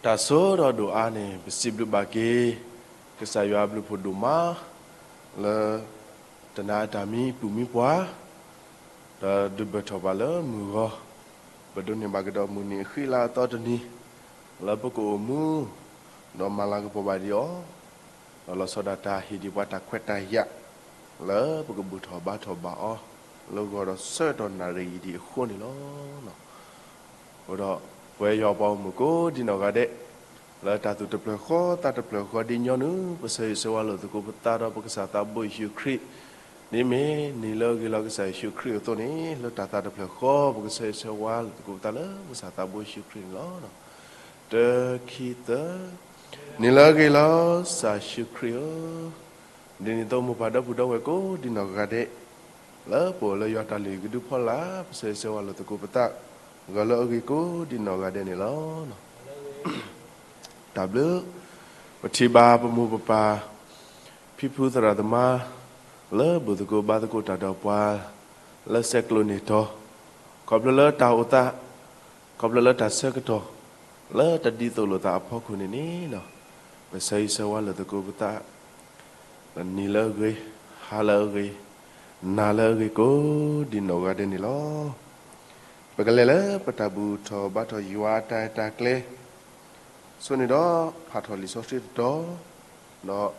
တၢ်ဆိဒီးဒိၣ်အါန့ၣ် ပစံးဘျုးဘၣ်က့ၤ ကစၢ်ယွၤအဘျုးဖှိၣ်ဒိၣ်မး လၢ တနၤအတၢ်မံပူၤမံပှၤ ဒီးဒုးဘၢၣ်ထီၣ်ဘၣ်လၢမုၢ်ဂီၤ ပဒိးန့ၢ်ဘၣ်ကဒီးမုၢ်နံၤအဃံလၤအသီတနံၤ လၢပကအိၣ်မူ ဒီးမၤလၤကပီၤဘၣ်ဒံးအီၤ ဒီးလီၤဆီဒၣ်တၢ်ဟ့ၣ်ဒံးပှၤတၢ်ခွဲးတၢ်ယာ် လၢပကဘူၣ်ထီၣ်ဘါထီၣ်ဘၣ်အီၤ လၢဂီၤဒီးဆၢကတီၢ်နၣ်ရံၣ်အံၤဒံးအဃိန့ၣ်လီၤ. အဃိဒီးပဝဲယွၤပှၤဂီၢ်မုၢ်ကိးဒံနီၢ်ဂၤဒဲး လၢတၢ်သူၣ်တဖျၢၣ်ဃီသးတဖျၢၣ်ဃီဒ်ညီနုၢ် ပဆၢဂ့ၤဆၢဝါလိာ်သကိးပသးဒီးပကစၢ်သးဘိယ့ၣ်ၡူးခရံာ် ဒ်မ့ၢ်နံၤလၢအဂ့ၤလီၤကစၢ်ယ့ၣ်ၡူးခရံာ်အသိးန့ၣ် လၢတၢ်သးတဖျၢၣ်ဃီ ပကဆၢဂ့ၤဆၢဝါလိာ်သကိးပသးလၢပကစၢ်သးဘိယ့ၣ်ၡူးခရံာ်န့ၣ်လီၤ. တၢ ခံ သၢ နံၤလၢအဂ့ၤလီၤ ကစၢ်ယ့ၣ်ၡူးခရံာ်ဧၢ, ဒ်န့ၣ်အသိးမိၢ်ပၢ်ဒီပုၢ်ဒီဝဲၢ်ကိးဒံနီၢ်ဂၤဒဲး လၢပအိၣ်လၢယွၤတၢ်လုၢ်ဟံၣ်ကဒုဖီလာ် ပဆၢဂ့ၤဆၢဝါလိာ်သကိးပသး ဂီၤလၢအဂ့ၤကိးဒံနီၢ်ဂၤဒဲးန့ၣ်လီၤ. တၢ်ဘျုး ပထံၣ်ဘၣ်ပမိၢ်ပပၢ် ဖံဖုသရၣ်သမါ လၢဘူၣ်သကိးဘါသကိးတၢ်ဒီးပှၤ လၢဆဲးကျိးန့ၢ်တီၤ ခီဖျိလၢတၢ်အိၣ်သး ခီဖျိလၢတၢ်ဆၢကတီၢ် လၢတၢ်ဒ်သိးလိာ်သးအဖီခိၣ်န့ၣ်န့ၣ် ပဆၢဂ့ၤဆၢဝါလိာ်သကိးပသး နံၤလၢအဂ့ၤ, ဟါလၢအဂ့ၤ, နၤလၢအဂ့ၤကိးဒံနီၢ်ဂၤဒဲးန့ၣ်လီၤ. ပကလဲၤလၢပတၢ်ဘူၣ်ထီၣ်ဘါထီၣ်ယွၤအတၢ်အဲၣ်တၢ်ကျဲ ဆိန့ၣ်ဒီး ဖးထီၣ်လံာ်စီဆှံတတီၤ ဒီး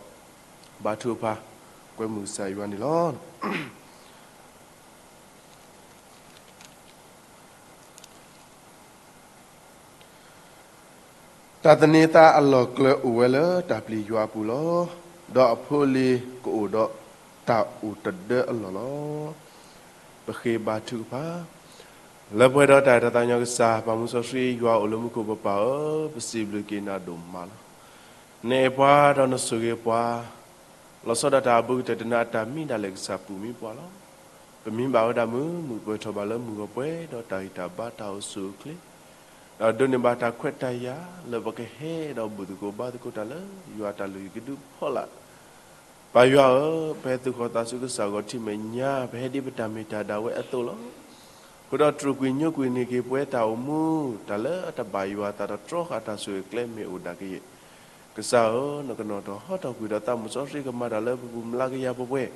ဘါထုကဖၣ် ကွဲမုာ်ကစၢ်ယွၤန့ၣ်လီၤ. တၢ်သန့ၤသးအလီၢ်ကျၢၤအိၣ်ဝဲလၢတၢ်ပျံၤယွၤအပူၤလီၤ. ဒီးအဖိအလံၤကအိၣ်ဒီးတၢ်အိၣ်တဒၢအလီၢ်လီၤ. ပဃ့ဘါထုကဖၣ် လၢပှဲၤဒီးတၢ်အဲၣ်တၢ်သးကညီၤကစၢ် ပၢ်မူစီဆှံယွၤအိၣ်လၢမူခိၣ်ပပၢ်ဧၢ, ပစံးဘျုးက့ၤနၤဒိၣ်မးလီၤ. နအဲၣ်ပှၤဒီးနဆိၣ်ဂ့ၤပှၤ လီၤဆီဒၣ်တၢ်အဘူးကတၢၢ်တနၤအတၢ်မံဒၣ်လဲာ်ကစၢ်ပူၤမံပှၤလီၤ. ပမံဘၣ်ဝဲဒၣ်မုာ်မုာ် ပှဲၤထီၣ်ဘၣ်လၢမုၢ်ဂီၤပှဲၤဒီးတၢ်ဂံၢ်တၢ်ဘါတၢ်အိၣ်ဆူၣ်အိၣ်ချ့ ဒီးဒိးန့ၢ်ဘၣ်တၢ်ခွဲးတၢ်ယာ်လၢပကဟဲဒီးဘူၣ်သကိးဘါသကိးတၢ်လၢယွၤအတၢ်လုၢ်ဟံၣ်ကဒုဖီလာ် ပၢ်ယွၤဧၢ, ပဟဲသုးဃီၤသးဆူကစၢ်ဂီၤထံးမဲာ်ညါ ပဟဲဒ်ပတၢ်မ့ၢ်တၢ်ဒၣ်ဝဲအသိးလီၤ. အဃိဒီးတြူာ်ကွံာ်ညိကွံာ်န့ၢ်က့ၤပဝဲတၢ်အိၣ်မူ တၢ်လၢအတဘၣ်ယွၤအသးဒီးတြီဃာ်တၢ်ဆိၣ်ဂ့ၤကျဲမ့ၢ်အိၣ်ဒၣ်ကယဲၢ် ကစၢ်ဧၢ, နကနီၣ်ထီၣ်ဟီထီၣ်ကွံာ်ဒီးသးမုၢ်စီဆှံကမၤတၢ်လၢပပူၤမျးကယၤပှဲၤပှဲၤ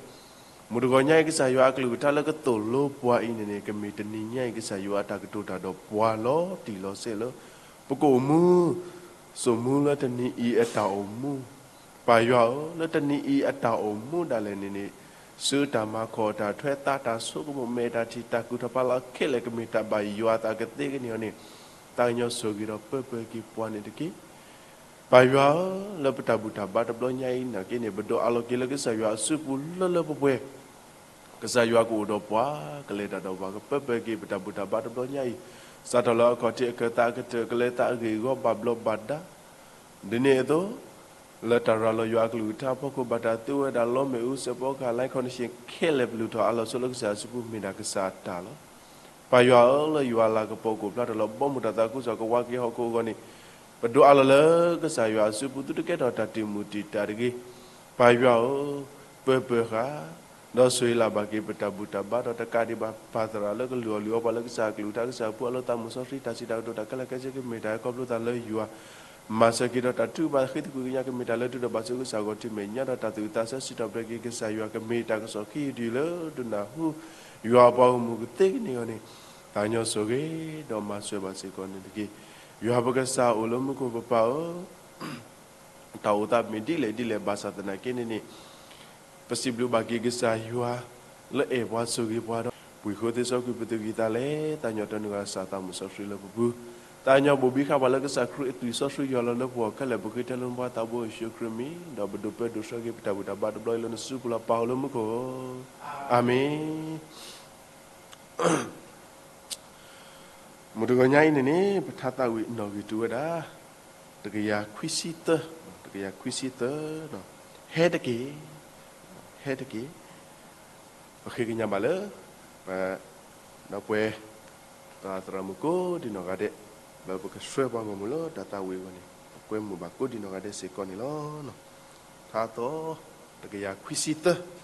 မုၢ်တဂီၤညါအံၤ ကစၢ်ယွၤအကလုၢ်ကထါလၢကသိၣ်လိပှၤအံၤန့ၣ်န့ၣ် ကမ့ၢ်တနံၤညါအံၤ ကစၢ်ယွၤအတၢ်ကတိၤတၢ်ဒီးပှၤလီၤတံၢ်လီၤဆဲးလၢ ပကအိၣ်မူ စိာ်မူလၢတနံၤအံၤအတၢ်အိၣ်မူ ပၢ်ယွၤဧၢ, လၢတနံၤအံၤအတၢ်အိၣ်မူဒၣ်လဲာ်န့ၣ်န့ၣ် ဆူတၢ်မၤခီၣ်တၢ်ထွဲသးတၢ်ဆိကမိၣ်မဲာ်တၢ်ထံၣ်တၢ်ကူၣ်ထီၣ်ဖးလီၤခဲလၢာ် ကမ့ၢ်တၢ်ဘၣ်ယွၤအသးကသ့ကန့ၢ်အီၤန့ၣ် သးကညီၤဆိၣ်ဂ့ၤဒီးပၢၢ်ပၢၢ်က့ၤပှၤန့ၣ်တက့ၢ်. ပၢ်ယွၤဧၢ, လၢပတၢ်ဘူၣ်တၢ်ဘါတဘျီညါအံၤနာ်က့န့ၣ် ပဒိးအးလီၤက့ၤလၢကစၢ်ယွၤအစုပူၤလၢလၢပှဲၤပှဲၤ ကစၢ်ယွၤကအိၣ်ဒီးပှၤ ကလဲၤတၢ်ဒီးပှၤ ကပၢၢ်ပၢၢ်က့ၤပတၢ်ဘူၣ်တၢ်ဘါတဘျီညါအံၤ စးထီၣ်လၢအခီၣ်ထံးအခၢၣ်သးအကတၢၢ် ကလဲၤသးအဂ့ၢ်အဂီၢ်ဘၣ်ဘျီးဘၣ်ဒါ ဒ်န့ၣ်အသိး လၢတၢ်ရၤလီၤယွၤအကလုၢ်ကထါအဖီခိၣ် ဘၣ်တၢ်သူဝဲဒၣ်လီမ့ၣ်အူစဲးဖီကဟၣ် လါခီနံၣ်သၢ ခဲလၢာ်ပလုၢ်ထီၣ်အးလီၤဆိလၢကစၢ်အစုပူၤ မ့ၢ်ဒၣ်ကစၢ်အတၢ်လီၤ. ပၢ်ယွၤဧၢ, လၢယွၤအလၤကပီၤကအိၣ်ဖျါထီၣ်လၢဘီမုၢ်တၢ်သးခုကစီၣ်ကဝါက့ၤဟီၣ်ခိၣ်အဂီၢ်န့ၣ် ပဒိးအးလီၤလၢကစၢ်ယွၤအစုပူၤ သုတကဲထီၣ်တၢ်တံာ်မုၢ်တံာ်တာ်တဂ့ၤ. ပၢ်ယွၤဧၢ, ပၢၢ်ပၢၢ်ဃာ် ဒီးဆိၣ်ဂ့ၤလၢ်ဘၣ်က့ၤပတၢ်ဘူၣ်တၢ်ဘါ ဒီးတကးဒံးဘၣ်ပာ်သရၣ်လၢကလုၢ်အီၣ်လုၢ်အီပှၤလၢကစၢ်အကလုၢ်ကထါ ကစၢ်အပူၤအလီၢ် သးမုၢ်စီဆှံ တၢ်စံးတၢ်ကတိၤ တၢ်ခဲလၢာ်ခဲဆ့ ကမ့ၢ်တၢ်ဟဲခီဖျိသးလၢယွၤ မၤစၢၤက့ၤဒီးတၢ်ထုကဖၣ်ဃ့သကွံၢ်ကညး ကမ့ၢ်တၢ်လၢထူဒီးဘၣ်ဆိကစၢ်ဂီၤထံးမဲာ်ညါ ဒီးတၢ်သူၣ်ဝံၣ်သးဆၢစံးထီၣ်ပတြၢၤက့ၤကစၢ်ယွၤ ကမ့ၢ်တၢ်ကစီၣ်ခံယုၢ်တယုၢ်လၢဒုးနၢ်ဟူ ယွၤအပှၤဂီၢ်မုၢ်ကသ့ကန့ၢ်အီၤန့ၣ် သးကညီၤဆိၣ်ဂ့ၤ ဒီးမၤစၢၤဘၣ်စ့ၢ်ကီးန့ၣ်တက့ၢ်. ယွၤပကစၢ်အိၣ်လၢမူခိၣ်ပပၢ်ဧၢ တၢ်အိၣ်သးမ့ၢ်ဒ်လဲၣ်ဒ်လဲၣ်ဘၣ်ဆၣ်သနာ်က့န့ၣ်န့ၣ် ပစံးဘျုးဘၣ်က့ၤကစၢ်ယွၤ လၢအဲၣ်ပှၤဆိၣ်ဂ့ၤပှၤဒီး ပှ့ၤဃိသ့စီကွံာ်ပသူၣ်ကံၢ်သးလဲ သးကညီၤတၢ်နုာ်ဂၤစၢ်သးမုၢ်စီဆှံလၢပပူၤ သးကညီၤဘိၣ်ဘံဃာ်ပှၤလၢကစၢ်ခရံာ်အသွံၣ်စီဆှံယွၤလီၤလၢပဂီၢ်ခဲလၢာ် ပဃ့ထဲလၢမူခိၣ်သးဘိယ့ၣ်ၡူးခရံာ်အမံၤ ဒီးပဒိးပၢဒိးဆှၢက့ၤပတၢ်ဘူၣ်တၢ်ဘါတဘျီအံၤလၢနစုပူၤလီၤ ပၢ်အိၣ်လၢမူခိၣ်ဧၢ, အၤမ့ၣ်. မုၢ်တဂီၤညါအံၤန့ၣ်န့ၣ် ပထါသးဝံၣ်နီၣ်ဂံၢ်တုၤဝဲဒၣ် တကယၤခွံဆံသၢ, တကယၤခွံဆံသၢ, ဟဲတက့ၢ်, ဟဲတက့ၢ်. ပဃ့ကညးဘၣ်လၢ ပ ဒီပုၢ်ဝဲၢ် သရၣ်မုၣ်ကိးဒံနီၢ်ဂၤဒဲး လၢပကဆှၢပှၤဂီၢ်မုၢ်လၢတၢ်သးဝံၣ်အဂီၢ်န့ၣ် ပကွဲမုာ်ဘၣ်ကိးဒံနီၢ်ဂၤဒဲးစ့ၢ်ကီးန့ၣ်လီၤ. ထါသီ တကယၤခွံဆံသၢ.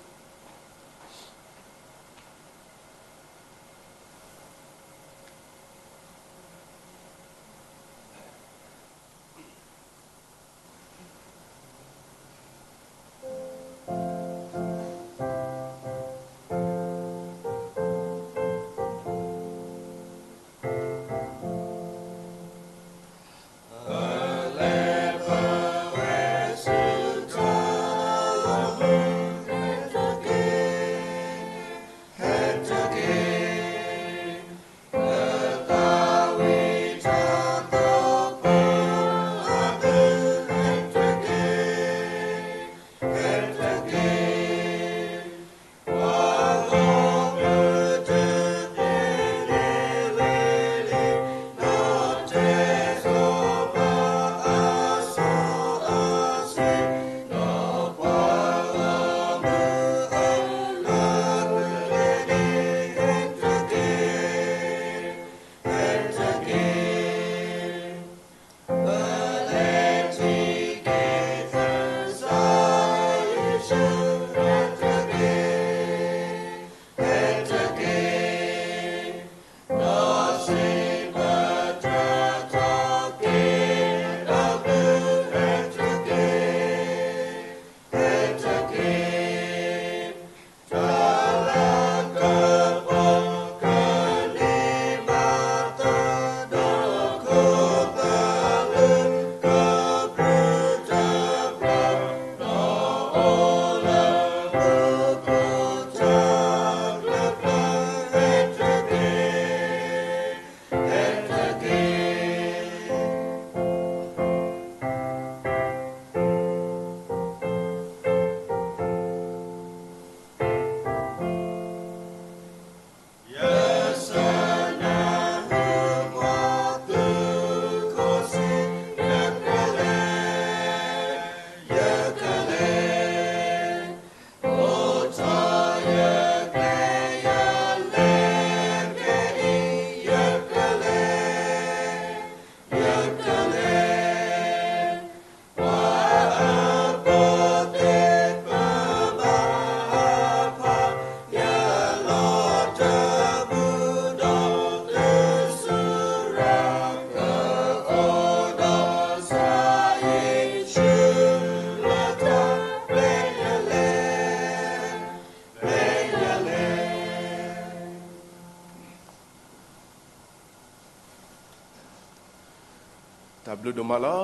တၢ်ဘျုးဒိၣ်မးလီၤ.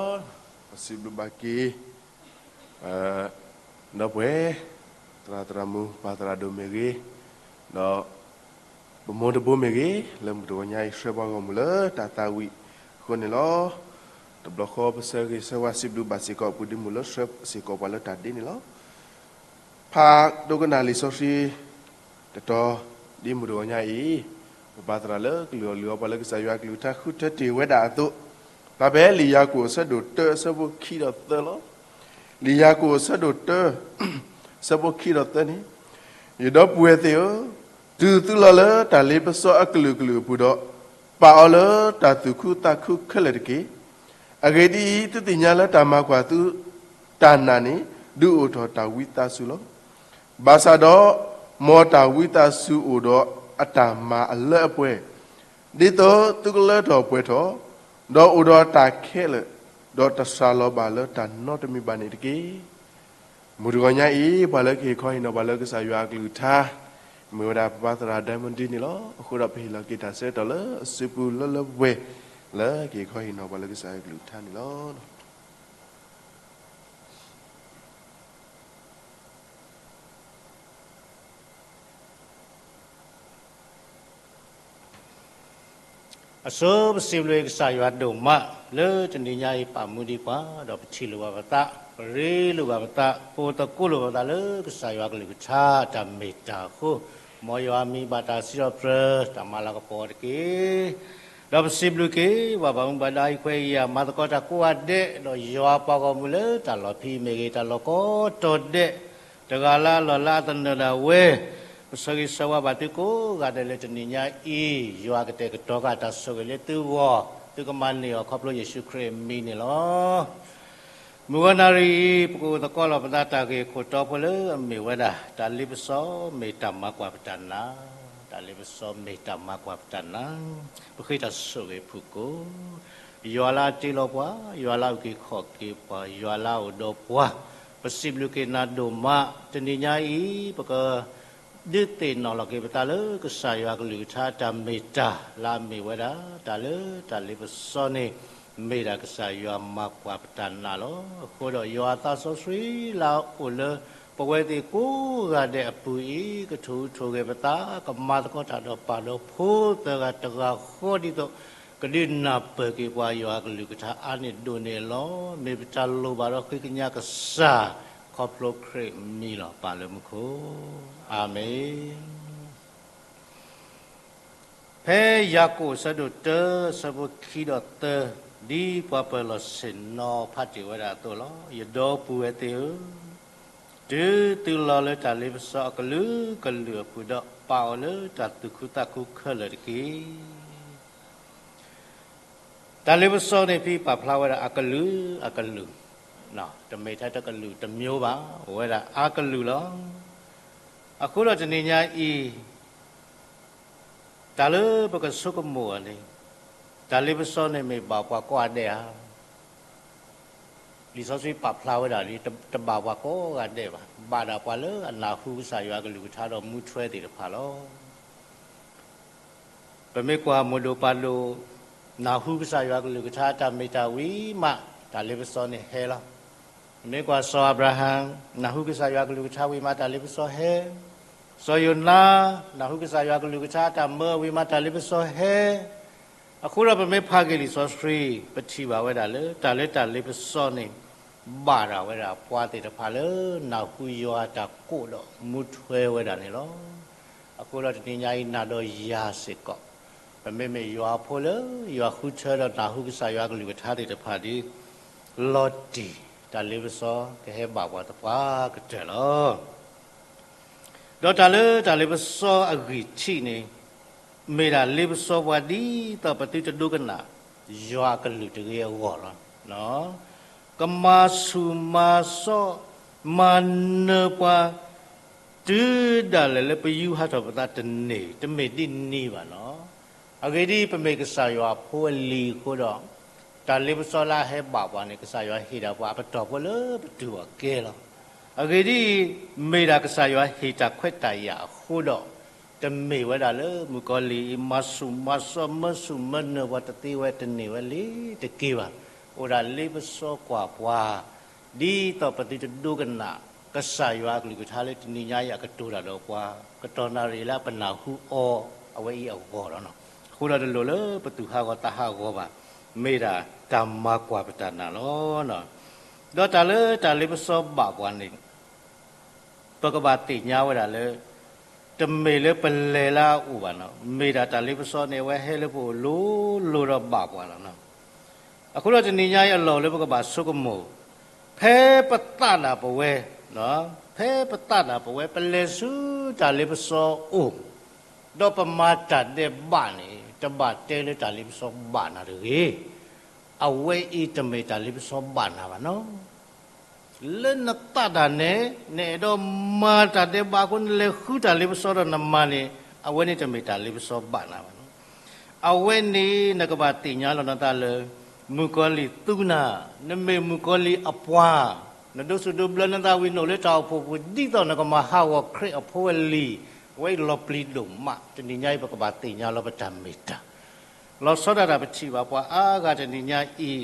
ပစံးဘျုးဘၣ်က့ၤ ဒီပုၢ်ဝဲၢ် သရၣ်သရၣ်မုၣ် ပၢ်သရၣ်ဒိၣ်မ့ၢ်ဂ့ၤ, ဒီး ပမိၢ်တဘိမ့ၢ်ဂ့ၤ လၢမုၢ်တဂီၤညါအံၤ ဆှၢပှၤဂီၢ်မုၢ်လၢတၢ်သးဝံၣ်အဃိန့ၣ်လီၤ. တဘျီဃီပဆၢဂ့ၤဆၢဝါစံးဘျုးဘၣ်စ့ၢ်ကီး ပှၤဒ့မုၣ်လၢဆှၢစ့ၢ်ကီးပှၤလၢတၢ်ဒ့န့ၣ်လီၤ. ဖးဒိကနၣ်လံာ်စီဆှံ တတီၤ ဒ်မုၢ်တဂီၤညါအံၤ, ပပၢ်သရၣ်လၢကလုၢ်အီၣ်လုၢ်အီပှၤလၢကစၢ်ယွၤအကလုၢ်ကထါဃုထၢတ့ၢ်ဝဲဒၣ်အသိး, ဖျါဖဲလံာ်ယၤကိာ်အဆၢဒိၣ်တၢအဆၢဖိခံဒီးသၢလီၤ. လံာ်ယၤကိာ်အဆၢဒိၣ်တၢ အဆၢဖိခံဒီးသၢန့ၣ်, ယဒီပုၢ်ဝဲၢ်သ့ၣ်ဧၢ, တုၤသုလီၤလၢတၢ်လ့ပစီအကလုာ်ကလုာ်အပူၤဒီး, ပာ်အီၤလၢတၢ်သူၣ်ခုသးခုခဲလၢာ်တက့ၢ်. အဂ့ၢ်ဒ်အံၤ, သုသ့ၣ်ညါလၢတၢ်မၤကွၢ်သုတၢ်နာ်န့ၣ် ဒုးအိၣ်ထီၣ်တၢ်ဝံသးစူၤလီၤ. ဘၣ်ဆၣ်ဒီး, မ်တၢ်ဝံသးစူၤအိၣ်ဒီးအတၢ်မၤအလၢအပှဲၤ, ဒ်သိးသုကလၢထီၣ်ပှဲၤထီၣ်, ဒီးအိၣ်ဒီးတၢ်ခဲလၢာ်, ဒီးတစှၤလီၤဘၣ်လၢတၢ်နီတမံၤဘၣ်န့ၣ်တက့ၢ်. မုၢ်တဂီၤညါအံၤ ပှၤလၢကဟ့ၣ်ခီဟ့ၣ်နီၤပှၤလၢကစၢ်ယွၤအကလုၢ်ကထါ, မ့ၢ်ဝဲဒၣ်ပပၢ်သရၣ် ဒဲမုၢ်ဒံ န့ၣ်လီၤ. အဃိဒီးပဟ့ၣ်လီၤက့ၤတၢ်ဆၢကတီၢ်လၢအစုပူၤလၢလၢပှဲၤပှဲၤ လၢကဟ့ၣ်ခီဟ့ၣ်နီၤပှၤလၢကစၢ်ယွၤအကလုၢ်ကထါန့ၣ်လီၤ. အဆိပစံးဘျုးကစၢ်ယွၤဒိၣ်မး လၢတနံၤညါအံၤပာ်မူဒံးပှၤ, ဒီးပထံၣ်လိာ်ဘၣ်ပသး, ပရ့လိာ်ဘၣ်ပသး, ပအိၣ်သကိးလိာ်ဘၣ်ပသးလၢကစၢ်ယွၤကလုၢ်ကထါတၢ်မ့ၢ်တၢ်အဃိ, မ်ယွၤမံဘၣ်တၢ်စံးထီၣ်ပတြၢၤ တၢ်မၤလၤကပီၤအီၤတက့ၢ်. ဒီးပစံးဘျုးက့ၤ ပှၤဘၣ်မူဘၣ်ဒါအံၤခွဲးအံၤ မၤသကိးတၢ်ကိးဂၤဒဲး, ဒီးယွၤပှၤဂီၢ်မုၢ်လၢတၢ်လီၢ်ဖဲအံၤမ့ၢ်ဂ့ၤ, တၢ်လီၢ်ကိးတီၤဒဲး, တဂၤလၢ်လီၢ်လၢအသနၢၣ်ဒၣ်ဝဲ, ပဆၢဂ့ၤဆၢဝါဘၣ်သုကိးဂၤဒဲးလၢတနံၤညါအံၤ, ယွၤကတဲာ်ကတီၤဃာ်တၢ်ဆိၣ်ဂ့ၤလၢသုဂီၢ်, သုကမၤန့ၢ်အီၤခီဖျိယ့ၣ်ၡူးခရံာ်အမံၤန့ၣ်လီၤ. မုၢ်ဂီၤနၣ်ရံၣ်အံၤ ပကအိၣ်သကိးလီၤပသးတၢ်ဂ့ၢ်ခိၣ်တီဖိလၢအမ့ၢ်ဝဲဒၣ် တၢ်လ့ပစီမ့ၢ်တၢ်မၤကွၢ်ပတၢ်နာ်, တၢ်လ့ပစီမ့ၢ်တၢ်မၤကွၢ်ပတၢ်နာ်, ပဃ့တၢ်ဆိၣ်ဂ့ၤဖုၣ်ကိာ်, ယွၤလၢအတ့လီၤပှၤ, ယွၤလၢအအုၣ်က့ၤခီၣ်က့ၤပှၤ, ယွၤလၢအအိၣ်ဒီးပှၤ, ပစံးဘျုးက့ၤနၤဒိၣ်မး, တနံၤညါအံၤ ပက ဒုးသ့ၣ်နီၣ်လီၤက့ၤပသးလၢကစၢ်ယွၤကလုၢ်ကထါတၢ်မ့ၢ်တၢ်လၢအမ့ၢ်ဝဲဒၣ် တၢ်လၢတၢ်လ့ပစီန့ၣ် မ့ၢ်ဒၣ်ကစၢ်ယွၤမၤကွၢ်ပတၢ်နာ်လီၤ. အဃိဒီးယွၤအသးစီဆှံလၢအအိၣ်လၢပဝဲသ့ၣ်ကိးဂၤဒဲးအပူၤအံၤ ကထိၣ်ဟူးထိၣ်ဂဲၤပသး, ကမၤသကိးတၢ်ဒီးပၢ်ဒီးဖိသၢဂၤတဂၤဃီဒ်သိး ကဒုးနၢ်ပၢၢ်က့ၤပှၤယွၤကလုၢ်ကထါအါန့ၢ်ဒိၣ်န့ၢ်လီၤ. မ့ၢ်ပတၢ်လိၣ်ဘၣ်ဒီးဃ့ကညးကစၢ် ခီဖျိခရံာ်မံၤလီၤ. ပၢ်လၢမူခိၣ်, အၤမ့ၣ်. ဖဲယၤကိာ်အဆၢဒိၣ်တၢ အဆၢဖိခံဒီးသၢ, ဒ်ပှၤပၢၤလီၢ်ဆ့ၣ်နီၤဖးတ့ၢ်ဝဲဒၣ်အသိးလီၤ. ယဒီပုၢ်ဝဲၢ်သ့ၣ်ဧၢ, တုၤသုလီၤလၢတၢ်လ့ပစီအကလုာ်ကလုာ်အပူၤဒီး ပာ်အီၤလၢတၢ်သူၣ်ခုသးခုခဲလၢာ်တက့ၢ်. တၢ်လ့ပစီန့ၣ် ဖဲပာ်ဖျါဝဲဒၣ်အကလုာ်အကလုာ်, တမ့ၢ်ထဲတကလုာ်တမျိုးဘၣ်, အိၣ်ဝဲဒၣ်အကလုာ်လီၤ. အဃိဒီးတနံၤညါအံၤ တၢ်လၢပကဆိကမိၣ်အီၤန့ၣ်, တၢ်လ့ပစီန့ၣ်မ့ၢ်ဘၣ်ပှၤကိးဂၤဒဲးဧါ. လံာ်စီဆှံပာ်ဖျါဝဲဒၣ်လံ, တဘၣ်ပှၤကိးဂၤဒဲးဘၣ်, ဘၣ်ဒၣ်ပှၤလၢအနၢ်ဟူကစၢ်ယွၤကလုၢ်ကထါဒီးမူထွဲသ့ၣ်တဖၣ်လီၤ. ပမ့ၢ်ကွၢ်မိၢ်ဒိၣ်ပၢ်ဒိၣ် နၢ်ဟူကစၢ်ယွၤကလုၢ်ကထါတၢ်မ့ၢ်တၢ်ဝံၤမး တၢ်လ့ပစီန့ၣ်ဟဲလီၤ. ပမ့ၢ်ကွၢ်စီၤအၤဘြၤဟၣ် နၢ်ဟူကစၢ်ယွၤကလုၢ်ကထါဝံၤမး တၢ်လ့ပစီဟဲ, စီၤယိၤနါ နၢ်ဟူကစၢ်ယွၤကလုၢ်ကထါတၢ်မၢဝံၤမး တၢ်လ့ပစီဟဲ. အဃိဒီးပမ့ၢ်ဖးက့ၤလံာ်စီဆှံ ပထံၣ်ဘၣ်ဝဲဒၣ်လၢ တၢ်လၢတၢ်လ့ပစီန့ၣ် ဘၣ်ဒၣ်ဝဲဒၣ်ပှၤသ့ၣ်တဖၣ်လၢ နၢ်ဟူယွၤအတၢ်ကိးဒီးမူထွဲဝဲဒၣ်န့ၣ်လီၤ. အဃိဒီးတနံၤညါအံၤ နၤဒီးယၤစ့ၢ်ကီး ပမ့မ့ၢ်ယွၤအဖိလၢ ယွၤဃုထၢဒီးနၢ်ဟူကစၢ်ယွၤကလုၢ်ကထါသ့ၣ်တဖၣ်ဒီး လီၤတံၢ် တၢ်လ့ပစီကဟဲဘၣ်ပှၤသပှၢ်ကတၢၢ်လီၤ. ဒီးတၢ်လၢတၢ်လ့ပစီအဂံၢ်ထံးန့ၣ် မ့ၢ်ဒၣ်လ့ပစီပှၤဒ်သိးပသုတဒိကနၣ် ယွၤအကလုၢ်တဂ့ၤအဂီၢ်လီၤ. ကမၤဆူၣ်မၤစီၣ် မၤနၢၤပှၤ တုၤဒၣ်လဲာ်လၢပယူးဟးထီၣ်ပသးတန့ၢ် တမ့ၢ်ဒ်န့ၣ်ဘၣ်လီၤ. အဂ့ၢ်ဒ်အံၤ, ပမ့ၢ်ကစၢ်ယွၤအဖိအလံၤအဃိဒီး တၢ်လ့ပစီလၢအဟဲဘၣ်ပှၤန့ၣ် ကစၢ်ယွၤဟ့ၣ်ဒၣ်ပှၤအပတီၢ်ဖိလၢပတူၢ်အီၤကဲလီၤ. အဂ့ၢ်ဒ်အံၤ, မ့ၢ်ဒၣ်ကစၢ်ယွၤဟ့ၣ်တၢ်ခွဲးတၢ်ယာ်အဃိဒီး တမ့ၢ်ဝဲဒၣ်လၢမုၣ်ကီၤလံၢ်အံၤ မၤဆူၣ်မၤစီၣ်မၢဆူၣ်မၢနၢၤပှၤတသ့ဝဲတန့ၢ်ဝဲလၢၤတက့ၢ်ဘၣ်. အိၣ်ဒၣ်လ့ပစီကွၢ်ပှၤ, ဒ်သိးပသုတဒိကနၣ် ကစၢ်ယွၤအကလုၢ်ကထါလၢတနံၤညါအံၤအကတိၤတၢ်ဒီးပှၤ, ကတီၢ်နၣ်ရံၣ်လၢအပနၢ်ဟူအီၤ အဝဲအံၤအဂီၢ်လီၤ. အဃိဒီးတလိၣ်လၢပသူၣ်ဟးဂီၤသးဟးဂီၤဘၣ်, မ့ၢ်ဒၣ်တၢ်မၤကွၢ်ပတၢ်နာ်လီၤ. ဒီးတၢ်လၢတၢ်လ့ပစီဘၣ်ပှၤန့ၣ် ပကဘၣ်သ့ၣ်ညါဝဲဒၣ်လၢ တမ့ၢ်လၢပလဲၤလၢအအိၣ်ဘၣ်နီၤ, မ့ၢ်ဒၣ်တၢ်လ့ပစီန့ၣ် အဝဲဟဲလၢပအိၣ်လိၤလိၤဒီးဘၣ်ပှၤလီၤနီၤ. အဃိဒီးတနံၤညါအံၤအလီၢ်လၢပကဘၣ်ဆိကမိၣ်, ဖဲပသးဒၣ်ပဝဲ, ဖဲပသးဒၣ်ပဝဲ ပလဲၤဆူတၢ်လ့ပစီအိၣ်, ဒီးပမၤတၢ်ဒဲးဘးန့ၣ် တဘၣ်တဲလၢတၢ်လ့ပစီဘၣ်နၤတဂ့ၤ. အဝဲအံၤတမ့ၢ်တၢ်လ့ပစီဘၣ်နၤဘၣ်နီၤ. လၢနသးဒၣ်နဲ, နအဲၣ်ဒိးမၤတၢ်ဒဲးဘးအဃိ နလဲၤဃုတၢ်လ့ပစီဒီးနမၤန့ၣ်, အဝဲန့ၣ်တမ့ၢ်တၢ်လ့ပစီဘၣ်နၤဘၣ်နီၤ. အဝဲန့ၣ်နကဘၣ်သ့ၣ်ညါလီၤနသးလၢ မုၣ်ကီၤလံၢ်သူနၤ, နမ့ၢ်မုၣ်ကီၤလံၢ်အပှၤ, နဒိးစူၣ်ဒိးဘျၢနသးဝံၤနအိၣ်လၢတၢ်အိၣ်ဖှိၣ်ပူၤ ဒ်သိးနကမၤဟးဂီၤခရံာ်အဖိအလံၤ, အဝဲအံၤလီၤပျံၤဒိၣ်မး. တနံၤညါအံၤပကဘၣ်သ့ၣ်ညါလီၤပတၢ်မ့ၢ်တၢ် လီၤဆီဒၣ်တၢ်ပထံၣ်ဘၣ်ပှၤအါဂၤတနံၤညါအံၤ,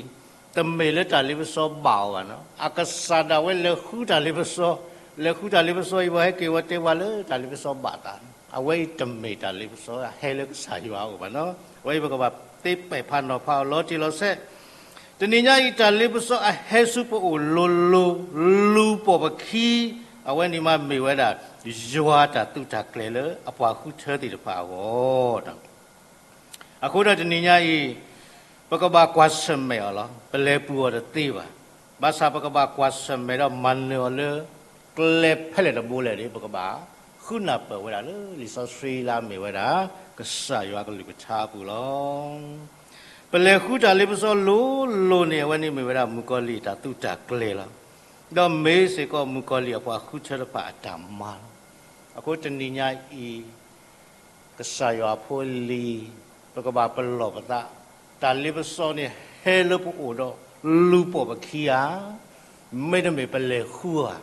တမ့ၢ်လၢတၢ်လ့ပစီဘၣ်အီၤဘၣ်နီၤ. အကစၢ်ဒၣ်ဝဲလဲၤဃုတၢ်လ့ပစီ, လဲၤဃုတၢ်လ့ပစီအံၤ ပှၤဟဲက့ၤဝဲတဲပှၤလၢတၢ်လ့ပစီဘၣ်သး, အဝဲအံၤတမ့ၢ်တၢ်လ့ပစီဟဲလၢကစၢ်ယွၤအအိၣ်ဘၣ်နီၤ. အဝဲအံၤပကဘၣ်သ့ပဲာ်ဖးနီၤဖးအီၤလီၤတံၢ်လီၤဆဲး. တနံၤညါအံၤတၢ်လ့ပစီအဟဲဆူပအိၣ်လိၤလိၤ, လူၤပိာ်ပခံ, အဝဲန့ၣ်မးမ့ၢ်ဝဲဒၣ် ယွၤတၢ်သုးတၢ်ကျဲၤလၢအပှၤဃုထၢသ့ၣ်တဖၣ်အဂီၢ် အဃိဒီးတနံၤညါအံၤ, ပကဘၣ်ကွၢ်ဆၢၣ်မဲာ်အီၤလီၤ. ပလဲၤပူၤအီၤတသ့ဘၣ်. ဘၣ်ဆၣ်ပကဘၣ်ကွၢ်ဆၢၣ်မဲာ်ဒီးမၤနၢၤအီၤလၢ ကျဲဖဲလဲၣ်တဘိလဲၣ်န့ၣ် ပကဘၣ်ဃုနၢ်ပၢၢ်ဝဲဒၣ်လၢလံာ်စီဆှံလၢအမ့ၢ်ဝဲဒၣ် ကစၢ်ယွၤကလုၢ်ကထါအပူၤလီၤ. ပလဲၤဃုတၢ်လ့ပစီလိၤလိၤန့ၣ် အဝဲန့ၣ်မ့ၢ်ဝဲဒၣ်မုၣ်ကီၤလံၢ်တၢ်သုးတၢ်ကျဲၤလီၤ. ဒီးမ့ၢ်စ့ၢ်ကီးမုၣ်ကီၤလံၢ်အပှၤဃုထၢတဖၣ်အတၢ်မၤလီၤ. အဃိတနံၤညါအံၤ ကစၢ်ယွၤအဖိအလံၤ, ပကဘၣ်ပလီၢ်ပသး, တၢ်လ့ပစီန့ၣ်ဟဲလၢပအိၣ်ဒီး လူၤပိာ်ပခံဧါ, မ့တမ့ၢ်ပလဲၤဃုဧါ.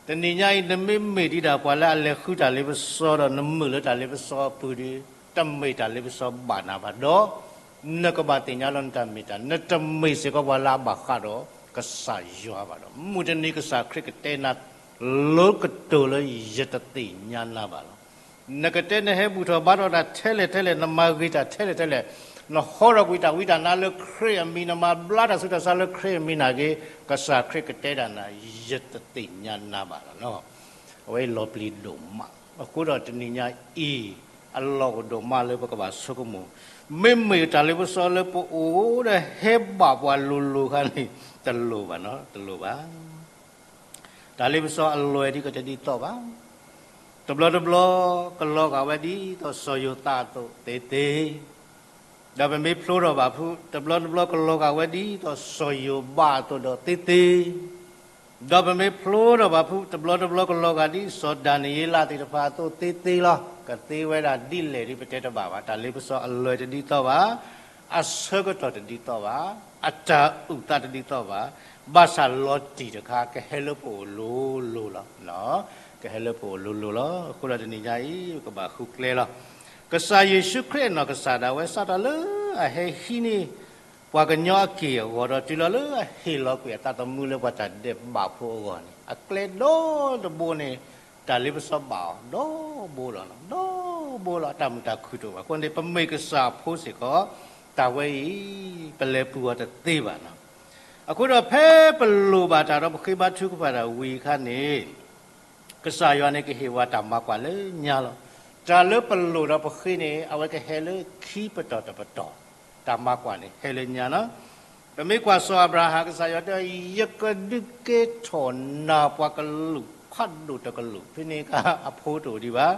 တနံၤညါအံၤ နမ့မ့ၢ်ဒံးဒၣ်ပှၤလၢအလဲၤဃုတၢ်လ့ပစီဒီး နမုာ်လၢတၢ်လ့ပစီအပူၤဒီး တမ့ၢ်တၢ်လ့ပစီဘၣ်နၤဘၣ်ဒီး နကဘၣ်သ့ၣ်ညါလီၤနတၢ်မ့ၢ်တၢ်, နတမ့ၢ်စ့ၢ်ကီးပှၤလၢအဘၣ်ဃးဒီးကစၢ်ယွၤဘၣ်ဒီး မုၢ်တနံၤကစၢ်ခရံာ်ကတဲနၤ လၢကတိၤလၢယတသ့ၣ်ညါနၤဘၣ်လီၤ. နကတဲနဟဲဘူၣ်ထီၣ်ဘါထီၣ်တၢ်ထဲလဲၣ်ထဲလဲၣ်, နမၤဂ့ၤတၢ်ထဲလဲၣ်ထဲလဲၣ်, နဟီထီၣ်ကွံာ်တၢ်ဝံတၢ်နါလၢခရံာ်အမံၤ, နမၤဘျါတၢ်ဆူးတၢ်ဆါလၢခရံာ်အမံၤနာ်က့, ကစၢ်ခရံာ်ကတဲဒၣ်နၤ ယတသ့ၣ်ညါနၤဘၣ်လီၤ. အဝဲအံၤလီၤပျံၤဒိၣ်မး. အဃိဒီးတနံၤညါအံၤ အလီၢ်အိၣ်ဒိၣ်မးလၢပကဘၣ်ဆိကမိၣ်, မ့မ့ၢ်တၢ်လ့ပစီလၢပအိၣ်ဒီးဟဲဘၣ်ပှၤလိၤလိၤခါန့ၣ် တလိၣ်ဘၣ်နီၤ, တလိၣ်ဘၣ်. တၢ်လ့ပစီအလွဲၢ်ဒ်ကတဒ်သိးဘၣ်. တဘျီတဘျီ ကလီၤဂာ်ဝဲဒ်သိးစီၤယိၤသးအသိးသ့သ့, ဒီးပမ့ၢ်ဖျိထီၣ်ဘၣ်ဖုး တဘျီတဘျီကလီၤဂာ်ဝဲဒ်သိးစီၤယိၤဘးအသိးဒီးသ့သ့, ဒီးပမ့ၢ်ဖျိထီၣ်ဘၣ်ဖုး တဘျီတဘျီကလီၤဂာ်ဒ်စီၤဒၤနံးယ့လးသ့ၣ်တဖၣ်အသိးသ့သ့လီၤ. ကသ့ဝဲဒၣ်ဒ်လဲၣ်ဒ်ပတဲတဘၣ်ဘၣ်. တၢ်လ့ပစီအလွဲၢ်တဒ်သိးဘၣ်, အဆၢကတီၢ်တဒ်သိးဘၣ်, အတၢ်အုၣ်သးတဒ်သိးဘၣ်, ဘၣ်ဆၣ်လီၤတံၢ်တခါ ကဟဲလၢပအိၣ်လိၤလိၤလီၤ. ကဟဲလၢပအိၣ်လိၤလိၤလီၤ. အဃိဒီးတနံၤညါအံၤ ပကဘၣ်ဃုကျဲလီၤ. ကစၢ်ယ့ၣ်ၡူးခရံာ်အနီၢ်ကစၢ်ဒၣ်ဝဲ စးထီၣ်လၢအဟဲဟံးန့ၢ် ပှၤကညီအက့ၢ်အဂီၤဒီး တုၤလီၤလၢအဟ့ၣ်လီၤကွံာ်အသးသမူလၢပှၤတၢ်ဒဲးဘးဖိအဂီၢ်န့ၣ် အကျဲဒီတဘိန့ၣ် တၢ်လ့ပစီဘၣ်အီၤ ဒီဘိလီၤ. ဒီဘိလီၤ. အတၢ်မုာ်တၢ်ခုၣ်တအိၣ်ဘၣ်. အဃိန့ၣ် ပမ့ၢ်ကစၢ်အဖိစ့ၢ်ကီး တၢ်ဝဲအံၤ ပလဲၤပူၤအီၤတသ့ဘၣ်နီၤ. အဃိဒီးဖဲပလိၣ်ဘၣ်တၢ်ဒီးပဃ့ဘါထုကဖၣ်တၢ်ဝံၤအခါန့ၣ် ကစၢ်ယွၤန့ၣ်ကဟ့ၣ်ဝဲတၢ်မၤကွၢ်လၢညါလီၤ. တၢ်လၢပလိၣ်ဒီးပဃ့န့ၣ် အဝဲကဟဲလၢခံပတီၢ်တပတီၢ်, တၢ်မၤကွၢ်န့ၣ် ဟဲလၢညါလီၤ. ပမ့ၢ်ကွၢ်စီၤအၤဘြၤဟၣ် ကစၢ်ယွၤတဲ ယကဒုးကဲထီၣ်နၤပှၤကလုာ်ဖးဒိၣ်တကလုာ်, ဖဲန့ၣ်အခါအဖိတအိၣ်ဒံးဘၣ်.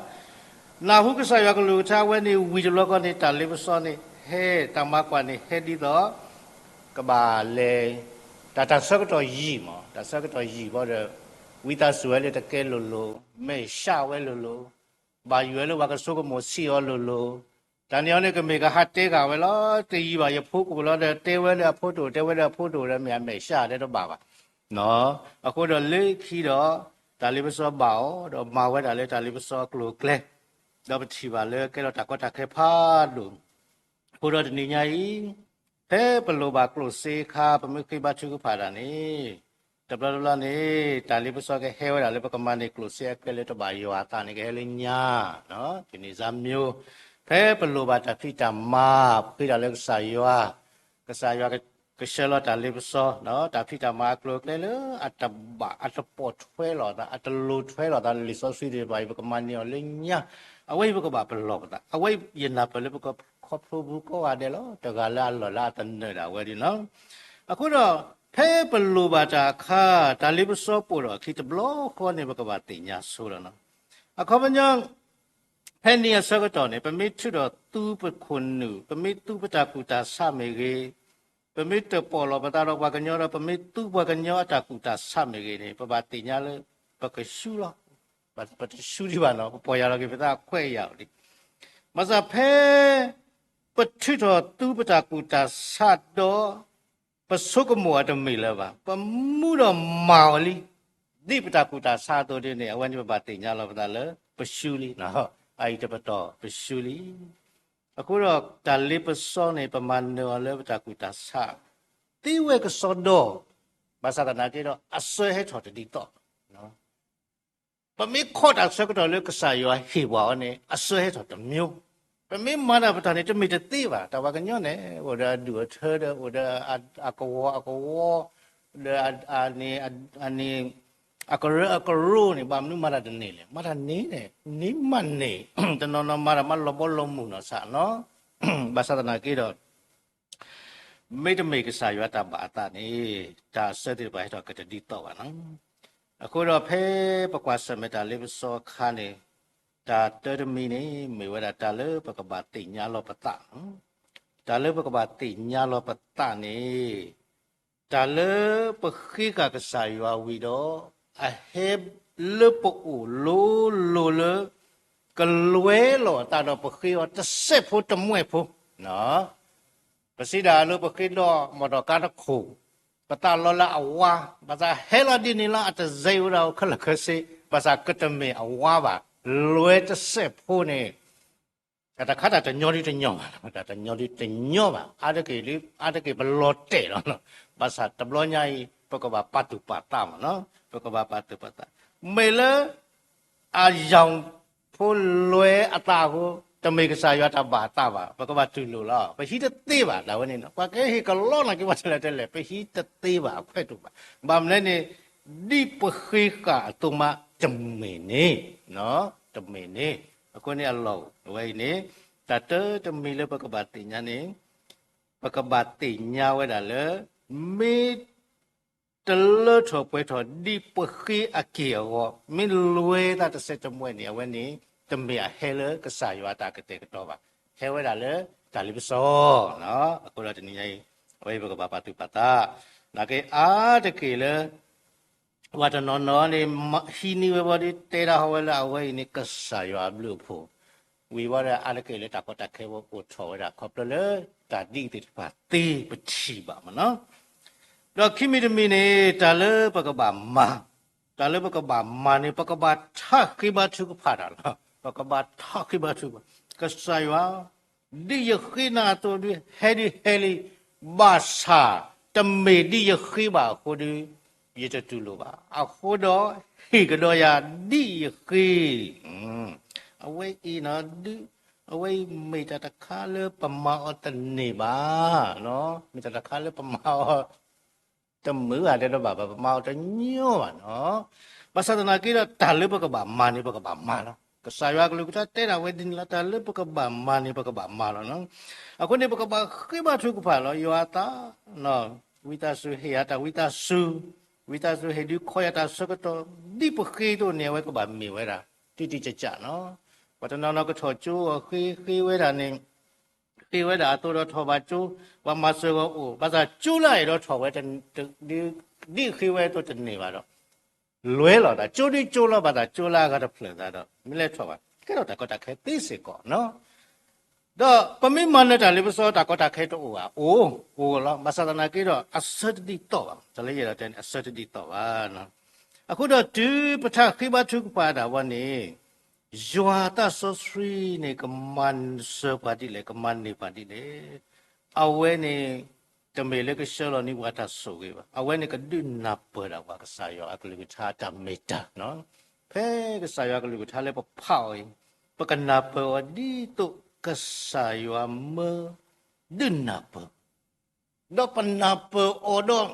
နၢ်ဟူကစၢ်ယွၤကလုၢ်ကထါဝဲန့ၣ် ဝံၤတဘျီဃီန့ၣ် တၢ်လ့ပစီန့ၣ် ဟဲတၢ်မၤကွၢ်န့ၣ် ဟဲဒ်သိး ကဘၣ်လဲၤ တၢ်တၢ်ဆၢကတီၢ်ယံာ်မး, တၢ်ဆၢကတီၢ်ယံာ်ဘၣ်ဒီး ဝံသးစူၤဝဲလၢတကဲလိၤလိၤ, မဲာ်ဆှးဝဲလိၤလိၤ, ဘၣ်ယွၤလၢပှၤကဆိကမိၣ်ဆံးအီၤလိၤလိၤ, တၢ်န့ၣ်အီၤန့ၣ် ကမ့ၢ်ကဟးတဲဂ့ၤဝဲလီၤ. တယံာ်ဘၣ် ယဖိကအိၣ်လီၤဒီး တဲဝဲလၢအဖိတအိၣ်, တဲဝဲလၢအဖိတအိၣ်ဒီး မ့ၢ်အမဲာ်ဆှးတဲတဘၣ်ဘၣ်. အဃိဒီးလၢခံဒီး တၢ်လ့ပစီဘၣ်အီၤ ဒီးမၤဝဲဒၣ်လၢတၢ်လ့ပစီအကျိၤအကျဲ, ဒီးပထံၣ်ဘၣ်လၢကဲထီၣ်တၢ်ကီတၢ်ခဲဖးဒိၣ်. အဃိဒီးတနံၤညါအံၤ ဖဲပလိၣ်ဘၣ်ကျိၣ်စ့အခါ ပမ့ၢ်ဃ့ဘါထုကဖၣ်တၢ်န့ၣ်, တဘျီတဘျီန့ၣ် တၢ်လ့ပစီကဟဲဝဲဒၣ်လၢပကမၤန့ၢ်ကျိၣ်စ့အကျဲလၢတဘၣ်ယွၤအသးန့ၣ် ကဟဲလၢညါ, တနံၤစါမျိုး, ဖဲပလိၣ်ဘၣ်တၢ်ဖံးတၢ်မၤ ပဃ့တၢ်လၢကစၢ်ယွၤ, ကစၢ်ယွၤကဆှၢလီၤတၢ်လ့ပစီ, တၢ်ဖံးတၢ်မၤအကျိၤအကျဲလၢ အတဘၣ် အတပိာ်ထွဲလိာ်သး အတလိၤထွဲလိာ်သးလၢလံာ်စီဆှံသ့ၣ်တဖၣ်အံၤ ပကမၤန့ၢ်အီၤလၢညါ, အဝဲအံၤပကဘၣ်ပလီၢ်ပသး, အဝဲအံၤယနၢ်ပၢၢ်လၢပကခီဖျိပူၤကိးဂၤဒဲးလီၤ, တဂၤလၢအလီၢ်လၢအသနၢၣ်ဒၣ်ဝဲဒၣ်နီၤ. အဃိဒီး ဖဲပလိၣ်ဘၣ်တၢ်အခါ တၢ်လ့ပစီပိာ်ထီၣ်အခံတဘျီဃီန့ၣ် ပကဘၣ်သ့ၣ်ညါဆိလီၤနီၤ. အခီပညီ ဖဲန့ၣ်အဆၢကတီၢ်န့ၣ် ပမ့ၢ်ထုးထီၣ်သူပခိၣ်နူာ်, ပမ့ၢ်သူပတၢ်ကူၣ်တၢ်ဆးမ့ၢ်ဂ့ၤ, ပမ့ၢ်တၢၣ်ပီၣ်လီၤပသးဒီးပှၤကညီဒီး ပမ့ၢ်သူပှၤကညီအတၢ်ကူၣ်တၢ်ဆးမ့ၢ်ဂ့ၤန့ၣ် ပဘၣ်သ့ၣ်ညါလၢ ပကဆူလီၤ, ပတဆူဒံးဘၣ်နီၤ, ပပီၢ်ယၢ်လီၤက့ၤပသးခွဲးယာ်အီၤလံ. ဘၣ်ဆၣ်ဖဲ ပထုးထီၣ်သူပတၢ်ကူၣ်တၢ်ဆးဒီး ပဆိကမိၣ်အီၤတမ့ၢ်လၢၤဘၣ်, ပမူဒီးမၤအီၤလံ, ဒ်ပတၢ်ကူၣ်တၢ်ဆးအသိးဒ်န့ၣ် အဝဲန့ၣ်ပဘၣ်သ့ၣ်ညါလီၤပသးလၢ ပဆူလံ, အအံၤတပတီၢ်ပဆူလံ. အဃိဒီးတၢ်လ့ပစီန့ၣ် ပမၤနၢၤအီၤလၢပတၢ်ကူၣ်တၢ်ဆး သ့ဝဲကစီဒီ, ဘၣ်ဆၣ်သနာ်က့ဒီး အစၢဟဲထီၣ်တဒ်သိး ပမ့ၢ်ခိးတၢ်ဆၢကတီၢ်လၢကစၢ်ယွၤဟ့ၣ်ပှၤအီၤန့ၣ် အစၢဟဲထီၣ်တမျိုး, ပမ့ၢ်မၤတၢ်ပတၢ်န့ၣ် တမ့ၢ်တသ့ဘၣ်. တၢ်ပှၤကညီန့ၣ် အိၣ်ဒီးအဒူၣ်အထၢဒီး အိၣ်ဒီးအကဝီၤအကဝီၤ, ဒီးအန့ၣ် အန့ၣ် အကရၢအကရိန့ၣ် ဘၣ်မနုၤမၤတၢ်တန့ၢ်လဲၣ်. မၤတၢ်န့ၢ်န့ၣ် န့ၢ်မးန့ၢ်, တနီၤနီၤမၤတၢ်မးလီၤဘီလီၤမုၢ်နီၢ်ဆးနီၤ. ဘၣ်ဆၣ်သနာ်က့ဒီး မ့တမ့ၢ်ကစၢ်ယွၤတၢ်ဘၣ်အသးန့ၣ် တၢ်အစၢသ့ၣ်တဖၣ်ဟဲထီၣ်ကတဒ်သိးဘၣ်နီၤ. အဃိဒီးဖဲပကွၢ်ဆၢၣ်မဲာ်တၢ်လ့ပစီအခါန့ၣ်, တၢ်တၢတမံၤန့ၣ် မ့ၢ်ဝဲဒၣ်တၢ်လၢပကဘၣ်သ့ၣ်ညါလီၤပသး, တၢ်လၢပကဘၣ်သ့ၣ်ညါလီၤပသးန့ၣ် တၢ်လၢပဃ့ဃာ်ကစၢ်ယွၤဝံၤဒီး အဟဲလၢပအိၣ်လိၤလိၤလၢ ကလွဲလိာ်အသးဒီးပဃ့အီၤတစဲးဖိတမှဲၢ်ဖိ, ပစံးဒၣ်လၢပဃ့ဒီးမီၣ်တီၣ်ကါတခိၣ်, ပသးလီလၢအဝါ, ဘၣ်ဆၣ်ဟဲလီၤဒ်န့ၣ်လီၤ အတစဲးဝဲဒၣ်အိၣ်ခဲလၢာ်ခဲဆ့, ဘၣ်ဆၣ်ကတမ့ၢ်အဝါဘၣ်, လွဲတစဲးဖိန့ၣ် တၢ်တခါတၢ်တညီဒုတညီဘၣ်, တၢ်တညီဒုတညီဘၣ်, အါတက့ၢ်လၢ အါတက့ၢ်ပလီၤတဲာ်လီၤ, ဘၣ်ဆၣ်တဘျီညါအံၤ ပကဘၣ်ပာ်သူၣ်ပာ်သးမးနီၤ, ပကဘၣ်ပာ်သူၣ်ပာ်သး, မ့ၢ်လၢ အယီၣ်ဖိလွဲအသးအဃိ, တမ့ၢ်ကစၢ်ယွၤတၢ်ဘၣ်အသးဘၣ်, ပကဘၣ်တူၢ်လိာ်လီၤ, ပဟံးတသ့ဘၣ်, တၢ်ဝဲန့ၣ် ပှၤကဟ့ၣ်ကလီနာ်က့ၤပှၤထဲလဲၣ်ထဲလဲၣ် ပဟံးတသ့ဘၣ်အခွဲးတအိၣ်ဘၣ်, ဘၣ်မနုၤလဲၣ်န့ၣ် ဒ်ပဃ့ဃာ်အသိးမးတမ့ၢ်န့ၣ်, တမ့ၢ်န့ၣ်, အဃိန့ၣ်အလီၢ်အိၣ် အဝဲအံၤန့ၣ် တၢ်တၢတမံၤလၢပကဘၣ်သ့ၣ်ညါန့ၣ်, ပကဘၣ်သ့ၣ်ညါဝဲဒၣ်လၢ မ့ၢ် တလၢထီၣ်ပှဲၤထီၣ်ဒ်ပဃ့အက့ၢ်အဂီၤ, မ့ၢ်လွဲသးတစဲးတမှဲၢ်န့ၣ် အဝဲန့ၣ် တမ့ၢ်အဟဲလၢကစၢ်ယွၤအတၢ်ကတဲာ်ကတီၤဘၣ်, ဟဲဝဲဒၣ်လၢတၢ်လ့ပစီ, အဃိဒီးတနံၤညါအံၤ အဝဲအံၤပကဘၣ်ပာ်သူၣ်ပာ်သး, နာ်က့အါတက့ၢ်လၢ ပှၤတနီၤနီၤန့ၣ် ဟံးန့ၢ်ဝဲဘၣ်ဒီး တဲဒၣ်ဟီဝဲလၢအဝဲအံၤန့ၣ် ကစၢ်ယွၤအဘျုးအဖှိၣ်, ဝံၤဝဲဒၣ်အါတက့ၢ်လၢတၢ်ကီတၢ်ခဲဝဲအိၣ်ထီၣ်ဝဲဒၣ် ခီဖျိလၢတၢ်ဒ်အံၤသ့ၣ်တဖၣ်သ့ပထံၣ်ဘၣ်မးနီၤ. ဒီးခံမံၤတမံၤန့ၣ် တၢ်လၢပကဘၣ်မၤ, တၢ်လၢပကဘၣ်မၤန့ၣ် ပကဘၣ်ထးဃ့ဘါထုကဖၣ်တၢ်လီၤ, ပကဘၣ်ထးဃ့ဘါထုကဖၣ်, ကစၢ်ယွၤ ဒ်ယဃ့နၤအသိးဒုး ဟဲဒုးဟဲလံ, ဘၣ်ဆၣ် တမ့ၢ်ဒ်ယဃ့ဘၣ်အဃိဒီး ယတတူၢ်လိာ်ဘၣ်. အဃိဒီး ဟ့ၣ်ကဒီးယၤဒ်ယဃ့, အဝဲအံၤနီၤ, ဒ် အဝဲအံၤမ့ၢ်တၢ်တခါလၢပမၤအီၤတန့ၢ်ဘၣ်, မ့ၢ်တၢ်တခါလၢပမၤအီၤ တမုာ်ဂၤတဲတဘၣ်ဘၣ်, ပမၤအီၤတညီဘၣ်နီၤ. ဘၣ်ဆၣ်သနာ်က့ဒီး တၢ်လၢပကဘၣ်မၤန့ၣ် ပကဘၣ်မၤလီၤ. ကစၢ်ယွၤကလုၢ်ကထါတဲဒၣ်ဝဲဒ်န့ၣ်လီၤ, တၢ်လၢပကဘၣ်မၤန့ၣ် ပကဘၣ်မၤလီၤနီၤ. အဃိန့ၣ် ပကဘၣ်ဃ့ဘါထုကဖၣ်လီၤ. ယွၤအသး, ဝံသးစူၤဟ့ၣ်ယၤတၢ်ဝံသးစူၤ, ဝံသးစူၤဟ့ၣ်ဒုးခီယၤတၢ်ဆၢကတီၢ်, ဒ်ပဃ့အသိးန့ၣ် အဝဲကဘၣ်မ့ၢ်ဝဲဒၣ် တံတံကၠးကၠးနီၤ. ပှၤတနီၤနီၤကထီၣ်ကၠိအီၤဃ့, ဃ့ဝဲဒၣ်န့ၣ် ဃ့ဝဲဒၣ်အသိးဒီးထီၣ်ဘၣ်ကၠိ, ပှၤမၤစၢၤဂီၤအိၣ်, ဘၣ်ဆၣ်ကၠိလၢအအဲၣ်ဒိးထီၣ်ဝဲ ဒ်ဃ့ဝဲအသိးတန့ၢ်ဘၣ်ဒီး လွဲလီၤသး, ကၠိဒုးကၠိလီၤ, ဘၣ်ဆၣ်ကၠိလၢအဂၤတဖျၢၣ်သးဒီး မ့ၢ်လဲၤထီၣ်ဘၣ်, ကဲထီၣ်တၢ်ကီတၢ်ခဲသ့စ့ၢ်ကီးနီၤ. ဒီးပမ့ၢ်မၤနၢၤတၢ်လ့ပစီ တၢ်ကီတၢ်ခဲတအိၣ်ဧါ, အိၣ်, အိၣ်လီၤ. ဘၣ်ဆၣ်သနာ်က့ဒီး အဆၢတဒ်သိးဘၣ်, တၢ်လၢယအဲၣ်ဒိးတဲန့ၣ် အဆၢတဒ်သိးဘၣ်. အဃိဒီးတုၤပထးဃ့ဘါထုကဖၣ်ဒၣ်ဝဲန့ၣ် ယွၤသးစီဆှံန့ၣ် ကမၤစၢၤပှၤဒ်လဲၣ်, ကမၤန့ၢ်ပှၤဒ်လဲၣ်. အဝဲန့ၣ် တမ့ၢ်လၢကဆှၢလီၤန့ၢ်ပှၤတၢ်ဆိၣ်ဂ့ၤဘၣ်. အဝဲန့ၣ်ကဒုးနၢ်ပၢၢ်ဒၣ်ပှၤကစၢ်ယွၤအကလုၢ်ကထါတၢ်မ့ၢ်တၢ်, ဖဲကစၢ်ယွၤအကလုၢ်ကထါလၢပဖးအီၤအံၤ, ပကနၢ်ပၢၢ်အီၤဒ်သိးကစၢ်ယွၤမၢဒုးနၢ်ပၢၢ် ဒီးပနၢ်ပၢၢ်အီၤဒီး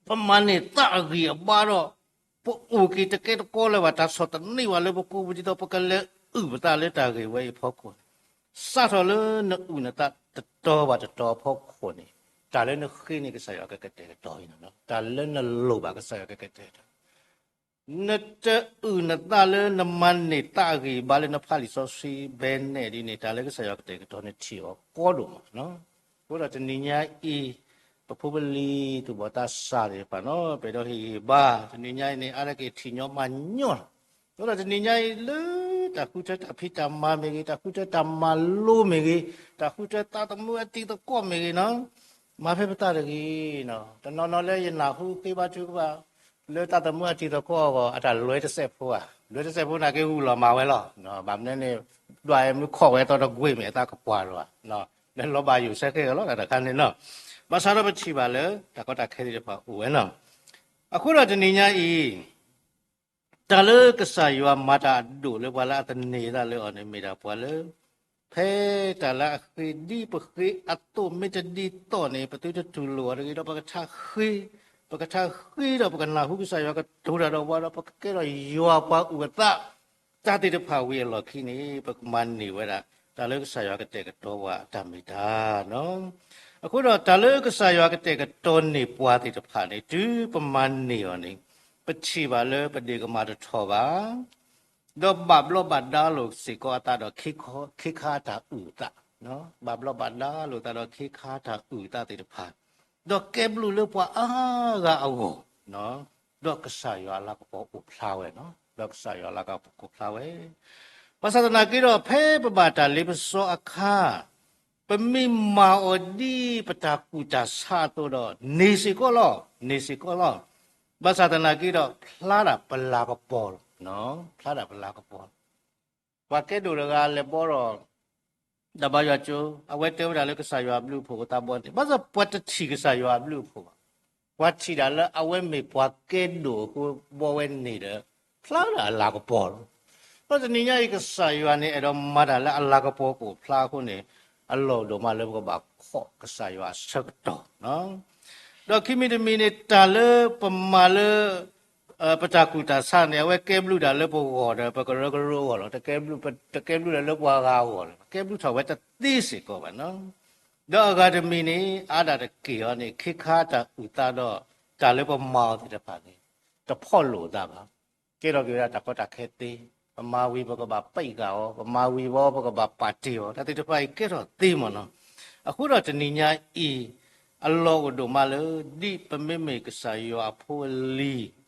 ပမၤန့ၢ်သးအဂံၢ်အဘါဒီး, ပအိၣ်က့ၤတကဲတကီလၢၤဘၣ်, တၢ်ဆီၣ်သနံးဘၣ်လၢပပူၤ ဒ်သိးပကလဲၤအုၣ်ပသးလၢတၢ်ဂ့ၢ်ဝဲအံၤအဖီခိၣ်န့ၣ်, စးထီၣ်လၢနအုၣ်နသးတတီၤဘၣ်တတီၤအဖီခိၣ်န့ၣ်, တၢ်လၢနဃ့န့ၣ် ကစၢ်ယွၤကကတဲာ်ကတီၤအံၤန့ၣ်လီၤ. တၢ်လၢနလိၣ်ဘၣ် ကစၢ်ယွၤကကတဲာ်ကတီၤ နတအုၣ်နသးလၢနမၤန့ၢ်သးအဂံၢ်အဘါလၢနဖးလံာ်စီဆှံဘဲန့ၣ်ဒ်န့ၣ်, တၢ်လၢကစၢ်ယွၤကတဲာ်ကတီၤန့ၣ်ထံၣ်အီၤကီဒိၣ်မး. အဃိဒီးတနံၤညါအံၤ, ပဖိပလံၤသူၣ်ဘီၣ်သးစၢ်သ့ၣ်တဖၣ်န့ၣ် ပအဲၣ်ဒိးဟ့ၣ်ဂံၢ်ဘါ, တနံၤညါအံၤန့ၣ် အါတက့ၢ်ထံၣ်ညီမၤညီလီၤ. အဃိဒီးတနံၤညါအံၤလၢ တၢ်ဃုထၢတၢ်ဖံးတၢ်မၤမ့ၢ်ဂ့ၤ, တၢ်ဃုထၢတၢ်မၤလိမ့ၢ်ဂ့ၤ, တၢ်ဃုထၢသးသမူအတံၤသကိးမ့ၢ်ဂ့ၤန့ၣ် မၤဖဲပသးတဂ့ၤန့ၣ်. တနီၤနီၤလၢယနၢ်ဟူဃ့ဘါထုကဖၣ် လၢသးသမူအတံၤသကိးအဂီၢ် အတၢ်လွဲတစဲးဖိဧါ, လွဲတစဲးဖိန့ၣ်က့ ဂုာ်လီၤမၤဝဲလီၤ. ဘၣ်မနုၤန့ၣ် ဒွးအမုၢ်ခီၣ်ဝဲသီတကွ့ၢ်မ့ၢ်အသးကပှၢ်လီၤဧါ, လၢလီၤဘၣ်ယိၣ်ဆၢဃဲၣ်ဂီၤလီၤ တၢ်တခါန့ၣ်န့ၣ်. ဘၣ်ဆၣ်ဒီးပထံၣ်ဘၣ်လၢ တၢ်ကီတၢ်ခဲသ့ၣ်တဖၣ်အိၣ်ဝဲန့ၣ်. အဃိဒီးတနံၤညါအံၤ တၢ်လၢကစၢ်ယွၤမၤတၢ်အဒိၣ်လၢပှၤလၢအသန့ၤသးလၢအီၤန့ၣ် မ့ၢ်ဒၣ်ပှၤလၢ ဖဲတၢ်လၢအဃ့ဒ်ပဃ့အသိးမ့ၢ်တဒ်သိးန့ၣ် ပသုတတူၢ်လိာ်အီၤတဂ့ၤဒီး ပကထါဃ့, ပကထါဃ့ဒီးပကနၢ်ဟူကစၢ်ယွၤကတိၤတၢ်ဒီးပှၤဒီး ပကကဲထီၣ်ယွၤပှၤအုၣ်အသး တၢ်သ့ၣ်တဖၣ်ဝံၤအလီၢ်ခံန့ၣ် ပကမၤန့ၢ်ဝဲဒၣ် တၢ်လၢကစၢ်ယွၤကတဲာ်ကတီၤပှၤအတၢ်မ့ၢ်တၢ်န့ၣ်. အဃိဒီးတၢ်လၢကစၢ်ယွၤကတဲာ်ကတီၤန့ၢ်ပှၤသ့ၣ်တဖၣ်န့ၣ် တုၤပမၤန့ၢ်အီၤန့ၣ် ပထံၣ်ဘၣ်လၢပဒ့ၣ်ကမၣ်တထီၣ်ဘၣ် ဒီးဘၣ်ဘျီးဘၣ်ဒါလိာ်စ့ၢ်ကီးအသးဒီး ခ့ခါတၢ်အုၣ်အသး, ဘၣ်ဘျီးဘၣ်ဒါလိာ်သးဒီးခ့ခါတၢ်အုၣ်အသးသ့ၣ်တဖၣ်, ဒီးကဲဘျုးလၢပှၤအါဂၤအဂီၢ်, ဒီးကစၢ်ယွၤအလၤကပီၤအိၣ်ဖျါဝဲ, ဒီးကစၢ်ယွၤအလၤကပီၤအိၣ်ဖျါဝဲ. ဘၣ်ဆၣ်သနာ်က့ဒီး ဖဲပဘၣ်တၢ်လ့ပစီအခါ ပမ့ၢ်မၤအီၤဒ်ပတၢ်ကူၣ်တၢ်ဆးအသိးဒီး န့ၢ်စ့ၢ်ကီးလီၤ, န့ၢ်စ့ၢ်ကီးလီၤ. ဘၣ်ဆၣ်သနာ်က့ဒီး ဖျါဒၣ်ပလၤကပီၤလီၤ, ဖျါဒၣ်ပလၤကပီၤလီၤ. ပှၤကဲဒိၣ်တဂၤလဲၤဘီဒီး တၢ်ဘါယွၤကၠိ, အဝဲတဲဝဲဒၣ်လၢကစၢ်ယွၤအဘျုးအဖှိၣ်ကသးဘီန့ၣ်, ဘၣ်ဆၣ်ပှၤတထံၣ်ကစၢ်ယွၤအဘျုးအဖှိၣ်ဘၣ်. ပှၤထံၣ်ဒၣ်လၢအဝဲမ့ၢ်ပှၤကဲဒိၣ်အဃိ ဘီဝဲန့ၣ်ဒီး ဖျါဒၣ်အလၤကပီၤလီၤ. ဒီးတနံၤညါအံၤ ကစၢ်ယွၤန့ၣ် အဲၣ်ဒိးမၤတၢ်လၢအလၤကပီၤကအိၣ်ဖျါအဃိန့ၣ်, အလီၢ်အိၣ်ဒိၣ်မးလၢပကဘၣ်ခိးကစၢ်ယွၤအဆၢကတီၢ် ဒီးခံမံၤတမံၤန့ၣ် တၢ်လၢပမၤလၢ ပတၢ်ကူၣ်တၢ်ဆးန့ၣ် အဝဲကဲဘျုးဒၣ်လၢပဂီၢ်ဒီး ပကရၢကရိအဂီၢ်လီၤ. တကဲဘျုးဒၣ်လၢပှၤဂၤအဂီၢ်လီၤ. ကဲဘျုးထီၣ်ဝဲတသ့စ့ၢ်ကီးဘၣ်န့ၣ်. ဒီးအဂၤတမံၤန့ၣ် အါဒၣ်တက့ၢ်အီၤန့ၣ် ခ့ခါတၢ်အုၣ်သးဒီး တၢ်လၢပမၤအီၤသ့ၣ်တဖၣ်န့ၣ် တဖီၣ်လိာ်အသးဘၣ်. ကဲထီၣ်က့ၤဝဲဒၣ်တၢ်ကီတၢ်ခဲသ့, ပမၤဝံၤပကဘၣ်ပံးဃာ်အီၤ, ပမၤဝံၤဘီပကဘၣ်ပာ်တ့ၢ်အီၤ, တၢ်သ့ၣ်တဖၣ်အံၤကဲထီၣ်သ့မ့ၢ်န့ၣ်. အဃိဒီးတနံၤညါအံၤ အလီၢ်အိၣ်ဒိၣ်မးလၢ ဒ်ပမ့မ့ၢ်ကစၢ်ယွၤအဖိအလံၤ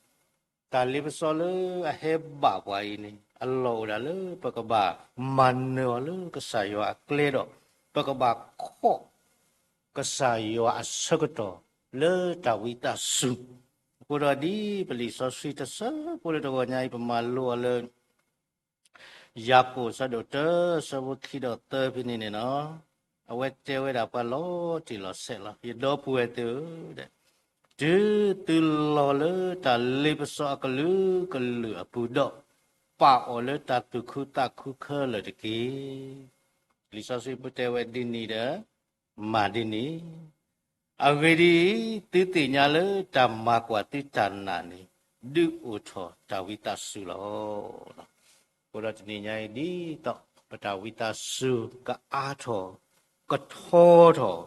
တၢ်လ့ပစီလၢအဟဲဘၣ်ပှၤအံၤန့ၣ် အလီၢ်အိၣ်ဒၣ်လၢပကဘၣ်မၤနၢၤအီၤလၢကစၢ်ယွၤအကျဲဒီး ပကဘၣ်ခိး ကစၢ်ယွၤအဆၢကတီၢ်လၢတၢ်ဝံသးစူၤ. အဃိဒီးဒ်ပလံာ်စီဆှံတဆၢဖိလၢတဂီၤညါအံၤ ပမၤလိအီၤလၢ ယၤကိာ်အဆၢဒိၣ်တၢ အဆၢဖိခံဒီးသၢဖဲန့ၣ်န့ၣ်လီၤ. အဝဲတဲဝဲဒၣ်ပှၤလီၤတံၢ်လီၤဆဲးလီၤ. ယဒီပုၢ်ဝဲၢ်သ့ၣ်ဧၢ, တုၤသုလီၤလၢတၢ်လ့ပစီအကလုာ်ကလုာ်အပူၤဒီး ပာ်အီၤလၢတၢ်သူၣ်ခုသးခုခဲလၢာ်တက့ၢ်. လံာ်စီဆှံပတဲဝဲဒ်န့ၣ်ဒီး မၤဒ်န့ၣ်. အဂ့ၢ်ဒ်အံၤ, သုသ့ၣ်ညါလၢတၢ်မၤကွၢ်သုတၢ်နာ်န့ၣ် ဒုးအိၣ်ထီၣ်တၢ်ဝံသးစူၤလီၤ. အဃိဒီးတနံၤညါအံၤ ဒ်သိးပတၢ်ဝံသးစူၤကအါထီၣ်, ကထီထီၣ်,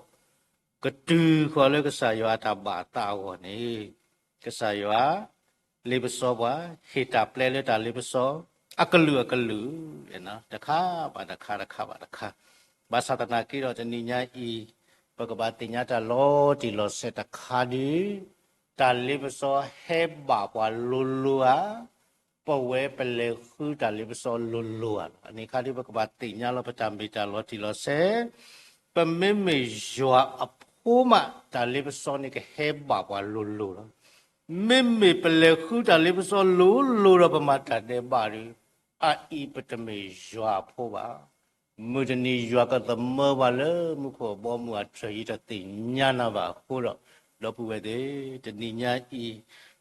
ကတုၤဃီၤလၢကစၢ်ယွၤအတၢ်ဘၣ်အသးအဂီၢ်န့ၣ်, ကစၢ်ယွၤ လ့ပစီပှၤ, ဟ့ၣ်တၢ်ပျဲလၢတၢ်လ့ပစီ အကလုာ်အကလုာ် တခါဘၣ်တခါ တခါဘၣ်တခါ. ဘၣ်ဆၣ်သနာ်က့ဒီးတနံၤညါအံၤ ပကဘၣ်သ့ၣ်ညါတၢ်လီၤတံၢ်လီၤဆဲးတခါဒုး တၢ်လ့ပစီဟဲဘၣ်ပှၤလိၤလိၤဧါ, ပဝဲပလဲၤဃုတၢ်လ့ပစီလိၤလိၤဧါ. အန့ၣ်အခါဒုးပကဘၣ်သ့ၣ်ညါလီၤပတၢ်မ့ၢ်တၢ်လီၤတံၢ်လီၤဆဲး, ပမ့မ့ၢ်ယွၤအဖိမး တၢ်လ့ပစီန့ၣ်ကဟဲဘၣ်ပှၤလိၤလိၤလီၤ. မ့မ့ၢ်ပလဲၤဃုတၢ်လ့ပစီလိၤလိၤဒီးပမၤတၢ်ဒဲးဘးဒီး အအံၤပတမ့ၢ်ယွၤအဖိဘၣ်. မုၢ်တနံၤယွၤကသမၢပှၤလၢမူခိၣ်အဘီအမုၢ်အထြၢၣ် ယတသ့ၣ်ညါနၤဘၣ်အဃိဒီး, ဒီပုၢ်ဝဲၢ်သ့ၣ်, တနံၤညါအံၤ,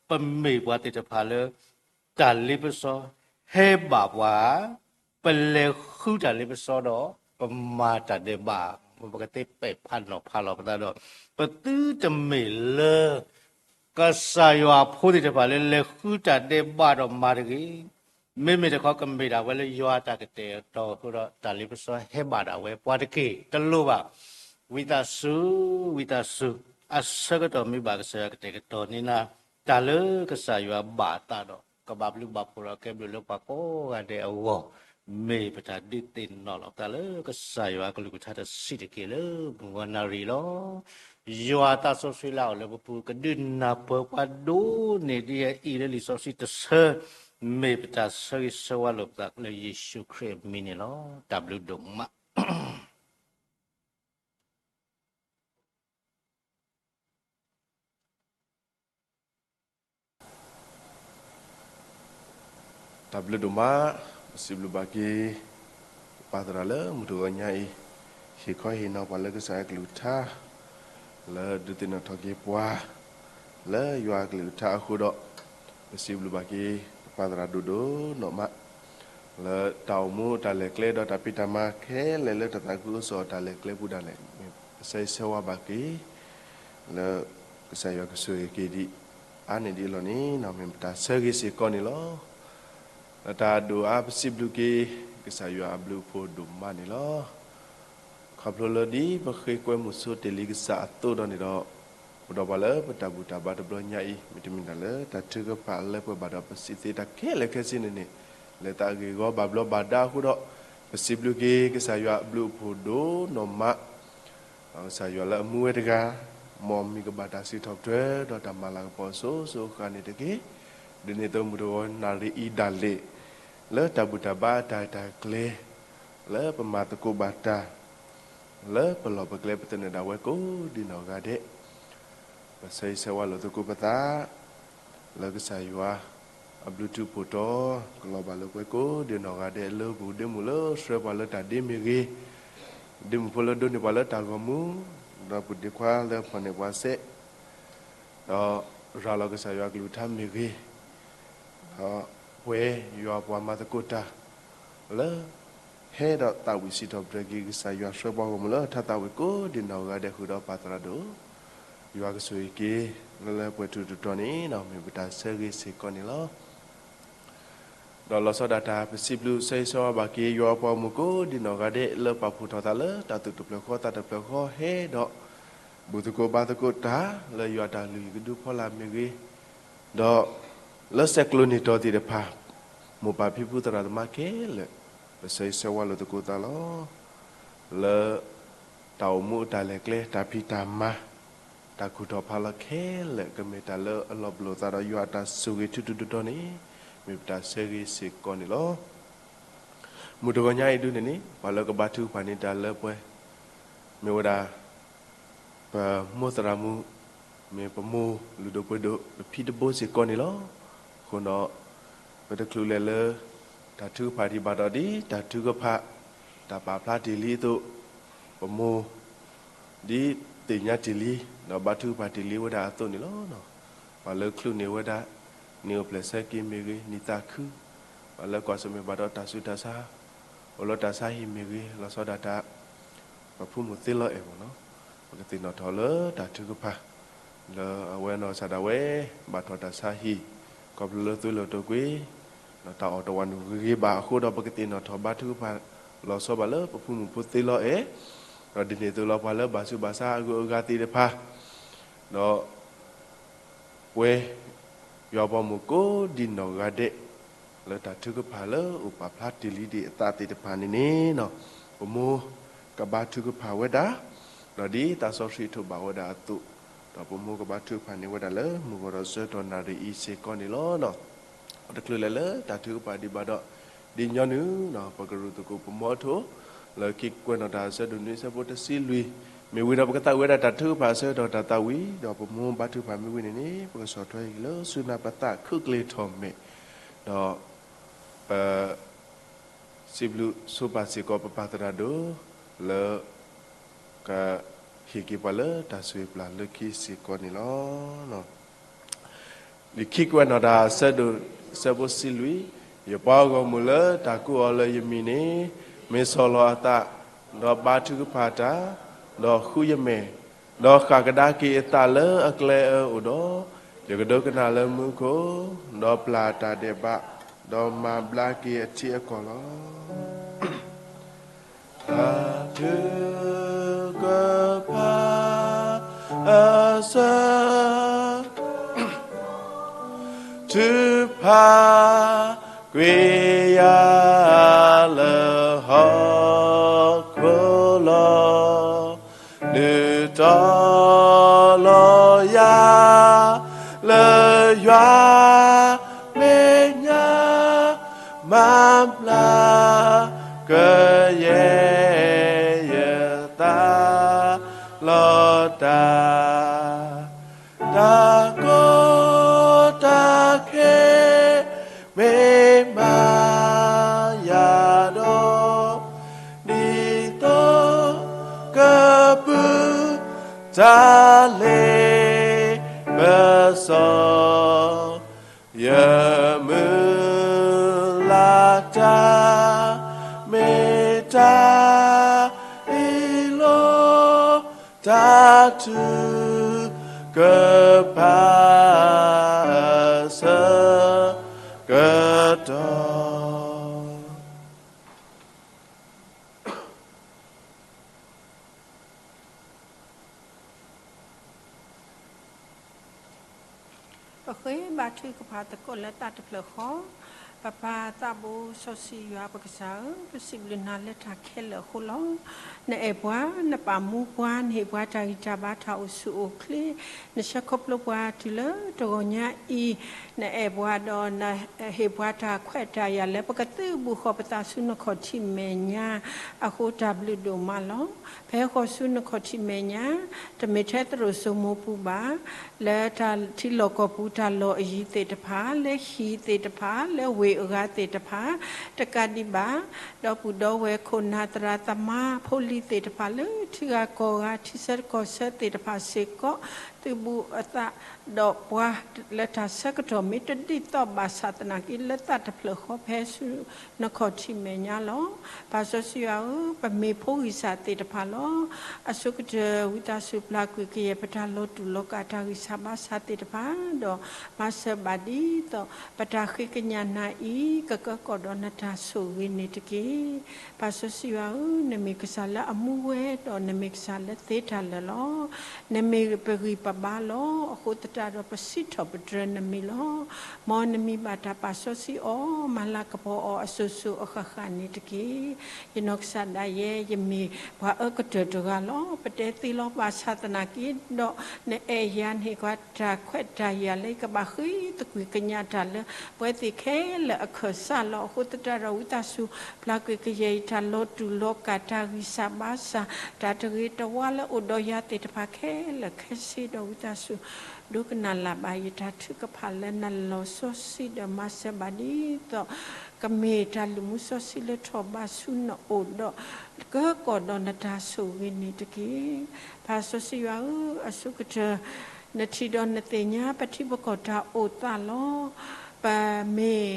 ပမ့ၢ်ပှၤသ့ၣ်တဖၣ်လၢ တၢ်လ့ပစီဟဲဘၣ်ပှၤ, ပလဲၤဃုတၢ်လ့ပစီဒီး ပမၤတၢ်ဒဲးဘး, ပကသ့ပဲာ်ဖးနီၤဖးလီၤပသးဒီး, ပသုတမ့ၢ်လၢ ကစၢ်ယွၤအဖိသ့ၣ်တဖၣ်လၢလဲၤဃုတၢ်ဒဲးဘးဒီးမၤတဂ့ၤ. မ့မ့ၢ်တခီကမ့ၢ်ဒၣ်ဝဲလၢယွၤအတၢ်ကတဲာ်ကတီၤအဃိဒီး တၢ်လ့ပစီဟဲဘၣ်ဒၣ်ဝဲပှၤတက့ၢ်. တလိၣ်ဘၣ်. ဝံသးစူၤ, ဝံသးစူၤ, အဆၢကတီၢ်မ့ၢ်ဘၣ်ကစၢ်ယွၤကတဲာ်ကတီၤန့ၢ်နၤ တၢ်လၢကစၢ်ယွၤဘၣ်အသးဒီး ကဘၣ်ဘျုးဘၣ်ဖှိၣ်ဒီးကဲဘျုးလၢပှၤကိးဂၤဒဲးအဂီၢ်, မ့ၢ်ပတၢ်ဒုးသ့ၣ်နီၣ်လီၤပသးလၢကစၢ်ယွၤအကလုၢ်ကထါတဆံးတက့ၢ်လၢမုၢ်ဂီၤနၣ်ရံၣ်လီၤ. ယွၤအသးစီဆှံလၢအအိၣ်လၢပပူၤ ကဒုးနၢ်ပၢၢ်ပှၤဒိၣ်န့ၢ်ဒ်အံၤလၢလံာ်စီဆှံတဆၢ, မ့ၢ်ပတၢ်ဆၢဂ့ၤဆၢဝါလိာ်ပသးလၢယ့ၣ်ၡူးခရံာ်အမံၤန့ၣ်လီၤ. တၢ်ဘျုးဒိၣ်မး. တၢ်ဘျုးဒိၣ်မး, ပစံးဘျုးဘၣ်က့ၤ ပၢ်သရၣ်လၢမုၢ်တဂီၤညါအံၤ, ဟ့ၣ်ခီဟ့ၣ်နီၤပှၤလၢကစၢ်ယွၤကလုၢ်ကထါ, လၢဒုးသ့ၣ်နီၣ်ထီၣ်က့ၤပှၤ လၢယွၤအကလုၢ်ကထါအဃိဒီး, ပစံးဘျုးဘၣ်က့ၤ ပၢ်သရၣ်ဒိၣ်ဒိၣ်နီၢ်မး လၢတၢ်အိၣ်မူတၢ်လဲၤကျဲဒီးတၢ်ဖံးတၢ်မၤခဲလၢာ်လၢတၢ်သးခုကစီၣ်တၢ်လဲၤကျဲပူၤဒၣ်လဲာ်, မ့ၢ်ပဆၢဂ့ၤဆၢဝါဘၣ်က့ၤ လၢကစၢ်ယွၤကဆိၣ်ဂ့ၤက့ၤဒံး အါန့ၢ်ဒံးအလီၢ်န့ၣ် မ့ၢ်ပတၢ်ဆၢဂ့ၤစ့ၢ်ကီးန့ၣ်လီၤ. လၢတၢ်ဒိၣ်အါပစံးဘျုးက့ၤ ကစၢ်ယွၤအဘျုးအဖှိၣ်ဒိၣ်မးန့ၣ်လီၤ. ခီဖျိလၢဒ်ပဃ့ကွဲမုာ်ဆိတ့ၢ်လံကစၢ်အသိးဒီးန့ၣ်ဒီး, အိၣ်ဒီးပှၤလၢပတၢ်ဘူၣ်တၢ်ဘါတဘျီညါအံၤ မ့တမ့ၢ်တၢ်လၢတၢ်ထုကဖၣ်လၢပှဲၤဘၣ်ဒီးပစံးသ့တၢ်ခဲလၢာ်ခဲဆ့န့ၣ်န့ၣ်, လဲၤသးဂ့ၢ်ဂီၤဘၣ်ဘျီးဘၣ်ဒါအဃိဒီး, ပစံးဘျုးက့ၤကစၢ်ယွၤအဘျုးအဖှိၣ်ဒိၣ်နီၢ်မး ကစၢ်ယွၤလၢအမူဝဲတဂၤ, မ်အမံၤကဘၣ်တၢ်စံးထီၣ်ပတြၢၤဒီးတၢ်မၤလၤကပီၤအစိၤစိၤအဃၣ်န့ၣ်တက့ၢ်. ဒ်န့ၣ်အသိးမုၢ်တဂီၤနၣ်ရံၣ်အံၤဒၣ်လဲာ်, လၢတၢ်ဘူၣ်တၢ်ဘါအတၢ်ရဲၣ်တၢ်ကျဲၤ, လၢပမၤသကိးဘၣ်တၢ်, လၢပလီၢ်ပကျဲပသန့ၤဒၣ်ဝဲကိးဒံးနီၢ်ဂၤဒဲး, ပဆၢဂ့ၤဆၢဝါလိာ်သကိးပသး လၢကစၢ်ယွၤအဘျုးထူးဖှိၣ်တီ ကလီၤဘၣ်လၢပှဲၤကိးဒံးနီၢ်ဂၤဒဲး လၢပူၤဒ့မုၣ်လၢဆှၢပှၤလၢတၢ်ဒ့မ့ၢ်ဂ့ၤ, ဒ့မုၣ်ဖိလၢဒိးန့ၢ်ပှၤလၢတၢ်ဂီၤမူ, ဒီးပူၤဒ့ခွါလၢဖီၣ်န့ၢ်ပှၤစဲး, ဒီးရၤလီၤကစၢ်ယွၤကလုၢ်ကထါမ့ၢ်ဂ့ၤ, ဒီးပှဲၤယွၤပှၤမၤသကိးတၢ် လၢ ဟဲဒီးသးဝံၣ်စံးထီၣ်ပတြၢၤက့ၤကစၢ်ယွၤဆှၢပှၤဂီၢ်မုၢ်လၢထါသးဝံၣ်ကိးဒံးနီၢ်ဂၤဒဲးဃုာ်ဒီးပၢ်သရၣ်ဒိၣ်, ယွၤကဆိၣ်ဂ့ၤက့ၤ လၢလၢပှဲၤထူၣ်တတီၤန့ၣ် မ့ၢ်ပတၢ်ဆၢဂ့ၤစ့ၢ်ကီးန့ၣ်လီၤ. ဒီးလီၤဆီဒၣ်တၢ် ပစံးဘျုးဆၢဂ့ၤဆၢဝါဘၣ်က့ၤယွၤပှၤဂီၢ်မုၢ်ကိးဒံးနီၢ်ဂၤဒဲး လၢပာ်ဖှိၣ်ထီၣ်သးလၢတၢ်သူၣ်တဖျၢၣ်ဃီသးတဖျၢၣ်ဃီ ဟဲဒီး ဘူၣ်သကိးဘါသကိးတၢ် လၢယွၤတၢ်လုၢ်ဟံၣ်ကဒုဖီလာ်မ့ၢ်ဂ့ၤ, ဒီးလၢဆဲးကျိးနံၣ်တီၤသ့ၣ်တဖၣ် မိၢ်ပၢ်ဖံဖုသရၣ်သမါခဲလၢာ် ပဆၢဂ့ၤဆၢဝါလိာ်သကိးသးလီၤ. လၢ တၢ်အိၣ်မူအတၢ်လဲၤကျဲ တၢ်ဖံးတၢ်မၤ တၢ်ကူၣ်ထီၣ်ဖးလီၤခဲလၢာ် ကမ့ၢ်တၢ်လၢအလီၤပလိာ်သးဒီးယွၤအတၢ်ဆိၣ်ဂ့ၤထူးထူးတီၤတီၤန့ၣ် မ့ၢ်ပတၢ်ဆၢဂ့ၤစ့ၢ်ကီးန့ၣ်လီၤ. မုၢ်တဂီၤညါအံၤဒုန့ၣ်န့ၣ် ပှၤလၢကဘါထုကဖၣ်န့ၢ်တၢ်လၢပှဲၤ မ့ၢ်ဝဲဒၣ် ပမိၢ်သရၣ်မုၣ် မ့ၢ်ပမိၢ်လုၢ်ဒိၣ်ပှ့ၤဒိၣ်တဖံတဘိစ့ၢ်ကီးန့ၣ်လီၤ. အဃိဒီး ပတချုးလဲၤလၢ တၢ်ထုကဖၣ်ဒံးဘၣ်ဒီး ဒ်တၢ်ထုကဖၣ် တၢ်ပာ်ဖျါတ့ၢ်လံအသိး ပမိၢ် ဒ်သ့ၣ်ညါတ့ၢ်လံ ဒီးဘါထုကဖၣ်တ့ၢ်လံဝဲဒၣ်အသိးန့ၣ်လီၤ. ပှၤလၢချုးန့ၢ်ဝဲဒၣ် နံၣ်အိၣ်ဖျဲၣ်ဆၢက့ၤမ့ၢ်ဂ့ၤ နံၣ်သးခု ပှၤလၢကွၢ်ဆၢၣ်မဲာ်ဘၣ်ဒီးတၢ်ဆူးတၢ်ဆါ အိၣ်လၢတၢ်ဆါဟံၣ်မ့ၢ်ဂ့ၤ လီၤဆီဒၣ်တၢ် ပဖုမုၣ်သ့လီၤအဲၣ်မ့ၢ်နီၤ ပကသ့ၣ်နီၣ်ထီၣ်လၢတၢ်ထုကဖၣ် လၢအဝဲနီၢ်ကစၢ်ဒၣ်ဝဲ ဘၣ်ထီၣ်တၢ်ဆါဟံၣ် ခီဖျိလၢသွံၣ်လိာ်တိာ်ကွံာ် ဒီးတၢ်အီၣ်တဝၣ်နုာ်ဂ့ၤဂ့ၤဘၣ်အဃိဒီး ပကသ့ၣ်နီၣ်ထီၣ်ဘါထုကဖၣ်လီၤဆီဘၣ်လၢပဖုမုၣ်ဖိသ့လီၤအဲၣ် ဒီးဒ်န့ၣ်အသိးလီၤ ပှၤလၢဘၣ်ဆူးဘၣ်ဆါအဂုၤအဂၤသ့ၣ်တဖၣ် ဒီး ပဝဲ ယွၤပှၤမိၢ်ကိးဒံးနီၢ်ဂၤဒဲး လၢတၢ်ထုကဖၣ်လၢအိၣ်ပာ်ဖျါတ့ၢ်လံဒံးအသးသ့ၣ်တဖၣ်န့ၣ်န့ၣ် ပမိၢ်ကဘါထုကဖၣ်ဝဲဒၣ် ဒီးဒ်သးစီဆှံထိးဘၣ်ဝဲဒၣ်အသိး ဒီးပမိၢ်ကဘါထုကဖၣ်န့ၢ်ဝဲဒၣ်လၢမုၢ်ဂီၤဒီးဆၢကတီၢ်နၣ်ရံၣ်အံၤစ့ၢ်ကီးန့ၣ်လီၤ. တချုးလဲၤလၢတၢ်ထုကဖၣ်ဒံးဘၣ်ဒီး ဒ်ညီနုၢ် ပကရူၢ်သကိးပမိၢ်အထိ လၢခံကွဲးနီၣ်တၢ်အဆၢဒိၣ်နွံအဆၢဖိတဆံလွံၢ် မ့ၢ်ဝံၤဒီးပကသးဝံၣ်ဝဲဒၣ်တၢ်ထုကဖၣ်အဆၢကတီၢ်တၢ်သးဝံၣ် ဒီးပမိၢ်ဘါထုကဖၣ်မ့ၢ်ဝံၤန့ၣ်န့ၣ် ပကဆီၣ်ထွဲဟံၣ်လၢဆူနၢ်ပသးခုကျ့ထီၣ်မဲာ် ဒီး ပ စံးဘျုးဆိပာ်စ့ၢ်ကီးပပၢ်သရၣ်ဒိၣ် လၢ ကဟ့ၣ်က့ၤပှၤလၢတၢ်ဆိၣ်ဂ့ၤပျၢ်လၢခံစ့ၢ်ကီးန့ၣ်လီၤ. လံာ်ခံကွဲးနီၣ်တၢ် အဆၢဒိၣ် အဆၢဖိတဆံလွံၢ်, ယပှၤဂီၢ်မုၢ်လၢတၢ်ကိးအီၤလၢယမံၤန့ၣ် မ့ၢ်ဆီၣ်လီၤအသး, ဒီးဘါထုကဖၣ်တၢ်, ဒီးဃုယမဲာ်, ဒီးဃၣ်ကဒါက့ၤအသးလၢအကျဲအၢအိၣ်ဒီး, ယကဒိကနၣ်လၢမူခိၣ်, ဒီးပျၢ်တၢ်ဒဲးဘး, ဒီးမၤဘျါက့ၤအထံအကီၢ်လီၤ. တၢ်ထုကဖၣ်အဆၢ ထုကဖၣ်ကွံာ်ယၤလၢဟီၣ်ခိၣ်လီၤ. ဒုးတီၤလီၤယၤလၢယွၤမဲာ်ညါ, မၤဘျါကယဲၢ်ယသးလီၤတၢ် တၢ်ကီတၢ်ခဲ မ့ၢ်မၤယၤဒီး, ဒ်သိးကပုၢ်တၢ်လ့ပစီ ယမုၢ်လၢ်တၢ် မ့ၢ်တၢ်အ့ၣ်လိာ် တၢ်ထုကဖၣ်အဆၢကတီၢ် ပဃ့ဘါထုကဖၣ်သကိးလၢသးတဖျၢၣ်ဃီ, ပပၢ်သးဘိစီဆှံယွၤ ပကစၢ်ဧၢ, ပစံးဘျုးနၤလၢတၢ်ခဲလၢာ်အဃိလီၤ. နအဲၣ်ပှၤ, နပာ်မူပှၤ, နဟ့ၣ်ပှၤတၢ်ဂံၢ်တၢ်ဘါ တၢ်အိၣ်ဆူၣ်အိၣ်ချ့, နဆှၢခီဖျိပှၤတုၤလၢတဂီၤညါအံၤ, နအဲၣ်ပှၤဒီးနဟ့ၣ်ပှၤတၢ်ခွဲးတၢ်ယာ်လၢ ပကသုးဘူးဃီၤပသးဆူနခီၣ်ထံးမဲာ်ညါအဃိ တၢ်ဘျုးဒိၣ်မးလီၤ. ဖဲဃီၤဆူနခီၣ်ထံးမဲာ်ညါ, တမ့ၢ်ထဲသရိာ်စိမိပူၤဘၣ်, လၢတၢ်ထံလီၢ်ကီၢ်ပူၤ တၢ်လီၢ်အယံၤသ့ၣ်တဖၣ်, လၢဟံၣ်သ့ၣ်တဖၣ်, လၢဝ့ၢ်အဂၤသ့ၣ်တဖၣ်, တကးဒံးဘၣ်, ဒီပုၢ်ဒီဝဲၢ်ခိၣ်နၢ်သရၣ်သမါဖိလံၤသ့ၣ်တဖၣ် လၢထံဂၤကီၢ်ဂၤ ထံဆၢကီၢ်ဆၢသ့ၣ်တဖၣ်စ့ၢ်ကီး, သုးဘူးအသးဒီးပှၤလၢတၢ်ဆၢကတီၢ်မ့ၢ်တဒ်သိးဘၣ်ဆၣ်သနာ်က့ လၢသးတဖျၢၣ်ဃီဖဲဆူနခီၣ်ထံးမဲာ်ညါလီၤ. ပၢ်စီဆှံယွၤဧၢ, ပမ့ၢ်ဖိဂံၢ်စၢ်သ့ၣ်တဖၣ်လီၤ. အဆိကတၢၢ် ဝံသးစူၤပျၢ်ကွံာ်ကယဲၢ် ပတၢ်လီၤတူာ်လီၤကာ် တၢ်ဂံၢ်စၢ်ဘါစၢ်သ့ၣ်တဖၣ်ဒီး, မၤစၢၤဘၣ်ဒ်သိး ပတၢ်ဃ့ကညးနၤအံၤ ကကၢကီၢ်ဒီးနတၢ်ဆိၣ်ဂ့ၤန့ၣ်တက့ၢ်. ပၢ်စီဆှံယွၤဧၢ, နမ့ၢ်ကစၢ်လၢအမူဝဲ, ဒီးနမ့ၢ်ကစၢ်လၢသ့တၢ်လၢာ်လီၤ. နမ့ၢ်ပဂံၢ်ပဘါလီၤ. အဃိသတးဒီးပစံးထီၣ်ပတြၢၤနမံၤလီၤ. မ်နမံၤဘၣ်တၢ်ပာ်စီဆှံအီၤ, မၤလၤကပီၤအီၤအစိၤစိၤအဃၣ်ဃၣ်န့ၣ်တက့ၢ်. ယနီၢ်ကစၢ်ဒၣ်ယဲ ယမ့ၢ်ပှၤအၢကတၢၢ်တဂၤလီၤ. ပတဲသ့လီၤ. ဘၣ်ဆၣ်သနာ်က့ဒီး နအဲၣ်ယၤန့ၢ်ကွၢ်တၢ်ခွဲးတၢ်ယာ်လၢ ယကဘၣ်ဃ့သကွံၢ်ကညးတၢ်လၢ ပဝဲသ့ၣ်ခဲလၢာ်အခၢၣ်စးလီၤ. အဃိသတးဒီး ဝံသးစူၤ ပျၢ်ကွံာ်ကယဲၢ်ယတၢ်လီၤတူာ်လီၤကာ် တၢ်ဂံၢ်စၢ်ဘါစၢ် တၢ်တဂ့ၤတဝါလၢအိၣ်ဒီးယၤသ့ၣ်တဖၣ်ခဲလၢာ်ခဲဆ့ဒီး ဝံသးစူၤ ဒိကနၣ်လၢ်ဘၣ်ယတၢ်ထုကဖၣ်လၢနလီၢ်စီဆှံဒီး မၤစၢၤဘၣ်ဒ်သိး ကမ့ၢ်တၢ်လုၢ်မူစီဆှံလၢထီၣ်ဘးဆူနအိၣ်ဒီး ကကၢကီၢ်ဒီးနတၢ်ဆိၣ်ဂ့ၤန့ၣ်တက့ၢ်. ပၢ်စီဆှံယွၤဧၢ, အဆိကတၢၢ် နထံၣ်ဒီးနသ့ၣ်ညါ ပထံပကီၢ်တၢ်အိၣ်သးလီၤ. ပမ့ၢ်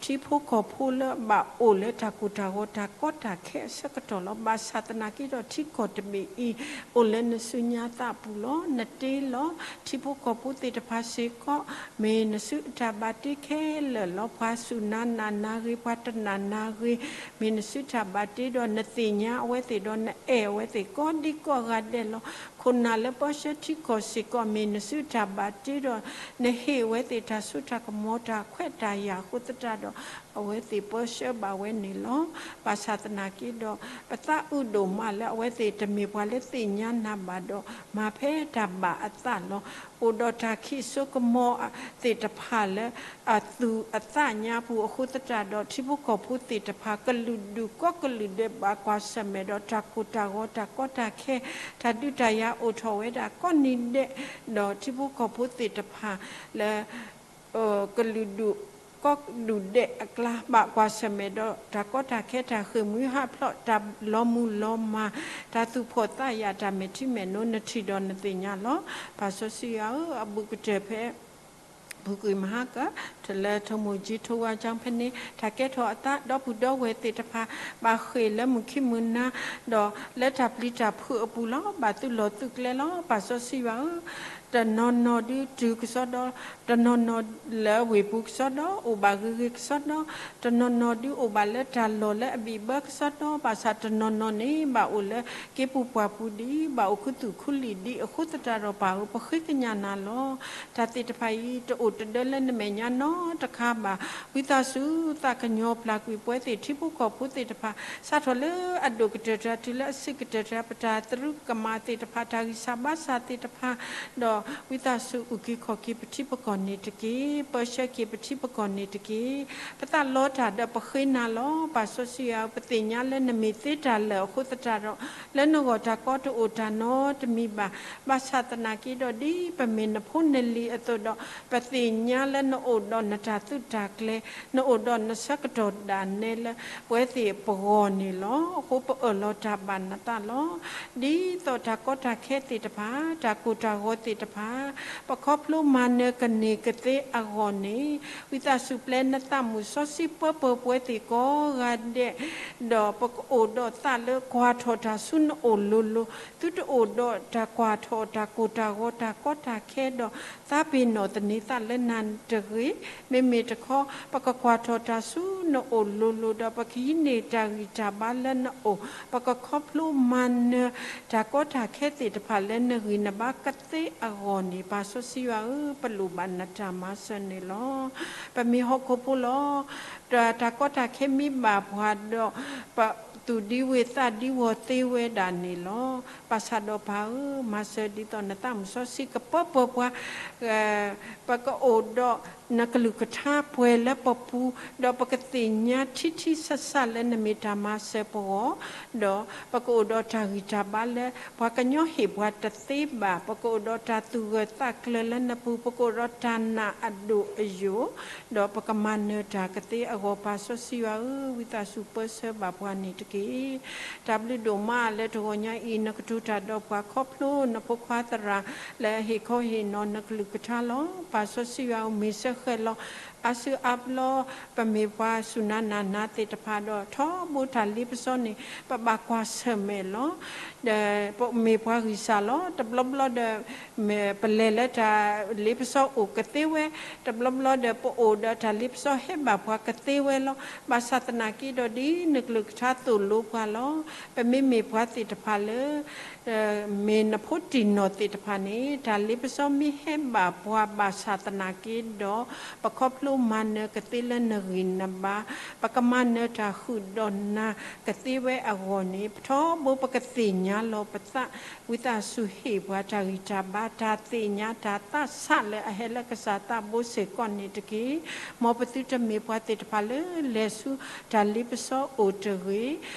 ထံဖိကီၢ်ဖိလၢဘၣ်အိၣ်လၢတၢ်ကိၢ်တၢ်ဂီၤတၢ်ကီတၢ်ခဲအဆၢကတီၢ်လီၤ. ဘၣ်ဆၣ်သနာ်က့ဒီး ထံကီၢ်တဘ့ၣ်အံၤ အိၣ်လၢနစုညါသးအပူၤလီၤ. နတ့လီၤ ထံဖိကီၢ်ဖိသ့ၣ်တဖၣ်စ့ၢ်ကီး မ့ၢ်နစုအတၢ်ဘၣ်တ့ခဲလၢာ်လီၤ. ပှၤစူၢ်နၤနာ်နၤဂ့ၤ, ပှၤတနာ်နၤဂ့ၤ, မ့ၢ်နစုတၢ်ဘၣ်တ့ဒီး နသ့ၣ်ညါအဝဲသ့ၣ်ဒီး နအဲၣ်အဝဲသ့ၣ် ကိးဒံကိးဂၤဒဲးလီၤ. ခိၣ်နၢ်လၢပၢဆှၢထံကီၢ်စ့ၢ်ကီး မ့ၢ်နစုတၢ်ဘၣ်တ့ဒီး နဟ့ၣ်အဝဲသ့ၣ်တၢ်စိတၢ်ကမီၤ တၢ်ခွဲးတၢ်ယာ်အဃိသတးဒီး အဝဲသ့ၣ်ပၢဆှၢဘၣ်ဝဲန့ၣ်လီၤ. ဘၣ်ဆၣ်သနာ်က့ဒီး ပသးအုးဒိၣ်မးလၢအဝဲသ့ၣ်တမ့ၢ်ပှၤလၢသ့ၣ်ညါနၤဘၣ်ဒီး မၤဖဲတၢ်ဘၣ်အသးလီၤ. အိၣ်ဒီးတၢ်ခံးစိကမီၤသ့ၣ်တဖၣ်လၢ အသူၣ်အသးညါပူၤအဃိသတးဒီး ထံဖိကီၢ်ဖိသ့ၣ်တဖၣ် ကလုာ်ဒူၣ်ကိးကလုာ်ဒဲး ဘၣ်ကွၢ်ဆၢၣ်မဲာ်ဒီး တၢ်ကိၢ်တၢ်ဂီၤ တၢ်ကီတၢ်ခဲ တၢ်ဒုးတၢ်ယၤအိၣ်ထီၣ်ဝဲဒၣ်ကိးနံၤဒဲး, ဒီးထံဖိကီၢ်ဖိသ့ၣ်တဖၣ်လၢ ကလုာ်ဒူၣ် ကီၢ်ဒုၣ်ဒွဲၣ်အကျါ ဘၣ်ကွၢ်ဆၢၣ်မဲာ်ဒီး တၢ်ကီတၢ်ခဲ တၢ်ဃ့ၢ်မှံဟးဖျိး တၢ်လီၤမုၢ်လီၤမၢ် တၢ်သူၣ်ဖှီၣ်သးယာ် တၢ်မဲာ်ထံမဲာ်နိ နထံၣ်ဒီးနသ့ၣ်ညါလီၤ. ပၢ်စီဆှံယွၤဧၢ, အဘူးကတၢၢ်ဖဲ ပူၤကွံာ်မဟါက တလၢထိးမိၢ်ကၠံထိးဝါကၠီဖဲန့ၣ် တၢ်ကဲထီၣ်အသး ဒီပုၢ်ဒီဝဲၢ်သ့ၣ်တဖၣ် ဘၣ်ဃ့ၢ်လၢမုၢ်ခံမုၢ်နၤ ဒီးလၢတၢ်ပျံၤတၢ်ဖုးအပူၤလီၤ. ဘၣ်သုလီၢ်သုကျဲလီၤ. ပၢ်စီဆှံယွၤဧၢ, တနီၤနီၤဒုးတုၤကစီဒီ, တနီၤနီၤလၢဝ့ၢ်ပူၤကစီဒီ အိၣ်ဘၣ်ဂ့ၤဂ့ၤကစီဒီ, တနီၤနီၤဒုးအိၣ်ဘၣ်လၢတၢ်လီၢ်လၢအဘံၣ်ဘၢကစီဒီ, ဘၣ်ဆၣ်တနီၤနီၤန့ၣ် ဘၣ်အိၣ်လၢက့ပူၤပှၢ်ပူၤဒံး ဘၣ်အိၣ်ခူသူၣ်ခူလံာ်ဒံးအဃိသတးဒီး ပၢ်ဧၢ, ပဃ့ကညးနၤလီၤ. တၢ်သ့ၣ်တဖၣ်အံၤ တအိၣ်တဒၢလၢနမဲာ်ညါနီတခါဘၣ်. ဝံသးစူၤ သးကညီၤပျၢ်ကွံာ်ပဝဲသ့ၣ်ထံဖိကီၢ်ဖိသ့ၣ်တဖၣ် စးထီၣ်လၢအဒိၣ်ကတၢၢ်တဂၤ တုၤလၢအဆံးကတၢၢ်တဂၤ ပတၢ်သရူးကမၣ်သ့ၣ်တဖၣ် တၢ်ဂံၢ်စၢ်ဘါစၢ်သ့ၣ်တဖၣ် ဒီးဝံသးစူၤ အုၣ်က့ၤခီၣ်က့ၤပထံပကီၢ်န့ၣ်တက့ၢ်. ပၢဆှၢက့ၤပထံပကီၢ်န့ၣ်တက့ၢ်. ပသးလီတၢ်ဒီးပဃ့နၤလီၤ. ပၢ်စီဆှံယွၤဧၢ, ပသ့ၣ်ညါလၢနမ့ၢ်သ့တၢ်လၢာ်အဃိသတးဒီး လၢနဂီၢ်တၢ်ကီတအိၣ်တၢ်နီတမံၤဘၣ်. ဘၣ်ဆၣ်သနာ်က့ဒီး ဒ်ပမ့ၢ်နဖိနလံၤအသိးဒီး ပသ့ၣ်ညါလၢနအိၣ်ဒီးနတၢ်သုးတၢ်ကျဲၤ, နအိၣ်ဒီးနဆၢကတီၢ်ဒၣ်နဲလၢပဝဲသ့ၣ်ပဂီၢ်န့ၣ်လီၤ. အဃိပအၢၣ်လီၤတၢ်ဘၣ်နသးလီၤ. ဒ်သိးတၢ်ကီတၢ်ခဲသ့ၣ်တဖၣ်, တၢ်ကိၢ်တၢ်ဂီၤသ့ၣ်တဖၣ်, ပခီဖျိမၤနၢၤကန့ၢ်ကသ့အဂီၢ်န့ၣ်, ဝံသးစူၤပျဲနသးမုၣ်စီဆှံပၢပၢပဝဲသ့ၣ်ကိးဂၤဒဲး, ဒီးပကအိၣ်ဒီးသးလၢကွၢ်ထီၣ်တၢ်ဆူနအိၣ်လိၤလိၤ, သုတအိၣ်ဒီးတၢ်ကွၢ်ထီၣ်တၢ်ကိၢ်တၢ်ဂီၤတၢ်ကီတၢ်ခဲဒီး သးပ့ၤနီၣ်သန့ၤသးလၢနၤတဂ့ၤ. မ့မ့ၢ်တခီ ပကကွၢ်ထီၣ်တၢ်ဆူနအိၣ်လိၤလိၤ ဒီးပကဟံးန့ၢ်တၢ်ဂံၢ်တၢ်ဘါလၢနအိၣ်, ပကခီဖျိမၤနၢၤတၢ်ကီတၢ်ခဲသ့ၣ်တဖၣ်လၢနဂံၢ်နဘါကသ့အဂီၢ်န့ၣ်, ပၢ်စီဆှံယွၤဧၢ, ပလိၣ်ဘၣ်နတၢ်မၤစၢၤန့ၣ်လီၤ. ပမ့ၢ်ဟီၣ်ခိၣ်ဖိလီၤ. တၢ်ကီတၢ်ခဲမ့ၢ်ဘၣ်ပှၤဒီး ပသူၣ်ဒံဝ့ၢ်သးဒံဝီၤသ့ဝဲဒၣ်န့ၣ်လီၤ. ဘၣ်ဆၣ်ဒီးပၢ်ဧၢ, မၤစၢၤဒ်သိးနသးမုၣ်စီဆှံကပၢပၢပှၤ ပကအိၣ်ဒီးနကလုၢ်ကထါပှဲၤလၢပပူၤ, ဒီးပကသ့ၣ်ညါထံထံဆးဆးလၢနမ့ၢ်တၢ်မၤစၢၤပဂီၢ်, ဒီးပကအိၣ်ဒီးတၢ်ဂံၢ်တၢ်ဘါလၢပှၤကညီဟ့ၣ်ပှၤတသ့ဘၣ်, ပကအိၣ်ဒီးတၢ်သူၣ်ဂၢၢ်သးကျၢၤလၢနပူၤ, ပကအိၣ်ဒီးတၢ်နာ်အဒိၣ်အယိာ်, ဒီးပကမၤနၢၤတၢ်ကသ့အဂီၢ်, ပၢ်စီဆှံယွၤဧၢ, ဝံသးစူၤပၢဆှၢဘၣ်ပှၤန့ၣ်တက့ၢ်. တၢ်ဘျုးဒိၣ်မးလၢတဂီၤညါအံၤ နကတိၤတၢ်ဒီးပှၤခီဖျိနဖိခွါသရၣ် လၢအဟ့ၣ်ခီဟ့ၣ်နီၤနကလုၢ်ကထါလီၤ. ပၢ်စီဆှံယွၤဧၢ, မ့ၢ်စၢဃဲၤလီၤ အါစုအါဘျီ ပမ့ၢ်ပှၤစူၢ်နၤနာ်နၤသ့ၣ်တဖၣ်ဒီး ထီဘိတၢ်လ့ပစီန့ၣ် ပဘၣ်ကွၢ်ဆၢၣ်မဲာ်လီၤ. ဒီးပမ့ၢ်ပှၤဂံၢ်စၢ်လီၤ. တဘျီဘျီဒီး ပလဲၤလၢတၢ်လ့ပစီအိၣ်ကသ့ဝဲ, တဘျီဘျီဒီး ပအိၣ်ဒီးတၢ်လ့ပစီဟဲဘၣ်ပှၤကသ့ဝဲလီၤ. ဘၣ်ဆၣ်သနာ်က့ဒီး ဒ်နကလုၢ်ကထါသိၣ်လိပှၤလီၤ. ပမ့မ့ၢ်ပှၤသ့ၣ်တဖၣ်လၢ မ့ၢ်နဖိတံၢ်နီၢ်သ့ၣ်တဖၣ်န့ၣ် တၢ်လ့ပစီမ့ၢ်ဟဲဘၣ်ပှၤဘၣ်ဆၣ်သနာ်က့ဒီး ပခီဖျိမၤနၢၤကသ့လၢနဂံၢ်နဘါ, ပကမၤနၢၤတၢ်ဃုာ်ဒီးနၤကသ့ဝဲအဂီၢ်န့ၣ် ပထီဘိပကသ့ၣ်ညါလီၤပသး, ဝံသးစူၤဟ့ၣ်ပှၤတၢ်ဂံၢ်တၢ်ဘါ တၢ်သ့ၣ်ညါတၢ်သးဆးလၢအဟဲလၢကစၢ်သးဘိစ့ၢ်ကီးန့ၣ်တက့ၢ်. မ်ပသုတမ့ၢ်ပှၤသ့ၣ်တဖၣ်လၢလဲၤဆူတၢ်လ့ပစီအိၣ်တဂ့ၤ,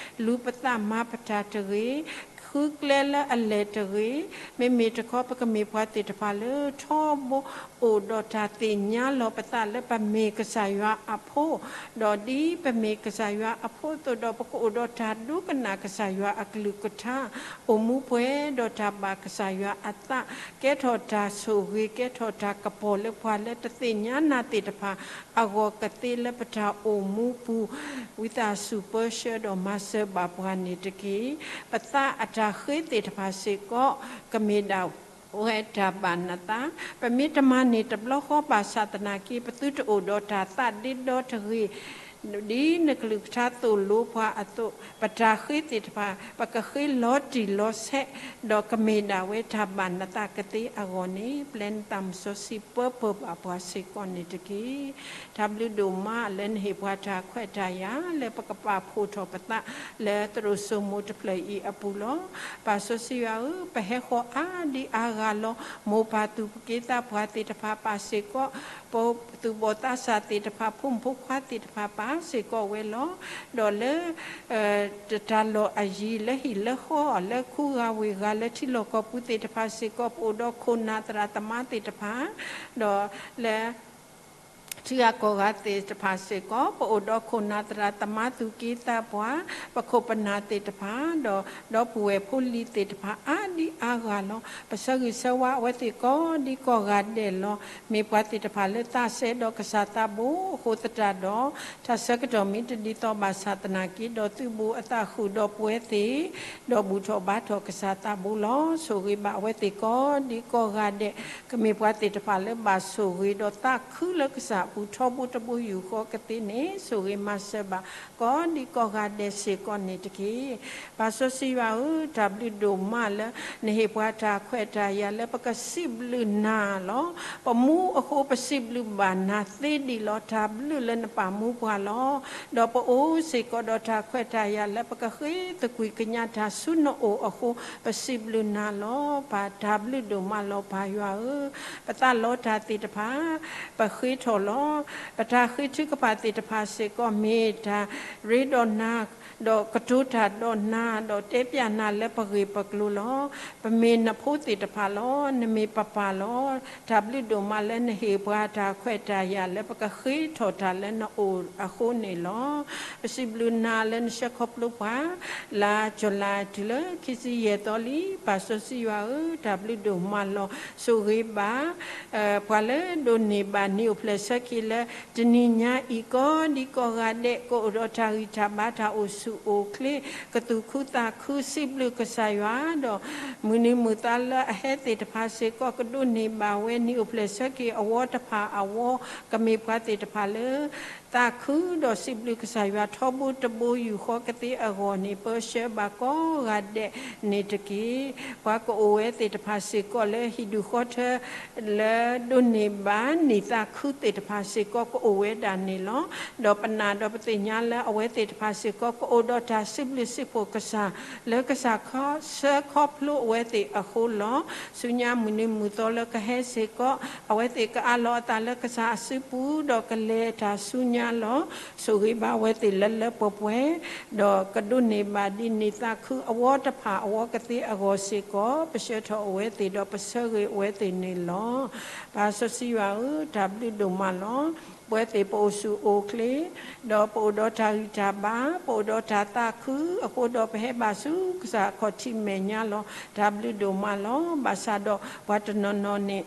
လူၤပသးမၤပတၢ်တဂ့ၤ, ဃုကျဲလၢအလဲၤတဂ့ၤ, မ့မ့ၢ်တခီ ပကမ့ၢ်ပှၤသ့ၣ်တဖၣ်လၢထီဘိအိၣ်ဒီးတၢ်သ့ၣ်ညါလီၤပသးလၢပမ့ၢ်ကစၢ်ယွၤအဖိ, ဒီးဒ်ပမ့ၢ်ကစၢ်ယွၤအဖိအသိးဒီး ပကအိၣ်ဒီးတၢ်ဒိကနၣ်ကစၢ်ယွၤအကလုၢ်ကထါ, အိၣ်မူပှဲၤဒီးတၢ်ဘၣ်ကစၢ်ယွၤအသး, ကဲထီၣ်တၢ်ဆိၣ်ဂ့ၤ ကဲထီၣ်တၢ်ကပီၤလၢပှၤလၢတသ့ၣ်ညါနၤသ့ၣ်တဖၣ်အဂီၢ်ကသ့လၢပတၢ်အိၣ်မူပူၤ, ဝံသးစူၤပၢဆှၢဒီးမၤစၢၤဘၣ်ပှၤန့ၣ်တက့ၢ်. ပသးအတၢ်ဃ့သ့ၣ်တဖၣ်စ့ၢ်ကီး ကမ့ၢ်ဒၣ်ဝဲတၢ်ဘၣ်နသး, ပမ့ၢ်တမၤန့ၢ်တဘျီဃီဘၣ်ဆၣ်သနာ်က့ ပသုတအိၣ်ဒီးတၢ်သးဒ့ဒီတဂ့ၤ, ဒ်နကလုၢ်ကထါသိၣ်လိပှၤအသိး, ပတၢ်ဃ့သ့ၣ်တဖၣ် ပကဃ့လီၤတံၢ်လီၤဆဲး, ဒီးကမ့ၢ်ဒၣ်ဝဲတၢ်ဘၣ်နသးကသ့အဂီၢ်န့ၣ် ပျဲနသးမုၣ်စီဆှံပၢပၢဘၣ်ပှၤစ့ၢ်ကီးန့ၣ်တက့ၢ်. တၢ်ဘျုးဒိၣ်မးလၢနဟ့ၣ်ပှၤတၢ်ခွဲးတၢ်ယာ် လၢပကပာ်ဖှိၣ်ထီၣ်ပသးလၢသရိာ်စိမိၤတဖျၢၣ်အံၤအပူၤလီၤ. ပၢ်စီဆှံယွၤဧၢ, ပဟဲဃီၤအါဒံအါဂၤလီၤ. မိၢ်ပၢ်သူၣ်က့သးပှၢ်သ့ၣ်တဖၣ်ပာ်စ့ၢ်ကီး, ပသူၣ်ဘီၣ်သးစၢ်သ့ၣ်တဖၣ် ဖိမုၣ်ဖိခွါသ့ၣ်တဖၣ်ပာ်စ့ၢ်ကီးဝဲလီၤ. ဒီးလၢ တၢ်လီၢ်အယံၤ လၢဟံၣ်လၢဃီ လၢခူဂၤဝ့ၢ်ဂၤ လၢထံလီၢ်ကီၢ်ပူၤသ့ၣ်တဖၣ်စ့ၢ်ကီး ပအိၣ်ဒီးခိၣ်နၢ်သရၣ်သမါသ့ၣ်တဖၣ်, ဒီးလၢ ထံဂၤကီၢ်ဂၤသ့ၣ်တဖၣ်စ့ၢ်ကီး ပအိၣ်ဒီးခိၣ်နၢ်သရၣ်သမါသူၣ်က့သးပှၢ်, ပခိၣ်ပနၢ်သ့ၣ်တဖၣ်, ဒီးဒီပုၢ်ဝဲၢ်ဖိလံၤသ့ၣ်တဖၣ်အါဒံအါဂၤလီၤ. ပဆၢဂ့ၤဆၢဝါအဝဲသ့ၣ်ကိးဒံကိးဂၤဒဲးလီၤ. မ့ၢ်ပှၤသ့ၣ်တဖၣ်လၢသးစဲဒီးကစၢ်သးဘိအဃိသတးဒီး, တၢ်ဆၢကတီၢ်မ့ၢ်တဒ်သိးဘၣ်ဆၣ်သနာ်က့ဒီး သုးဘူးအသးဃုာ်ဒီးပဝဲသ့ၣ်, ဒီးဘူၣ်ထီၣ်ဘါထီၣ်ကစၢ်သးဘိလီၤ. ဆိၣ်ဂ့ၤဘၣ်အဝဲသ့ၣ်ကိးဒံကိးဂၤဒဲး, ကမ့ၢ်ပှၤသ့ၣ်တဖၣ်လၢဘၣ်ဆိၣ်ဂ့ၤဒီးသးခုလၢကစၢ်အပူၤထီဘိတဘိယူၢ်ဃီကသ့န့ၣ် ဆိၣ်ဂ့ၤမၤစၢၤဘၣ် ကိးဒံကိးဂၤဒဲးစ့ၢ်ကီးန့ၣ်တက့ၢ်. ပၢ်စီဆှံယွၤဧၢ, တၢ်ဘျုးဒိၣ်မးလၢ နဟ့ၣ်ပှၤတၢ်ခွဲးတၢ်ယာ်လၢပကစံးဘျုးနၤလီၤ. ပမူအဃိပစံးဘျုးဘၣ်နၤသ့ဒံးလီၤ. တၢ်ဘျုးလၢနပာ်မူပှၤလီၤ. ဒီးပအိၣ်စ့ၢ်ကီးဒီးတၢ်ခွဲးတၢ်ယာ်လၢပကဃ့သကွံာ်ကညးတၢ်ဆူနအိၣ်အဃိ ပစံးဘျုးနၤလီၤ. ပၢ်တၢ်ဘျုးဒိၣ်မးလီၤ ပၢ်ယွၤဧၢ, ပသးလီတၢ်သ့ၣ်တဖၣ် ပဃ့ထီၣ်လီၤ. ပတၢ်ဃ့ထုကဖၣ်သ့ၣ်တဖၣ်စ့ၢ်ကီး မ့ၢ်တၢ်ရ့ဒီးနၤ, ဒီးကတိၤတၢ်ဒီးနၤ, ဒီးတဲပျးနၤလၢပဂ့ၢ်ပကျိၤလီၤ. ပမ့ၢ်နဖိသ့ၣ်တဖၣ်လီၤ. နမ့ၢ်ပပၢ်လီၤ. တၢ်ဘျုးဒိၣ်မးလၢနဟ့ၣ်ပှၤတၢ်ခွဲးတၢ်ယာ်လၢပကဃ့ထီၣ်တၢ်လၢနအိၣ်အဃိန့ၣ်လီၤ. ပစံးဘျုးနၤလၢနဆှၢခီဖျိပှၤ လါကၠူၤလါ တုၤလၢခံဆံယဲၢ်သီလံ. ပၢ်စီဆှံယွၤဧၢ, တၢ်ဘျုးဒိၣ်မးလီၤ. ဆိၣ်ဂ့ၤဘၣ် ပှၤလၢဒိးန့ၢ်ဘၣ်နံၣ်အိၣ်ဖျဲၣ်ဆၢက့ၤလၢတနံၤညါအံၤ ကိးဒံကိးဂၤဒဲး ကအိၣ်ဒီးတၢ်ဂံၢ်တၢ်ဘါ တၢ်အိၣ်ဆူၣ်အိၣ်ချ့ ကသူၣ်ခုသးခု စံးဘျုးကစၢ်ယွၤဒီး မုၢ်နံၤမုၢ်သီလၢအဟဲသ့ၣ်တဖၣ်စ့ၢ်ကီး ကဒိးန့ၢ်ဘၣ်ဝဲနံၣ်အိၣ်ဖျဲၣ်ဆၢက့ၤအဝီတဖၣ်အဝီ ကမ့ၢ်ပှၤသ့ၣ်တဖၣ်လၢ သးခုဒီးစံးဘျုးကစၢ်ယွၤထီဘိတဘိယူၢ်ဃီကသ့အဂီၢ်န့ၣ် ပၢဆှၢဘၣ်ကိးဂၤဒဲးန့ၣ်တက့ၢ်. ပှၤကအိၣ်ဝဲသ့ၣ်တဖၣ်စ့ၢ်ကီးလၢဟံၣ်ဒူၣ်ဃီထၢ လၢဒိးန့ၢ်ဘၣ်နံၣ်သးခုသ့ၣ်တဖၣ်စ့ၢ်ကီး ကအိၣ်ဝဲဒၣ်န့ၣ်လီၤ. ဒီးပနာ်ဒီးပသ့ၣ်ညါလၢအဝဲသ့ၣ်တဖၣ်စ့ၢ်ကီး ကအိၣ်ဒီးတၢ်စံးဘျုးစံးဖှိၣ်ကစၢ် လၢကစၢ်ဆှၢခီဖျိအဝဲသ့ၣ်အဃိလီၤ. ဆူညါမုၢ်နံၤမုၢ်သီလၢကဟဲစ့ၢ်ကီး အဝဲသ့ၣ်ကအးလီၤအသးလၢကစၢ်အစုပူၤ ဒီးကလဲၤတၢ်ဆူညါလီၤ. ဆိၣ်ဂ့ၤဘၣ်အဝဲသ့ၣ်လၢလၢပှဲၤပှဲၤ ဒီးကဒိးန့ၢ်ဘၣ်ဒ်နံၣ်သးခုအဝီတဖၣ်အဝီကသ့အဂီၢ်စ့ၢ်ကီး ပဆှၢထီၣ်အဝဲသ့ၣ်ဒီးပဆၢဂ့ၤအဝဲသ့ၣ်န့ၣ်လီၤ. ပၢ်စီဆှံယွၤဧၢ, တၢ်ဘျုးဒိၣ်မးလီၤ. ပဝဲသ့ၣ်ပအိၣ်ဆူၣ်အိၣ်ချ့ ဒီးပအိၣ်ဒီးတၢ်ဂံၢ်တၢ်ဘါ ပအိၣ်ဒီးတၢ်သးခုအဃိဒီး ပဟဲဘၣ်ဆူကစၢ်အခီၣ်ထံးမဲာ်ညါလီၤ. တၢ်ဘျုးဒိၣ်မးလီၤ. ဘၣ်ဆၣ်ဒီးပှၤတနီၤနီၤန့ၣ်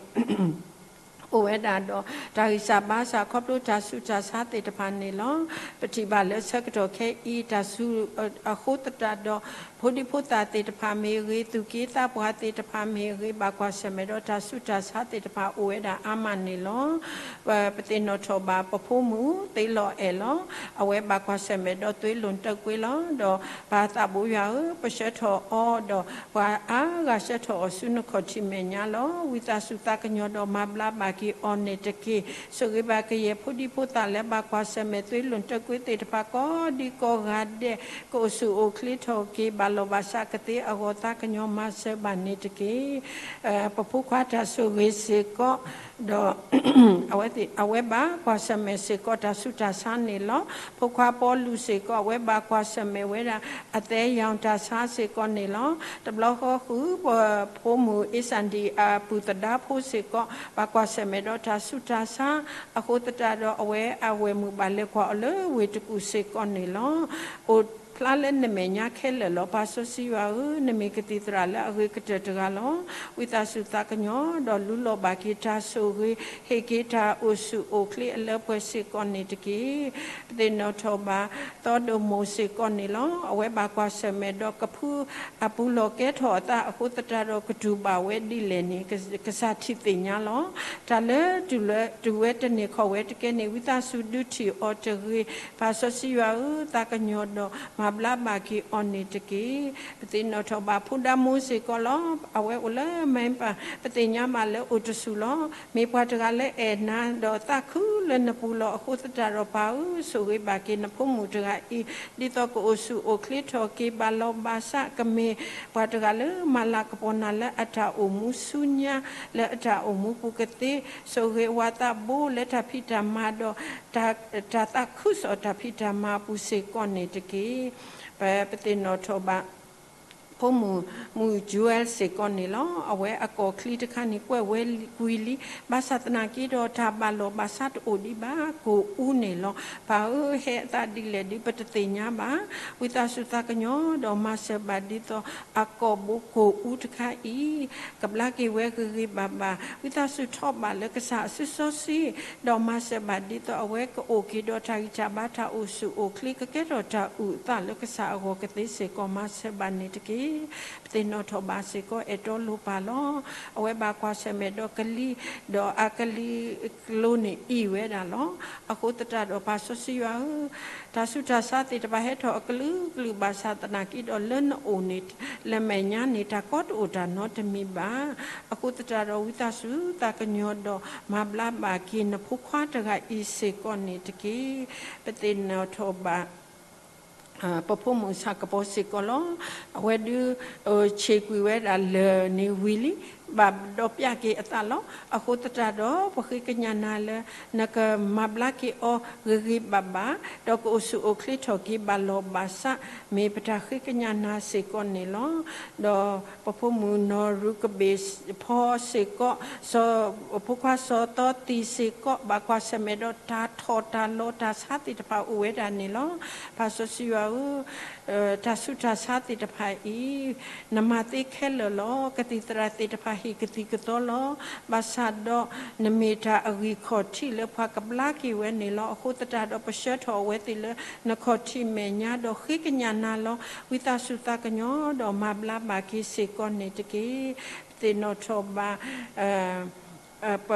အိၣ်ဝဲဒၣ်ဒီး တၢ်ဂံၢ်စၢ်ဘါစၢ်ခီဖျိတၢ်ဆူးတၢ်ဆါသ့ၣ်တဖၣ်န့ၣ်လီၤ. ပထံၣ်ဘၣ်လၢဆၢကတီၢ်ခဲအံၤ တၢ်ဆူးအဃိသတးဒီး ဖိဒံဖိသၣ်သ့ၣ်တဖၣ်မ့ၢ်ဂ့ၤ သူၣ်က့သးပှၢ်သ့ၣ်တဖၣ်မ့ၢ်ဂ့ၤ ဘၣ်ကွၢ်ဆၢၣ်မဲာ်ဒီးတၢ်ဆူးတၢ်ဆါသ့ၣ်တဖၣ်အိၣ်ဝဲဒၣ်အါမးန့ၣ်လီၤ. ပသ့ၣ်နီၣ်ထီၣ်ဘၣ်ပဖိမုၣ်သ့လီၤအဲၣ်လီၤ. အဝဲဘၣ်ကွၢ်ဆၢၣ်မဲာ်ဒီးသွ့လိာ်တၢၢ်ကွ့လီၤ. ဒီးပၢ်သးဘိယွၤဧၢ, ပဆှၢထီၣ်အီၤဒီး ပှၤအါဂၤဆှၢထီၣ်အီၤဆူနခီၣ်ထံးမဲာ်ညါလီၤ. ဝံသးစူၤသးကညီၤဒီးမၤဘျါဘၣ်က့ၤအီၤန့ၣ်တက့ၢ်. ဆိၣ်ဂ့ၤဘၣ်ကယဲၢ်ဖိဒံဖိသၣ်လၢဘၣ်ကွၢ်ဆၢၣ်မဲာ်သွ့လိာ်တၢၢ်ကွ့သ့ၣ်တဖၣ်ကိးဒံကိးဂၤဒဲး ကအိၣ်ဆူၣ်အိၣ်ချ့ထီၣ်က့ၤ ဘၣ်လီၢ်ဘၣ်စးကသ့အဂီၢ် သးကညီၤမၤစၢၤဘၣ်န့ၣ်တက့ၢ်. ပဖိခွါတၢ်ဆိၣ်ဂ့ၤစ့ၢ်ကီး ဒီး အဝဲဘၣ်ကွၢ်ဆၢၣ်မဲာ်စ့ၢ်ကီးတၢ်ဆူးတၢ်ဆါန့ၣ်လီၤ. ဖိခွါပီလူးစ့ၢ်ကီး အဝဲဘၣ်ကွၢ်ဆၢၣ်မဲာ်ဝဲဒၣ် အသဲယီၤတၢ်ဆါစ့ၢ်ကီးန့ၣ်လီၤ. တဘျီဃီဃုာ် ပဖိမုၣ်အ့စၣ်ဒံၣ်အပုၢ်သဒါဖိစ့ၢ်ကီး ဘၣ်ကွၢ်ဆၢၣ်မဲာ်ဒီးတၢ်ဆူးတၢ်ဆါ အဃိသတးဒီး အဝဲအဝဲၢ်မုၣ်ဘၣ်လဲၤကွၢ်အီၤလၢဝ့ၢ်တကူၣ်စ့ၢ်ကီးန့ၣ်လီၤ. အိၣ်ဖျါလၢနမဲာ်ညါခဲလၢာ်လီၤ. ပၢ်စီဆှံယွၤဧၢ, နမ့ၢ်ကသံၣ်သရၣ်လၢအဂ့ၤကတၢၢ်တဂၤလီၤ. ဝံသးစူၤသးကညီၤ ဒီးလူလီၤဘၣ်က့ၤတၢ်ဆိၣ်ဂ့ၤ ဟ့ၣ်က့ၤတၢ်အိၣ်ဆူၣ်အိၣ်ချ့အလၢပှဲၤစ့ၢ်ကီးန့ၣ်တက့ၢ်. ပသ့ၣ်နီၣ်ထီၣ်ဘၣ် သီဒိၣ်မိၢ်စ့ၢ်ကီးန့ၣ်လီၤ. အဝဲဘၣ်ကွၢ်ဆၢၣ်မဲာ်ဒီးကဖုအပူၤလီၢ်ကဲထီၣ်အသးအဃိသတးဒီး ကတူၢ်ဘၣ်ဝဲဒ်လဲၣ်န့ၣ် ကစၢ်ထံၣ်သ့ၣ်ညါလီၤ. တၢ်လၢတူၢ်ဝဲတန့ၢ်ခီၣ်ဝဲတကဲန့ၣ် ဝံသးစူၤဒုးထံၣ်အီၤတဂ့ၤ. ပၢ်စီဆှံယွၤဧၢ, သးကညီၤဒီးမၤဘျါဘၣ်က့ၤအီၤန့ၣ်တက့ၢ်. ပသ့ၣ်နီၣ်ထီၣ်ဘၣ်ဖိဒါမိၢ်စ့ၢ်ကီးလီၤ. အဝဲအိၣ်လၢမဲပၢ် ပသ့ၣ်ညါဘၣ်လၢအိၣ်တဆူၣ်လီၤ. မ့ၢ်ပှၤတဂၤလၢအဲၣ်နၤ ဒီးသးခုလၢနပူၤလီၤအဃိသတးဒီး ပၢ်ဧၢ, ဆိၣ်ဂ့ၤဘၣ်က့ၤနဖိမုၣ်တဂၤအံၤ ဒ်သိးကအိၣ်ဆူၣ်အိၣ်ချ့ထီၣ်က့ၤ ဘၣ်လီၤဘၣ်စး ကမ့ၢ်ပှၤတဂၤလၢမၤလၤကပီၤနၤလၢအတၢ်အိၣ်မူဆူညါ လၢအတၢ်အိၣ်မူပူၤကသ့, ဆိၣ်ဂ့ၤဝၤသးဘိလၢတၢ်ဖံးတၢ်မၤဒီး တၢ်သးခုကစီၣ်တၢ်ဖံးတၢ်မၤအပူၤစ့ၢ်ကီးန့ၣ်တက့ၢ်. ပသ့ၣ်နီၣ်ထီၣ်ဘၣ် ဖိမုၣ် မုၣ် Jewel စ့ၢ်ကီးန့ၣ်လီၤ. အဝဲအကီၢ်ချံတခါန့ၣ် ကွဲးဝဲကွံာ်လံ, ဘၣ်ဆၣ်သနာ်က့ဒီး တၢ်ဘၣ်လီၢ်ဘၣ်စးတအိၣ်ဒံးဘၣ်, ကိၣ်အူန့ၣ်လီၤ. ပၢ်ဧၢ, ဟဲအသးဒ်လဲၣ်ဒုး ပတသ့ၣ်ညါဘၣ်. ဝံသးစူၤသးကညီၤဒီး မၤစၢၤဘၣ်ဒ်သိး အကီၢ်ဘိကိၣ်အူတခါအံၤ ကဘျါက့ၤဝဲဂ့ၤဂ့ၤဘၣ်ဘၣ်. ဝံသးစူၤထီၣ်ဘၣ်လၢကစၢ်အစုစီဆှံ, ဒီးမၤစၢၤဘၣ်ဒ်သိး အဝဲကအိၣ်က့ၤဒီးတၢ်ဂံၢ်တၢ်ဘါ တၢ်အိၣ်ဆူၣ်အိၣ်ချ့ ကကဲထီၣ်တၢ်အုၣ်အသးလၢကစၢ်အဂီၢ်ကသ့စ့ၢ်ကီး မၤစၢၤဘၣ်န့ၣ်တက့ၢ်. ပသ့ၣ်နီၣ်ထီၣ်ဘၣ်စ့ၢ်ကီး အဲၣ်တီလိၤပာ်လီၤ. အဝဲဘၣ်ကွၢ်ဆၢၣ်မဲာ်ဒီးကလံၤ, ဒီးအကလံၤကျိၤန့ၣ်အံၣ်ဝဲဒၣ်လီၤ. အဃိသတးဒီး ပၢ်စီဆှံယွၤဧၢ, တၢ်ဆူးတၢ်ဆါသ့ၣ်တဖၣ်ဟဲထီၣ်အကလုာ်ကလုာ် ဘၣ်ဆၣ်သနာ်က့ဒီး လၢနအိၣ်န့ၣ် လၢမဲာ်ညါန့ၣ် တၢ်ကီတအိၣ်တၢ်နီတမံၤဘၣ်. အဃိသတးဒီး ဝံသးစူၤသးကညီၤဒီး မၤဘျါဘၣ်က့ၤနဖိခွါတဂၤအံၤစ့ၢ်ကီးန့ၣ်တက့ၢ်. ပသ့ၣ်နီၣ်ထီၣ်ဘၣ် ပဖိမုၣ်ဆၣ်ကပီၤစ့ၢ်ကီးလီၤ. အဝဲဒုး ဆံးကွံာ်ဝဲဒၣ်လၢၢ်န့ၣ်ဝံၤလံ, ဘၣ်ဒီးပျၢ်က့ၤအသးလီၤ. အဃိသတးဒီး ပဃ့ကညးနၤလၢ နကမၤဘျါက့ၤအီၤဂ့ၤဂ့ၤဘၣ်ဘၣ်, ဒီးကအိၣ်ဆူၣ်အိၣ်ချ့ထီၣ်က့ၤဘၣ်လီၢ်ဘၣ်စး, မ့ၢ်ပတၢ်ဃ့ကညးနၤစ့ၢ်ကီးန့ၣ်လီၤ. ဒီးပဖိမုၣ်နီၢ်ရူၤကဘ့ၣ်ဖီစ့ၢ်ကီး, စီၤ ဖိခွါစီၤသီသံးစ့ၢ်ကီး ဘၣ်ကွၢ်ဆၢၣ်မဲာ်ဒီးတၢ်ထီၣ်တၢ်လီၤတၢ်ဆါသ့ၣ်တဖၣ်အိၣ်ဝဲဒၣ်န့ၣ်လီၤ. ပၢ်စီဆှံယွၤဧၢ, တၢ်ဆူးတၢ်ဆါသ့ၣ်တဖၣ်အံၤ နမၤသ့ခဲလၢာ်လီၤ. ကသံၣ်သရၣ်သ့ၣ်တဖၣ်ဟ့ၣ်ကသံၣ်ကသီလီၤ. ဘၣ်ဆၣ်ဒီး နမ့ၢ်တၢ်အဂံၢ်ခီၣ်ထံးလၢပှၤကဘျါက့ၤဝဲန့ၣ်လီၤ. အဃိသတးဒီး ပဆှၢထီၣ်အဝဲသ့ၣ်လၢနခီၣ်ထံးမဲာ်ညါဒီးဃ့ကညးနၤလီၤ. ဝံသးစူၤသးကညီၤဒီးမၤဘျါဘၣ်က့ၤစ့ၢ်ကီးန့ၣ်တက့ၢ်. ပသ့ၣ်နီၣ်ထီၣ်ဘၣ် ပ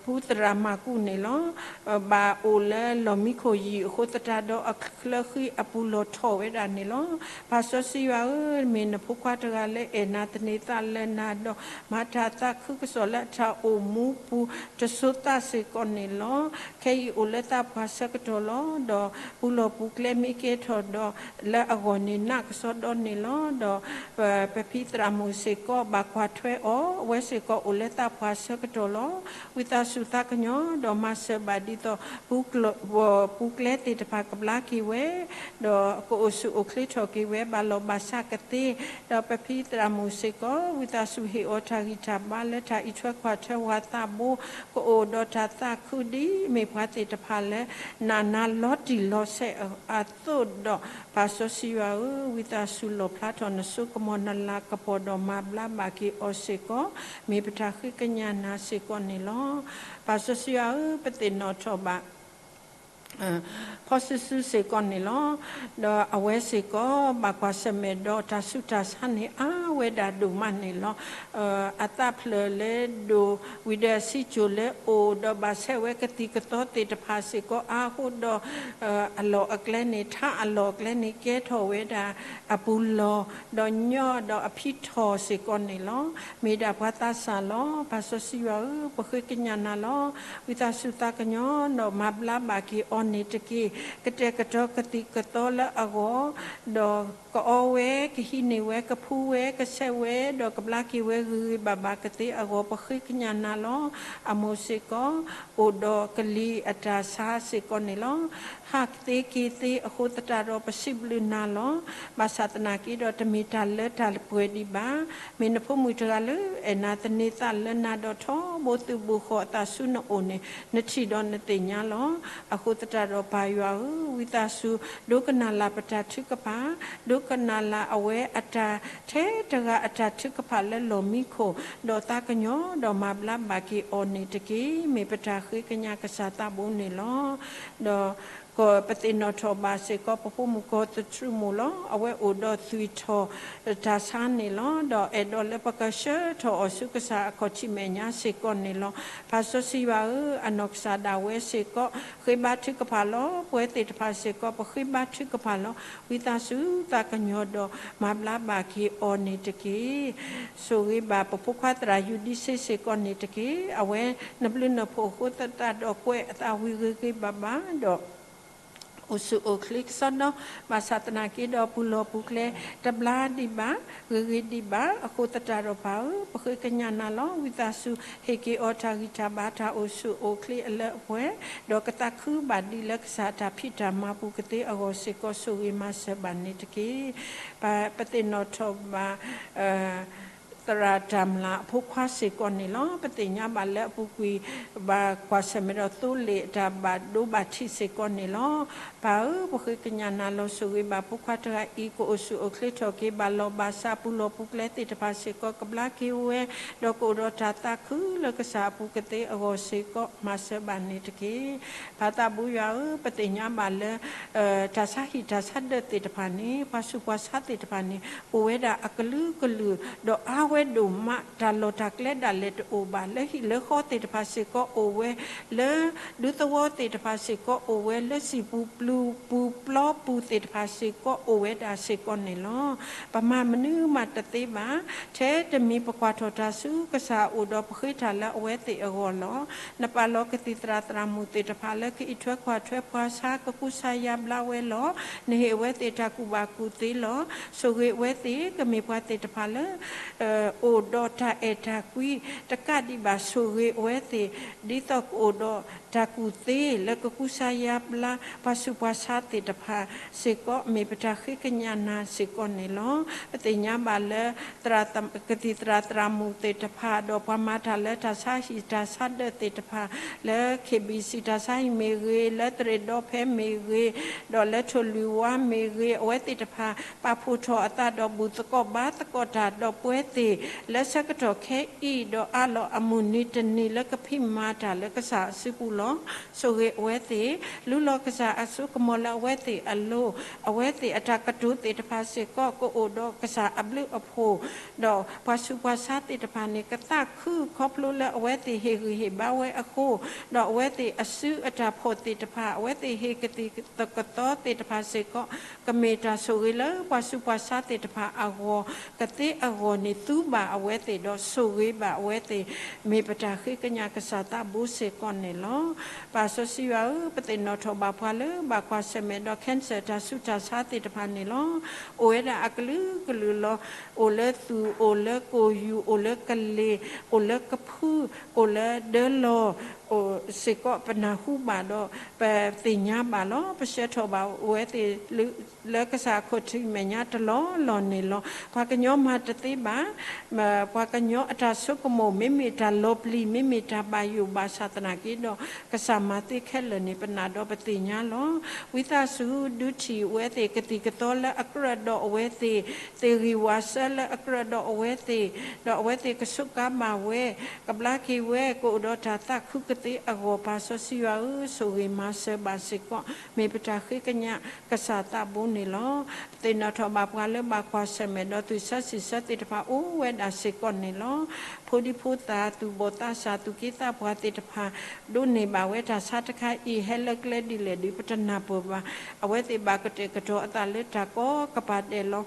ဖုသရၣ်မၤကူးန့ၣ်လီၤ. ဘၣ်အိၣ်လၢလီၢ်မံခိၣ်ယံၤအဃိသတးဒီး အချၢဃံအပူၤလီၢ်ထီၣ်ဝဲဒၣ်န့ၣ်လီၤ. ပၢ်စီဆှံယွၤဧၢ, မ့ၢ်နဖိခွါတဂၤလၢအဲၣ်နၤသန့ၤသးလၢနၤဒီး မၤတၢ်သးခုကစီၣ်လၢအတၢ်အိၣ်မူပူၤ တစိၤသးစ့ၢ်ကီးန့ၣ်လီၤ. ခဲအံၤအိၣ်လၢသးပှၢ်ဆၢကတီၢ်လီၤ. ဒီးပူၤလီၢ်ပူၤကျဲမ့ၢ်ကဲထီၣ်ဒီး လၢအဂီၢ်န့ၣ်နးကစီဒီန့ၣ်လီၤ. ဒီး ပဖံသရၣ်မုၣ်စ့ၢ်ကီးဘၣ်ကွၢ်ထွဲအီၤ, အဝဲစ့ၢ်ကီးအိၣ်လၢသးပှၢ်ဆၢကတီၢ်လီၤ. ဝံသးစူၤသးကညီၤဒီးမၤစၢၤဘၣ်ဒ်သိး ပူၤကျဲသ့ၣ်တဖၣ်ကဘျါက့ၤဝဲ, ဒီးကအိၣ်ဆူၣ်အိၣ်ချ့ထီၣ်က့ၤဝဲ ဘၣ်လီၢ်ဘၣ်စးကသ့. ဒီးပဖံသရၣ်မုၣ်စ့ၢ်ကီး ဝံသးစူၤဟ့ၣ်အီၤတၢ်ဂံၢ်တၢ်ဘါလၢတၢ်အံးထွဲကွၢ်ထွဲဝၤသးဘိ, ကအိၣ်ဒီးတၢ်သးခုဒ်အမ့ၢ်ပှၤသ့ၣ်တဖၣ်လၢ နးနးလီၤတံၢ်လီၤဆဲးအသိးဒီး ပၢ်စီဆှံယွၤဧၢ, ဝံသးစူၤလီၣ်ဖျါထီၣ်နစိကမီၤနလၤကပီၤဒီးမၤဘျါဘၣ်က့ၤအီၤစ့ၢ်ကီး, မ့ၢ်ပတၢ်ဃ့ကညးနၤစ့ၢ်ကီးန့ၣ်လီၤ. ပၢ်စီဆှံယွၤဧၢ, ပသ့ၣ်နီၣ်ထီၣ်ဘၣ် ဖီစုစုစ့ၢ်ကီးန့ၣ်လီၤ. ဒီးအဝဲစ့ၢ်ကီးဘၣ်ကွၢ်ဆၢၣ်မဲာ်ဒီးတၢ်ဆူးတၢ်ဆါန့ၣ် အါဝဲဒၣ်ဒိၣ်မးန့ၣ်လီၤ. အသးဖျၢၣ်လၢဒိၣ်ဝံၤဒီးအစံၣ်စိၤလၢအိၣ်ဒီးဘၣ်ဆဲးဝဲကသံၣ်ကသီသ့ၣ်တဖၣ်စ့ၢ်ကီးအါဃိဒီး အလီၢ်အကျဲန့ၣ် ထါအလီၢ်အကျဲန့ၣ် ကဲထီၣ်ဝဲဒၣ်အပူၤလီၢ်, ဒီးညီဒီးအဖံးထီၣ်စ့ၢ်ကီးန့ၣ်လီၤ. မ့ၢ်ဒၣ်ပှၤသးစၢ်လီၤ. ပၢ်စီဆှံယွၤဧၢ, ပဃ့ကညးနၤလီၤ. ဝံသးစူၤသးကညီၤဒီးမၤဘျါဘၣ်က့ၤအီၤန့ၣ်တက့ၢ်. ကတဲာ်ကတီၤကသံၣ်ကသီလၢအဂီၢ်, ဒီးကအီဝဲ, ကဟံးန့ၢ်ဝဲ, ကဖှူဝဲ, ကဆဲးဝဲ, ဒီးကဘျါက့ၤဝဲဂ့ၤဂ့ၤဘၣ်ဘၣ်ကသ့အဂီၢ် ပဃ့ကညးနၤလီၤ. အမိၢ်စ့ၢ်ကီး အိၣ်ဒီးကလံၤအတၢ်ဆါစ့ၢ်ကီးန့ၣ်လီၤ. ဟးကသ့က့ၤသ့အဃိသတးဒီး ပစံးဘျုးနၤလီၤ. ဘၣ်ဆၣ်သနာ်က့ဒီး တမ့ၢ်တၢ်လၢတၢ်ပှဲၤဒံးဘၣ်. မ့ၢ်နဖိမုၣ်တဂၤလၢအဲၣ်နၤသန့ၤသးလၢနၤဒီးထီဘိသူၣ်ဘိဃီၣ်အသးဆူနအိၣ်န့ၣ် နထံၣ်ဒီးနသ့ၣ်ညါလီၤ. အဃိသတးဒီးပၢ်ယွၤဧၢ, ဝံသးစူၤ ဒိကနၣ်လၢ်ပတၢ်ထုကဖၣ်, ဒိကနၣ်လၢ်အဝဲအတၢ်ထဲတဂၤအတၢ်ထုကဖၣ်လၢလီၢ်မံခိၣ်, ဒီးသးကညီၤဒီးမၤဘျါဘၣ်က့ၤအီၤန့ၣ်တက့ၢ်. မ့ၢ်ပတၢ်ဃ့ကညးကစၢ်သးဘိန့ၣ်လီၤ. ဒီးပသ့ၣ်နီၣ်ထီၣ်ဘၣ်စ့ၢ်ကီး ပဖိမုၣ်ကီၢ်သထြူးမိၢ်လီၤ. အဝဲအိၣ်ဒီးသွံၣ်ထီၣ်တၢ်ဆါန့ၣ်လီၤ. ဒီးအဲၣ်ဒိးလၢပကဆှၢထီၣ်အီၤဆူကစၢ်အခီၣ်ထံးမဲာ်ညါစ့ၢ်ကီးန့ၣ်လီၤ. ပၢ်စီဆှံယွၤဧၢ, အနီၢ်ကစၢ်ဒၣ်ဝဲစ့ၢ်ကီး ဃ့ဘါထုကဖၣ်လီၤ. ပဝဲသ့ၣ်တဖၣ်စ့ၢ်ကီး ပဃ့ဘါထုကဖၣ်လီၤ. ဝံသးစူၤသးကညီၤဒီးမၤဘျါဘၣ်က့ၤအီၤန့ၣ်တက့ၢ်. ဆိၣ်ဂ့ၤဘၣ်ပဖိခွါသရၣ်ယူဒံစ့စ့ၢ်ကီးန့ၣ်တက့ၢ်. အဝဲနဘျုးနဖှိၣ်အဃိသတးဒီးကွဲးအသးဝံၤဂ့ၤဂ့ၤဘၣ်ဘၣ်ဒီး အိၣ်ဆူၣ်အိၣ်ချ့ကစီဒီ, ဘၣ်ဆၣ်သနာ်က့ဒီး ပူၤလီၢ်ပူၤကျဲ တဘျါဒံးဘၣ်, ဂ့ၤဂ့ၤဒံးဘၣ်. အဃိသတးဒီးပၢ်ဧၢ, ပဃ့ကညးနၤလီၤ. ဝံသးစူၤ ဟ့ၣ်က့ၤအီၤတၢ်ဂံၢ်တၢ်ဘါ တၢ်အိၣ်ဆူၣ်အိၣ်ချ့အလၢအပှဲၤ, ဒီးကသးခုဘၣ်ဒံးလၢကစၢ်အတၢ်ဖံးတၢ်မၤပူၤကသ့အဂီၢ်စ့ၢ်ကီး ဆိၣ်ဂ့ၤမၤစၢၤဘၣ်န့ၣ်တက့ၢ်. ပ ပသ့ၣ်နီၣ်ထီၣ်ဘၣ် သရၣ်တၢ်မျၢ်အဖိခွါစ့ၢ်ကီးန့ၣ်လီၤ. ပသ့ၣ်ညါဘၣ်လၢအပူၤကွံာ် ဘၣ်ကွၢ်ဆၢၣ်မဲာ်ဒီးသိလ့ၣ်အတၢ်ဘၣ်ဒိဘၣ်ထံးစ့ၢ်ကီးန့ၣ်လီၤ. ပၢ်ဧၢ, ပဃ့ကညးနၤလီၤ. ဆိၣ်ဂ့ၤဘၣ်ဖိခွါတဂၤအံၤ ကအိၣ်ဆူၣ်အိၣ်ချ့ထီၣ်က့ၤ ဘၣ်လီၢ်ဘၣ်စး ပူၤလီၢ်ပူၤကျဲသ့ၣ်တဖၣ်စ့ၢ်ကီး ကဘျါက့ၤဝဲ, ဒီးကအိၣ်ဒီးတၢ်သးခုလၢကစၢ်အပူၤကသ့အဂီၢ်စ့ၢ်ကီး မၤစၢၤဘၣ်န့ၣ်တက့ၢ်. ပၢ်သးဘိယွၤဧၢ, ပသ့ၣ်ညါဘၣ်လၢ တၢ်ဆါဟံၣ်တၢ်ဆါဒၢးသ့ၣ်တဖၣ်န့ၣ် ပှၤဆူးပှၤဆါသ့ၣ်တဖၣ်န့ၣ် အိၣ်ဝဲဒၣ်အကလုာ်ကလုာ် ဒီးအါဝဲဒိၣ်မး တၢ်လီၢ်တၢ်ကျဲဒၣ်လဲာ်တအိၣ်ဘၣ်, လၢဟံၣ်လၢဃီသ့ၣ်တဖၣ်စ့ၢ်ကီးအိၣ်ဝဲ, လၢဒူသဝီသ့ၣ်တဖၣ်စ့ၢ်ကီးအိၣ်ဝဲ, လၢစံာ်ပူၤပျီပူၤသ့ၣ်တဖၣ်စ့ၢ်ကီးအိၣ်ဝဲဒၣ်စ့ၢ်ကီးန့ၣ်လီၤ. ပမၤမနုၤမးတသ့ဘၣ်. ထဲတမံၤပကွၢ်ထီၣ်တၢ်ဆူကစၢ်အအိၣ် ဒီးပဃ့တၢ်လၢအဝဲသ့ၣ်အဂီၢ်လီၤ. နပာ်လီၤကသံၣ်သရၣ်သရၣ်မုၣ်သ့ၣ်တဖၣ်လၢကအံးထွဲကွၢ်ထွဲပှၤဆါ ကကူစါယါဘျါဝဲလီၤ. နဟ့ၣ်အဝဲသ့ၣ်တၢ်ကူၣ်ဘၣ်ကူၣ်သ့လီၤ. ဆိၣ်ဂ့ၤအဝဲသ့ၣ် ကမ့ၢ်ပှၤသ့ၣ်တဖၣ်လၢ အိၣ်ဒီးတၢ်အဲၣ်တၢ်ကွံ တကးဒံးဘၣ် ဆိၣ်ဂ့ၤအဝဲသ့ၣ် ဒ်သိးကအိၣ်ဒီးတၢ်ကူၣ်သ့လၢကကူစါယါဘျါ ပှၤဆူးပှၤဆါသ့ၣ်တဖၣ်စ့ၢ်ကီး မ့ၢ်ပတၢ်ဃ့ကညးနၤစ့ၢ်ကီးန့ၣ်လီၤ. ပသ့ၣ်ညါဘၣ်လၢ သရၣ် ကသံၣ်သရၣ်သရၣ်မုၣ်သ့ၣ်တဖၣ် ဒီးပှၤမၤတၢ်လၢတၢ်ဆါဟံၣ်တၢ်ဆါဒၢးသ့ၣ်တဖၣ် လၢ KBC တၢ်ဆါဟံၣ်မ့ၢ်ဂ့ၤ, လၢသရ့ၣ်ဒီဖဲမ့ၢ်ဂ့ၤ, ဒီးလၢထိၣ်လွံၢ်ဝါမ့ၢ်ဂ့ၤ, အဝဲသ့ၣ်တဖၣ် ပာ်ဖှိၣ်ထီၣ်အသးဒီးဘူၣ်သကိးဘါသကိးတၢ်ဒီးပဝဲသ့ၣ် လၢဆၢကတီၢ်ခဲအံၤ ဒီးအးလီၤအမုၢ်နံၤတနံၤလၢကဖံးမၤတၢ်လၢကစၢ်အစုပူၤလီၤ. ဆိၣ်ဂ့ၤအဝဲသ့ၣ် လူလီၤကစၢ်အစိကမီၤလၢအဝဲသ့ၣ်အလိၤ, အဝဲသ့ၣ်အတၢ်ကတိၤသ့ၣ်တဖၣ်စ့ၢ်ကီး ကအိၣ်ဒီးကစၢ်အဘျုးအဖှိၣ်, ဒီးပှၤဆူးပှၤဆါသ့ၣ်တဖၣ်န့ၣ် ကသးခုခီဖျိလၢအဝဲသ့ၣ်ဟ့ၣ်ဂံၢ်ဟ့ၣ်ဘါဝဲအဃိ, ဒီးအဝဲသ့ၣ်အစုအတၢ်ဖှီၣ်သ့ၣ်တဖၣ်, အဝဲသ့ၣ်ဟ့ၣ်ကသံၣ်ကသီသ့ၣ်တဖၣ်စ့ၢ်ကီး ကမ့ၢ်တၢ်ဆိၣ်ဂ့ၤလၢပှၤဆူးပှၤဆါသ့ၣ်တဖၣ်အဂီၢ်, ကသ့အဂီၢ်န့ၣ် သူဘၣ်အဝဲသ့ၣ်ဒီးဆိၣ်ဂ့ၤဘၣ်အဝဲသ့ၣ်, မ့ၢ်ပတၢ်ဃ့ကညးကစၢ်သးဘိစ့ၢ်ကီးန့ၣ်လီၤ. ပၢ်စီဆှံယွၤဧၢ, ပသ့ၣ်နီၣ်ထီၣ်ဘၣ်ပှၤလၢဘၣ်ကွၢ်ဆၢၣ်မဲာ်ဒီး cancer တၢ်ဆူးတၢ်ဆါသ့ၣ်တဖၣ်န့ၣ်လီၤ. အိၣ်ဝဲဒၣ်အကလုာ်ကလုာ်လီၤ. အိၣ်လၢသူၣ်, အိၣ်လၢကိၣ်ယူၢ်, အိၣ်လၢကလ့ၢ်, အိၣ်လၢကဖု, အိၣ်လၢဒၢလီၢ် အိၣ်စ့ၢ်ကီး ပနၢ်ဟူဘၣ်ဒီး ပသ့ၣ်ညါဘၣ်လီၤ. ပဆှၢထီၣ်ဘၣ်အဝဲသ့ၣ် လၢကစၢ်ခိၣ်ထံးမဲာ်ညါတလီၢ်လီၢ်န့ၣ်လီၤ. ပှၤကညီမၤတသ့ဘၣ်. ပှၤကညီအတၢ်ဆိကမိၣ် မ့မ့ၢ်တၢ်လီၤပျံၤ, မ့မ့ၢ်တၢ်ဘၣ်ယိၣ်ဘၣ်ဆၣ်သနာ်က့ဒီး ကစၢ်မၤသ့ခဲလၢာ်န့ၣ် ပနာ်ဒီးပသ့ၣ်ညါလီၤ. ဝံသးစူၤဒုးထံၣ်အဝဲသ့ၣ် ကသံၣ်ကသီလၢအကြၢးဒီးအဝဲသ့ၣ်, သ့ၣ်ဂံၢ်ဝၣ်စၢလၢအကြၢးဒီးအဝဲသ့ၣ်, ဒီးအဝဲသ့ၣ်ကစူးကါဘၣ်ဝဲ, ကဘျါက့ၤဝဲ, ကအိၣ်ဒီးတၢ်သးခုကသ့အဂီၢ် ပၢ်စီဆှံယွၤဧၢ, ဆိၣ်ဂ့ၤမၤစၢၤဘၣ်စ့ၢ်ကီး, မ့ၢ်ပတၢ်ဃ့ကညးကစၢ်သးဘိန့ၣ်လီၤ. ပသ့ၣ်နီၣ်ထီၣ်ဘၣ်ပှၤလၢဘၣ်ကွၢ်ဆၢၣ်မဲာ်ဒီး သူၣ်ဆၢဆံးဆၢသ့ၣ်တဖၣ်အိၣ်ဝဲဒၣ်စ့ၢ်ကီးန့ၣ်လီၤ. ဖိဒံဖိသၣ်, သူၣ်ဘီၣ်သးစၢ်, သူၣ်က့သးပှၢ်သ့ၣ်တဖၣ် ဒိးန့ၢ်ဘၣ်ဝဲတၢ်ဆါတခါအံၤ ဟဲလၢကျဲဒ်လဲၣ်ဒုး ပတနၢ်ပၢၢ်ဘၣ်. အဝဲသ့ၣ်ဘၣ်ကတဲာ်ကတီၤအသးလၢတၢ်ကိးကပၤဒဲးလီၤ.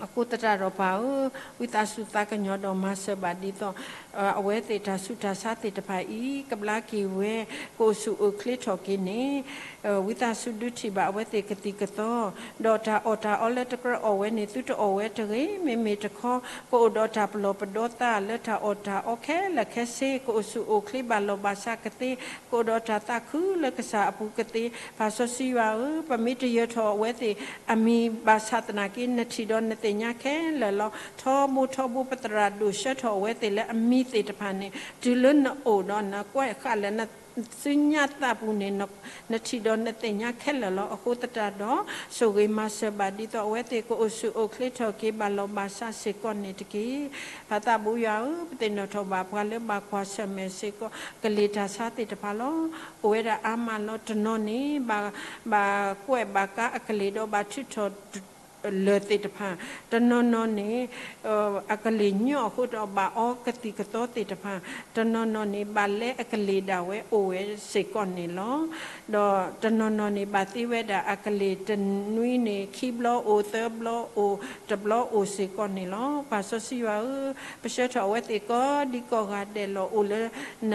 အဃိသတးဒီးပၢ်ဧၢ, ဝံသးစူၤသးကညီၤဒီးမၤစၢၤဘၣ်ဒ်သိး အဝဲသ့ၣ်တၢ်ဆူးတၢ်ဆါသ့ၣ်တဖၣ်အံၤ ကဘျါက့ၤဝဲ, ကအိၣ်ဆူၣ်အိၣ်ချ့ထီၣ်က့ၤန့ၣ်, ဝံသးစူၤဒုးထံၣ်ဘၣ်အဝဲသ့ၣ်ကသံၣ်ကသီ, ဒီးတၢ်အီၣ်တၢ်အီလၢတကြၢးအီၣ်ဝဲန့ၣ် သုတအီၣ်ဝဲတဂ့ၤ. မ့မ့ၢ်တခီ ကအိၣ်ဒီးတၢ်ပလီၢ်ပဒီသးလၢတၢ်အီၣ်တၢ်အီခဲလၢာ်ခဲဆ့, ကအိၣ်ဆူၣ်အိၣ်ချ့ဘၣ်လီၢ်ဘၣ်စးကသ့, ကအိၣ်ဒီးတၢ်သးခုလၢကစၢ်အပူၤကသ့, ပၢ်စီဆှံယွၤဧၢ, ပမ့ၢ်တယၢၤထီၣ်အဝဲသ့ၣ်အမံၤဘၣ်ဆၣ်သနာ်က့ နထံၣ်ဒီးနသ့ၣ်ညါခဲလၢာ်လီၤ. ထီဘိထီဘိပသရၣ်ဒိၣ်ဆှၢထီၣ်အဝဲသ့ၣ်လၢအမံၤသ့ၣ်တဖၣ်န့ၣ် တုၤလၢနအိၣ်ဒီးနကွဲးဃာ်လၢနစုညါသးပူၤန့ၣ် နထံၣ်ဒီးနသ့ၣ်ညါခဲလၢာ်လီၤ. အဃိသတးဒီး ဆိၣ်ဂ့ၤမၤစၢၤဘၣ်ဒ်သိးအဝဲသ့ၣ်ကအိၣ်ဆူၣ်အိၣ်ချ့ထီၣ်က့ၤ ဘၣ်လီၢ်ဘၣ်စးစ့ၢ်ကီးန့ၣ်တက့ၢ်. ပၢ်သးဘိယွၤဧၢ, ပသ့ၣ်နီၣ်ထီၣ်ဘၣ်ပှၤလၢဘၣ်ကွၢ်ဆၢၣ်မဲာ်စ့ၢ်ကီး ကလ့ၢ်တၢ်ဆါသ့ၣ်တဖၣ်လီၤ. အိၣ်ဝဲဒၣ်အါမးလီၤ. တနီၤန့ၣ် ဘၣ်ကွဲးဘၣ်ကါအကလ့ၢ်ဒီးဘၣ်ထုးထီၣ် လၢၢ်သ့ၣ်တဖၣ်, တနီၤနီၤန့ၣ် အကလ့ၢ်ညီအဃိဒီး ဘၣ်အီကသံၣ်ကသီသ့ၣ်တဖၣ်, တနီၤနီၤန့ၣ် ဘၣ်လဲအကလ့ၢ်ဒၣ်ဝဲအိၣ်ဝဲစ့ၢ်ကီးန့ၣ်လီၤ. ဒီးတနီၤနီၤန့ၣ် ဘၣ်သ့ဝဲဒၣ်အကလ့ၢ်တနွံန့ၣ် ခံဘျီအိၣ်, သၢဘျီအိၣ်, တဘျီအိၣ်စ့ၢ်ကီးန့ၣ်လီၤ. ပၢ်စီဆှံယွၤဧၢ, ပဆၢထီၣ်အဝဲသ့ၣ်ကိးဒံကိးဂၤဒဲးလီၤ. အိၣ်လၢန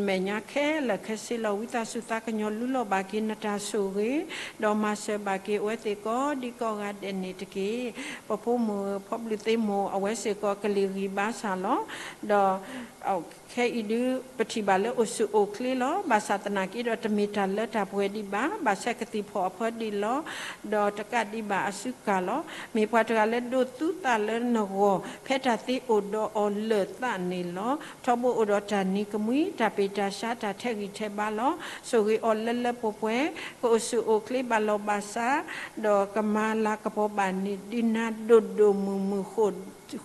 မဲာ်ညါခဲလၢာ်ခဲဆ့လီၤ. ဝံသးစူၤသးကညီၤ လူလီၤဘၣ်က့ၤနတၢ်ဆိၣ်ဂ့ၤ, ဒီးမၤစၢၤဘၣ်က့ၤအဝဲသ့ၣ်ကိးဒံကိးဂၤဒဲးန့ၣ်တက့ၢ်. ပဖိမုၣ်ဖီဘျုးသ့မိၢ် အဝဲစ့ၢ်ကီးကလ့ၢ်ဂံၢ်ဘါစၢ်လီၤ. ဒီး ခဲအံၤဒုး ပထံၣ်ဘၣ်လၢအိၣ်ဆူၣ်အိၣ်ချ့လီၤ. ဘၣ်ဆၣ်သနာ်က့ဒီး တမ့ၢ်တၢ်လၢတၢ်ပှဲၤဒံးဘၣ်. ဘၣ်ဆၣ်ကသံၣ်ဖီၣ်အဖၢဒံးလီၤ. ဒီးတကးဒံးဘၣ်အစုကၢ်လီၤ. မ့ၢ်ပှၤတဂၤလၢဒိးသူသးလၢနဂီၢ် ဖဲတၢ်သ့အိၣ်ဒီးအီၤလၢာ်သးန့ၣ်လီၤ. ထီဘိအိၣ်ဒီးတၢ်နံၤကမှံ, တၢ်ပ့ၢ်တၢ်ဆှါ, တၢ်ထဲးဂံၢ်ထဲးဘါလီၤ. ဆိၣ်ဂ့ၤအီၤလၢလၢပှဲၤပှဲၤ, ကအိၣ်ဆူၣ်အိၣ်ချ့ဘၣ်လီၤဘၣ်စး, ဒီးကမၤလၤကပီၤဘၣ်န့ၢ်ဒုးနၤဒိၣ်ဒိၣ်မုၢ်မုၢ်ဃိၣ်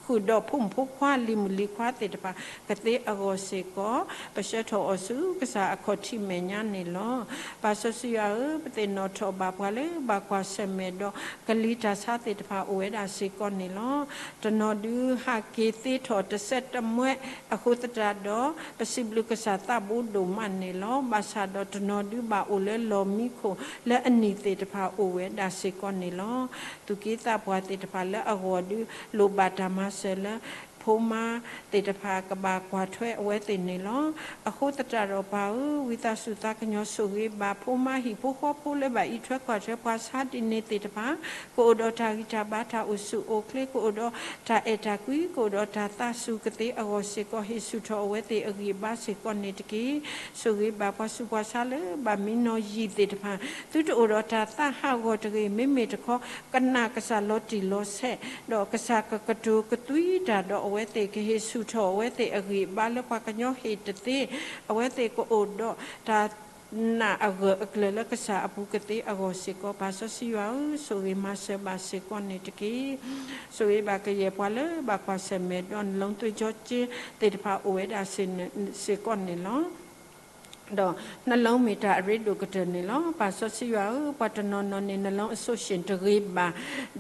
ဃုာ်ဒီးဖိမုၣ်ဖိခွါလံၤမုၣ်လံၤခွါသ့ၣ်တဖၣ်ကသ့အဂီၢ်စ့ၢ်ကီး, ပဆၢထီၣ်အီၤဆူကစၢ်အခီၣ်ထံးမဲာ်ညါန့ၣ်လီၤ. ပၢ်စီဆှံယွၤဧၢ, ပသ့ၣ်နီၣ်ထီၣ်ဘၣ်ပှၤလၢဘၣ်ကွၢ်ဆၢၣ်မဲာ်ဒီးကလံၤတၢ်ဆါသ့ၣ်တဖၣ်အိၣ်ဝဲဒၣ်စ့ၢ်ကီးန့ၣ်လီၤ. တနီၤဒုးဟးက့ၤသ့ထီၣ်တစဲးတမှဲးအဃိသတးဒီး ပစံးဘျုးကစၢ်သးဘိဒိၣ်မးန့ၣ်လီၤ. ဘၣ်ဆၣ်ဒီးတနီၤဒုးဘၣ်အိၣ်လၢလီၢ်မံခိၣ်လၢအနံၤသ့ၣ်တဖၣ်အိၣ်ဝဲဒၣ်စ့ၢ်ကီးန့ၣ်လီၤ. သူၣ်က့သးပှၢ်သ့ၣ်တဖၣ်လၢအဂီၢ်ဒုး လိၣ်ဘၣ်တၢ်မၤစၢၤလၢ ဖိမါသ့ၣ်တဖၣ်ကဘၣ်ကွၢ်ထွဲအဝဲသ့ၣ်န့ၣ်လီၤ. အဃိသတးဒီးပၢ်ဧၢ, ဝံသးစူၤသးကညီၤဆိၣ်ဂ့ၤဘၣ်ဖိမါဟံၣ်ဖိဃီဖိလၢဘၣ်အံးထွဲကွၢ်ထွဲပှၤဆါဒ်န့ၣ်သ့ၣ်တဖၣ်, ကအိၣ်ဒီးတၢ်ဂံၢ်တၢ်ဘါ, တၢ်အိၣ်ဆူၣ်အိၣ်ချ့, ကအိၣ်ဒီးတၢ်အဲၣ်တၢ်ကွံ, ကအိၣ်ဒီးတၢ်သးစူၤကသ့အဂီၢ်စ့ၢ်ကီး ဟ့ၣ်ဆူၣ်ထီၣ်အဝဲသ့ၣ်အဂံၢ်အဘါစ့ၢ်ကီးန့ၣ်တက့ၢ်. ဆိၣ်ဂ့ၤဘၣ်ပှၤဆူးပှၤဆါလၢဘၣ်မံနီၤယံာ်သ့ၣ်တဖၣ်, သုတအိၣ်ဒီးတၢ်သးဟးဂီၤတဂ့ၤ. မ့မ့ၢ်တခီ ကနၣ်ကစၢ်လီၤတံၢ်လီၤဆဲး, ဒီးကစၢ်ကကတိၤကသွံတၢ်ဒီးအဝဲသ့ၣ်, ကဟ့ၣ်ဆူၣ်ထီၣ်အဝဲသ့ၣ်အဂံၢ်အဘါလၢပှၤကညီဟ့ၣ်တသ့, အဝဲသ့ၣ်ကအိၣ်ဒီးတၢ်နာ်အဂၢၢ်အကျၢၤလၢကစၢ်အပူၤကသ့အဂီၢ်စ့ၢ်ကီး, ပၢ်စီဆှံယွၤဧၢ, ဆိၣ်ဂ့ၤမၤစၢၤဘၣ်စ့ၢ်ကီးန့ၣ်တက့ၢ်. ဆိၣ်ဂ့ၤဘၣ်ကယဲၢ်ပှၤလၢဘၣ်ကွၢ်ဆၢၣ်မဲာ်ဒီး နလီသွ့ၣ်ကၠီကၠ့သ့ၣ်တဖၣ်အိၣ်ဝဲဒၣ်စ့ၢ်ကီးန့ၣ်လီၤ. ဒီးနလီမ့ၢ်တၢ်အရ့ဒိၣ်ကတၢၢ်န့ၣ်လီၤ. ပၢ်စီဆှံယွၤဧၢ, ပှၤတနီၤနီၤန့ၣ် နလီအစိၣ်ရှ့ၣ်တဂ့ၤဘၣ်,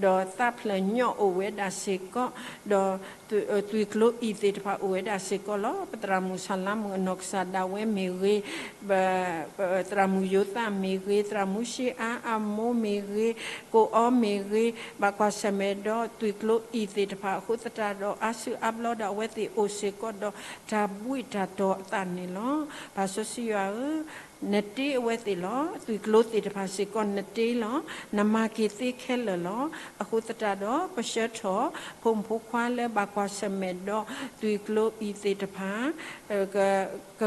ဒီးသးဖျၢၣ်ညီအိၣ်ဝဲဒၣ်စ့ၢ်ကီး, ဒီးသွံၣ်ကျိအံၤသ့ၣ်တဖၣ်အိၣ်ဝဲဒၣ်စ့ၢ်ကီးလီၤ. ပသရၣ်မုၣ်ဆၣ်လါမုၣ်အနီၢ်ကစၢ်ဒၣ်ဝဲမ့ၢ်ဂ့ၤ, သရၣ်မုၣ်ယိၤသၣ်မ့ၢ်ဂ့ၤ, သရၣ်မုၣ်ရှ့အါအမိၢ်မ့ၢ်ဂ့ၤ, ကိၣ်အီမ့ၢ်ဂ့ၤ, ဘၣ်ကွၢ်ဆၢၣ်မဲာ်ဒီးသွံၣ်ကျိအံၤသ့ၣ်တဖၣ်အဃိသတးဒီး အါစုအါဘျီဒီးအဝဲသ့ၣ်အိၣ်စ့ၢ်ကီးဒီးတၢ်ဘှံးတၢ်တီၤအသးန့ၣ်လီၤ. ပၢ်စီဆှံယွၤဧၢ, နတ့အဝဲသ့ၣ်လီၤ. သွံၣ်ကျိသ့ၣ်တဖၣ်စ့ၢ်ကီးနတ့လီၤ. နမၤက့ၤသ့ခဲလၢာ်လီၤ. အဃိသတးဒီး ပဆၢထီၣ် ဖိမုၣ်ဖိခွါလၢဘၣ်ကွၢ်ဆၢၣ်မဲာ်ဒီးသွံၣ်ကျိအံၤသ့ၣ်တဖၣ် က က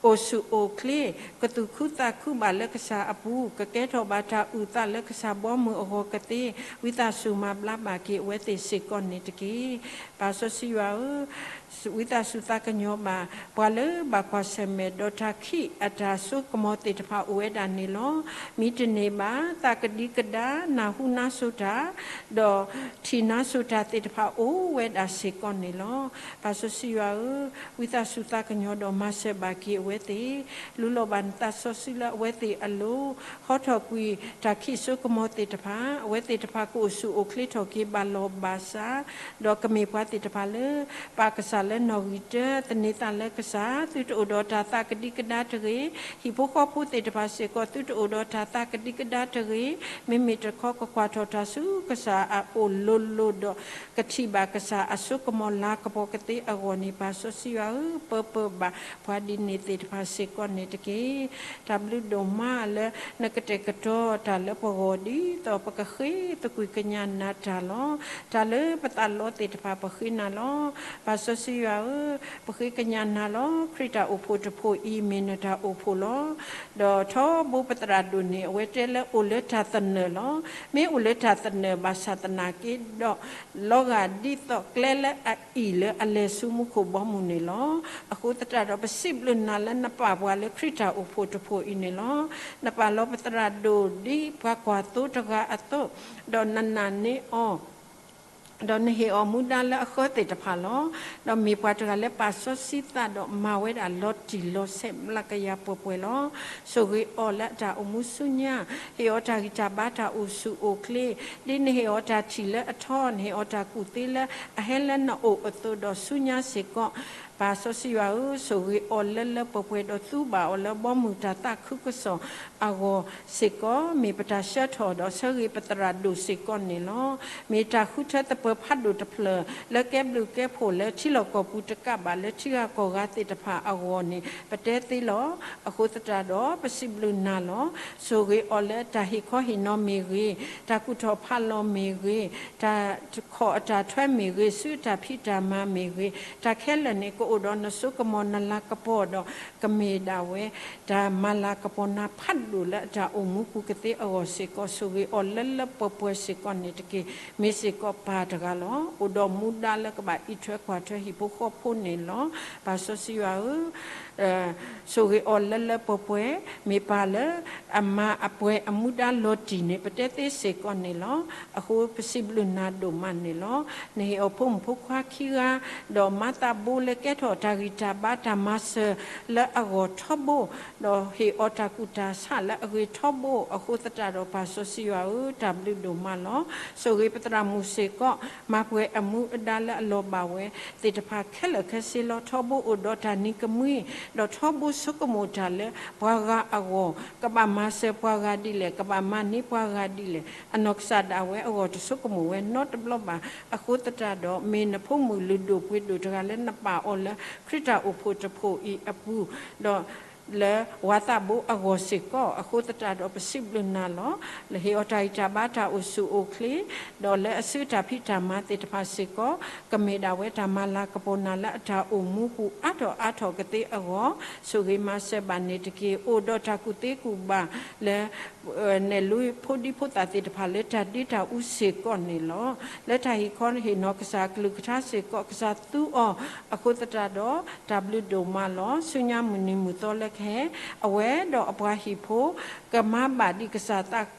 အိၣ်ဆူၣ်အိၣ်ချ့, ကသူၣ်ခုသးခုဘၣ်လၢကစၢ်အပူၤ, ကကဲထီၣ်ဘၣ်တၢ်အုၣ်သးလၢကစၢ်ဘီမုၢ်အဂီၢ်ကသ့, ဝံသးစူၤမၤဘျါဘၣ်က့ၤအဝဲသ့ၣ်စ့ၢ်ကီးန့ၣ်တက့ၢ်. ပၢ်စီဆှံယွၤဧၢ, ဝံသးစူၤသးကညီၤဘၣ် ပှၤလၢဘၣ်ကွၢ်ဆၢၣ်မဲာ်ဒီးတၢ်ခံးအတၢ်စိကမီၤသ့ၣ်တဖၣ်အိၣ်ဝဲဒၣ်န့ၣ်လီၤ. မံတန့ၢ်ဘၣ် သးကဒံကဒါ နၢ်ဟူနါစိၤတၢ်, ဒီးထံၣ်နါစိၤတၢ်သ့ၣ်တဖၣ်အိၣ်ဝဲဒၣ်စ့ၢ်ကီးန့ၣ်လီၤ. ပၢ်စီဆှံယွၤဧၢ, ဝံသးစူၤသးကညီၤဒီးမၤစၢၤဘၣ်က့ၤအဝဲသ့ၣ်, လူလီၤဘၣ်နသးစီဆှံလၢအဝဲသ့ၣ်အလိၤ, ဟီထီၣ်ကွံာ်တၢ်ခံးစိကမီၤသ့ၣ်တဖၣ်, အဝဲသ့ၣ်တဖၣ်ကအိၣ်ဆူၣ်အိၣ်ချ့ထီၣ်က့ၤဘၣ်လီၤဘၣ်စး, ဒီးကမ့ၢ်ပှၤသ့ၣ်တဖၣ်လၢ ပာ်ကစၢ်လၢနီၣ်ဂံၢ်တၢ, သန့ၤသးလၢကစၢ်, သုတအိၣ်ဒီးတၢ်သးကဒံကဒါတဂ့ၤ, ဟံၣ်ဖိဃီဖိသ့ၣ်တဖၣ်စ့ၢ်ကီး သုတအိၣ်ဒီးတၢ်သးကဒံကဒါတဂ့ၤ, မ့မ့ၢ်တခီကကွၢ်ထီၣ်တၢ်ဆူကစၢ်အအိၣ်လိၤလိၤဒီး ကထံၣ်ဘၣ်ကစၢ်အစိကမီၤလၤကပီၤကသ့အဂီၢ်န့ၣ် ပၢ်စီဆှံယွၤဧၢ, ပၢပၢဘၣ်ပှၤဒ်န့ၣ်သ့ၣ်တဖၣ်စ့ၢ်ကီးန့ၣ်တက့ၢ်. တၢ်ဘျုးဒိၣ်မးလၢနကတဲာ်ကတီၤတၢ်လၢပဂီၢ် ဒ်သိးပကဃ့သကွံာ်ကညးနၤတၢ်လီၤ. တၢ်လၢပသးလီသ့ၣ်တဖၣ်ပဃ့နၤလီၤ. ပၢ်စီဆှံယွၤဧၢ, ပဃ့ကညးနၤလီၤ. ခရံာ်တၢ်အိၣ်ဖှိၣ်တဖှိၣ်အံၤ မ့ၢ်နတၢ်အိၣ်ဖှိၣ်လီၤ. ဒီးထီဘိပသရၣ်ဒိၣ်န့ၣ် အဝဲတဲလၢအိၣ်လၢတၢ်သနၢၣ်လီၤ. မ့ၢ်အိၣ်လၢတၢ်သနၢၣ်ဘၣ်ဆၣ်သနာ်က့ဒီး လီၤဂာ်ဒ်သိးကျဲလၢအအံၣ်လၢအလဲၤဆူမူခိၣ်ဘီမုၢ်န့ၣ်လီၤ. အဃိသတးဒီး ပစံးဘျုးနၤလၢနပာ်ပှၤလၢခရံာ်တၢ်အိၣ်ဖှိၣ်တဖှိၣ်အံၤန့ၣ်လီၤ. နပာ်လီၤပသရၣ်ဒိၣ်ဒ်ပှၤကွၢ်သိတဂၤအသိး, ဒီးနနာ်န့ၢ်အီၤ ဒီးနဟ့ၣ်အီၤမူဒါလၢအဃၢသ့ၣ်တဖၣ်လီၤ. ဒီးမ့ၢ်ပှၤတဂၤလၢပာ်စီဆှံသးဒီးမၤဝဲဒၣ်လီၤတံၢ်လီၤဆဲးမျးကယၤပှဲၤပှဲၤလီၤ. ဆိၣ်ဂ့ၤအီၤလၢအတၢ်အိၣ်မူဆူညါ, ဟ့ၣ်အီၤတၢ်ဂံၢ်တၢ်ဘါတၢ်အိၣ်ဆူၣ်အိၣ်ချ့, ဒ်နဟ့ၣ်အီၤတၢ်ထံၣ်လၢအထီ, နဟ့ၣ်အီၤတၢ်ကူၣ်သ့လၢအဟဲလၢနအိၣ်အသိးဒီးဆူညါစ့ၢ်ကီး ပၢ်စီဆှံယွၤဧၢ, ဆိၣ်ဂ့ၤအီၤလၢလၢပှဲၤပှဲၤဒီးသူဘၣ်အီၤလၢဘီမုၢ်တၢ်သးခုကစီၣ်အဂီၢ်စ့ၢ်ကီး မ့ၢ်ပတၢ်ဆှၢထီၣ်ဒီးဆၢဂ့ၤပသရၣ်ဒိၣ်စ့ၢ်ကီးန့ၣ်လီၤ. မ့ၢ်တၢ်ဃုထၢသပၢၤဖးဒိၣ်တဖျၢၣ်လၢကဲဘျုးကဲဖှိၣ်လၢထံလီၢ်ကီၢ်ပူၤတကးဘၣ်လၢထံဂၤကီၢ်ဂၤသ့ၣ်တဖၣ်အဂီၢ်န့ၣ် ပတဲသ့လီၤ. အဃိသတးဒီးပစံးဘျုးနၤလီၤ. ဆိၣ်ဂ့ၤအီၤလၢတၢ်ဟ့ၣ်ခီဟ့ၣ်နီၤမ့ၢ်ဂ့ၤ, တၢ်ကူၣ်ထီၣ်ဖးလီၤမ့ၢ်ဂ့ၤ, တၢ် ခိးအတၢ်ထွဲမ့ၢ်ဂ့ၤ, စုအတၢ်ဖံးတၢ်မၤမ့ၢ်ဂ့ၤ, တၢ်ခဲလၢာ်န့ၣ် ကအိၣ်ဒီးနစိကမီၤနလၤကပီၤဒီး ကမ့ၢ်ဒၣ်ဝဲ တၢ်မၤလၤကပီၤနၤဖးဒိၣ်လၢအတၢ်အိၣ်မူပူၤကသ့အဂီၢ်စ့ၢ်ကီး ဆိၣ်ဂ့ၤအီၤလၢလၢပှဲၤပှဲၤစ့ၢ်ကီးန့ၣ်တက့ၢ်. မ့ၢ်စ့ၢ်ကီးပၢ်တဂၤလီၤ. အိၣ်ဒီးမူဒါလၢကဘၣ်အံးထွဲကွၢ်ထွဲဟံၣ်ဖိဃီဖိန့ၣ်လီၤ. ပၢ်စီဆှံယွၤဧၢ, ဆိၣ်ဂ့ၤအီၤလၢလၢပှဲၤပှဲၤ, မ့ၢ်ပၢ်လၢအမၤအပှဲၤအမူဒါလီၤတံၢ်န့ၣ် ပတဲသ့စ့ၢ်ကီးန့ၣ်လီၤ. အဃိပစံးဘျုးနၤဒိၣ်မးန့ၣ်လီၤ. နဟ့ၣ်အီၤဖိမုၣ်ဖိခွါခံဂၤ, ဒီးမၤသးဘိလၢကဲထီၣ်တၢ်ဂံၢ်တၢ်ဘါတၢ်မၤစၢၤလၢအဂီၢ်ထီဘိ, ဒီးဟ့ၣ်အီၤတၢ်ကူၣ်တၢ်ဆးလၢအဂ့ၤထီဘိ, အဃိသတးဒီးပၢ်စီဆှံယွၤဧၢ, တၢ်ဘျုးဒိၣ်မးလီၤ. ဆိၣ်ဂ့ၤပသရၣ်မုၣ်စ့ၢ်ကီး, မၤပှဲၤအမူအဒါလၢအလီၤဘၣ်ဝဲသ့ၣ်တဖၣ်ခဲလၢာ်ခဲဆ့လီၤ. ထီဘိအိၣ်ဒီးတၢ်နံၤကမှံ, ဒီးထီဘိဆိကမိၣ်တၢ်လၢပှၤဂၤအဂီၢ်, ကဘၣ်မၤစၢၤပှၤဂၤဒ်လဲၣ်, ကဘၣ်မၤန့ၢ်ပှၤဂၤဒ်လဲၣ်, အနီၢ်ကစၢ်ဒၣ်ဝဲအဂီၢ်တဆိကမိၣ်ဝဲနီတဘျီဘၣ်. အဃိသတးဒီး မ့ၢ်နဖိမုၣ်လုၢ်ဒိၣ်ပှ့ၤဒိၣ်တဂၤလၢနပာ်အီၤလၢခရံာ်တၢ်အိၣ်ဖှိၣ်တဖှိၣ်အံၤအပူၤ, ဒီး လၢဝၤသးဘိအဂီၢ်စ့ၢ်ကီး, အဃိသတးဒီးပစံးဘျုးနၤလီၤ. လၢဟ့ၣ်အီၤတၢ်ဂံၢ်တၢ်ဘါတၢ်အိၣ်ဆူၣ်အိၣ်ချ့, ဒီးလၢအစုတၢ်ဖံးတၢ်မၤသ့ၣ်တဖၣ်စ့ၢ်ကီး, ကမ့ၢ်ဒၣ်ဝဲတၢ်မၤလၤကပီၤနၤလၢအတၢ်အိၣ်မူပူၤအါထီၣ်အါထီၣ်ကသ့အဂီၢ်, ဆိၣ်ဂ့ၤမၤစၢၤဘၣ်န့ၣ်တက့ၢ်. အိၣ်ဒီးတၢ်ကူၣ်သ့ကူၣ်ဘၣ်လၢ နဲၣ်လွံၢ်ဖိဒံဖိသၣ်သ့ၣ်တဖၣ်လၢတၢ်ဒ့တၢ်အူစ့ၢ်ကီးန့ၣ်လီၤ. လၢတၢ်ဟ့ၣ်ခီဟ့ၣ်နီၤကစၢ်အကလုၢ်ကထါစ့ၢ်ကီး ကစၢ်သူအီၤ, အဃိသတးဒီး တၢ်ဘျုးဒိၣ်မးလီၤ. ဆူညါမုၢ်နံၤမုၢ်သီလၢကဟဲ, အဝဲဒီးအပှၤဟံၣ်ဖိ ကမၤဘၣ်ဒံးကစၢ်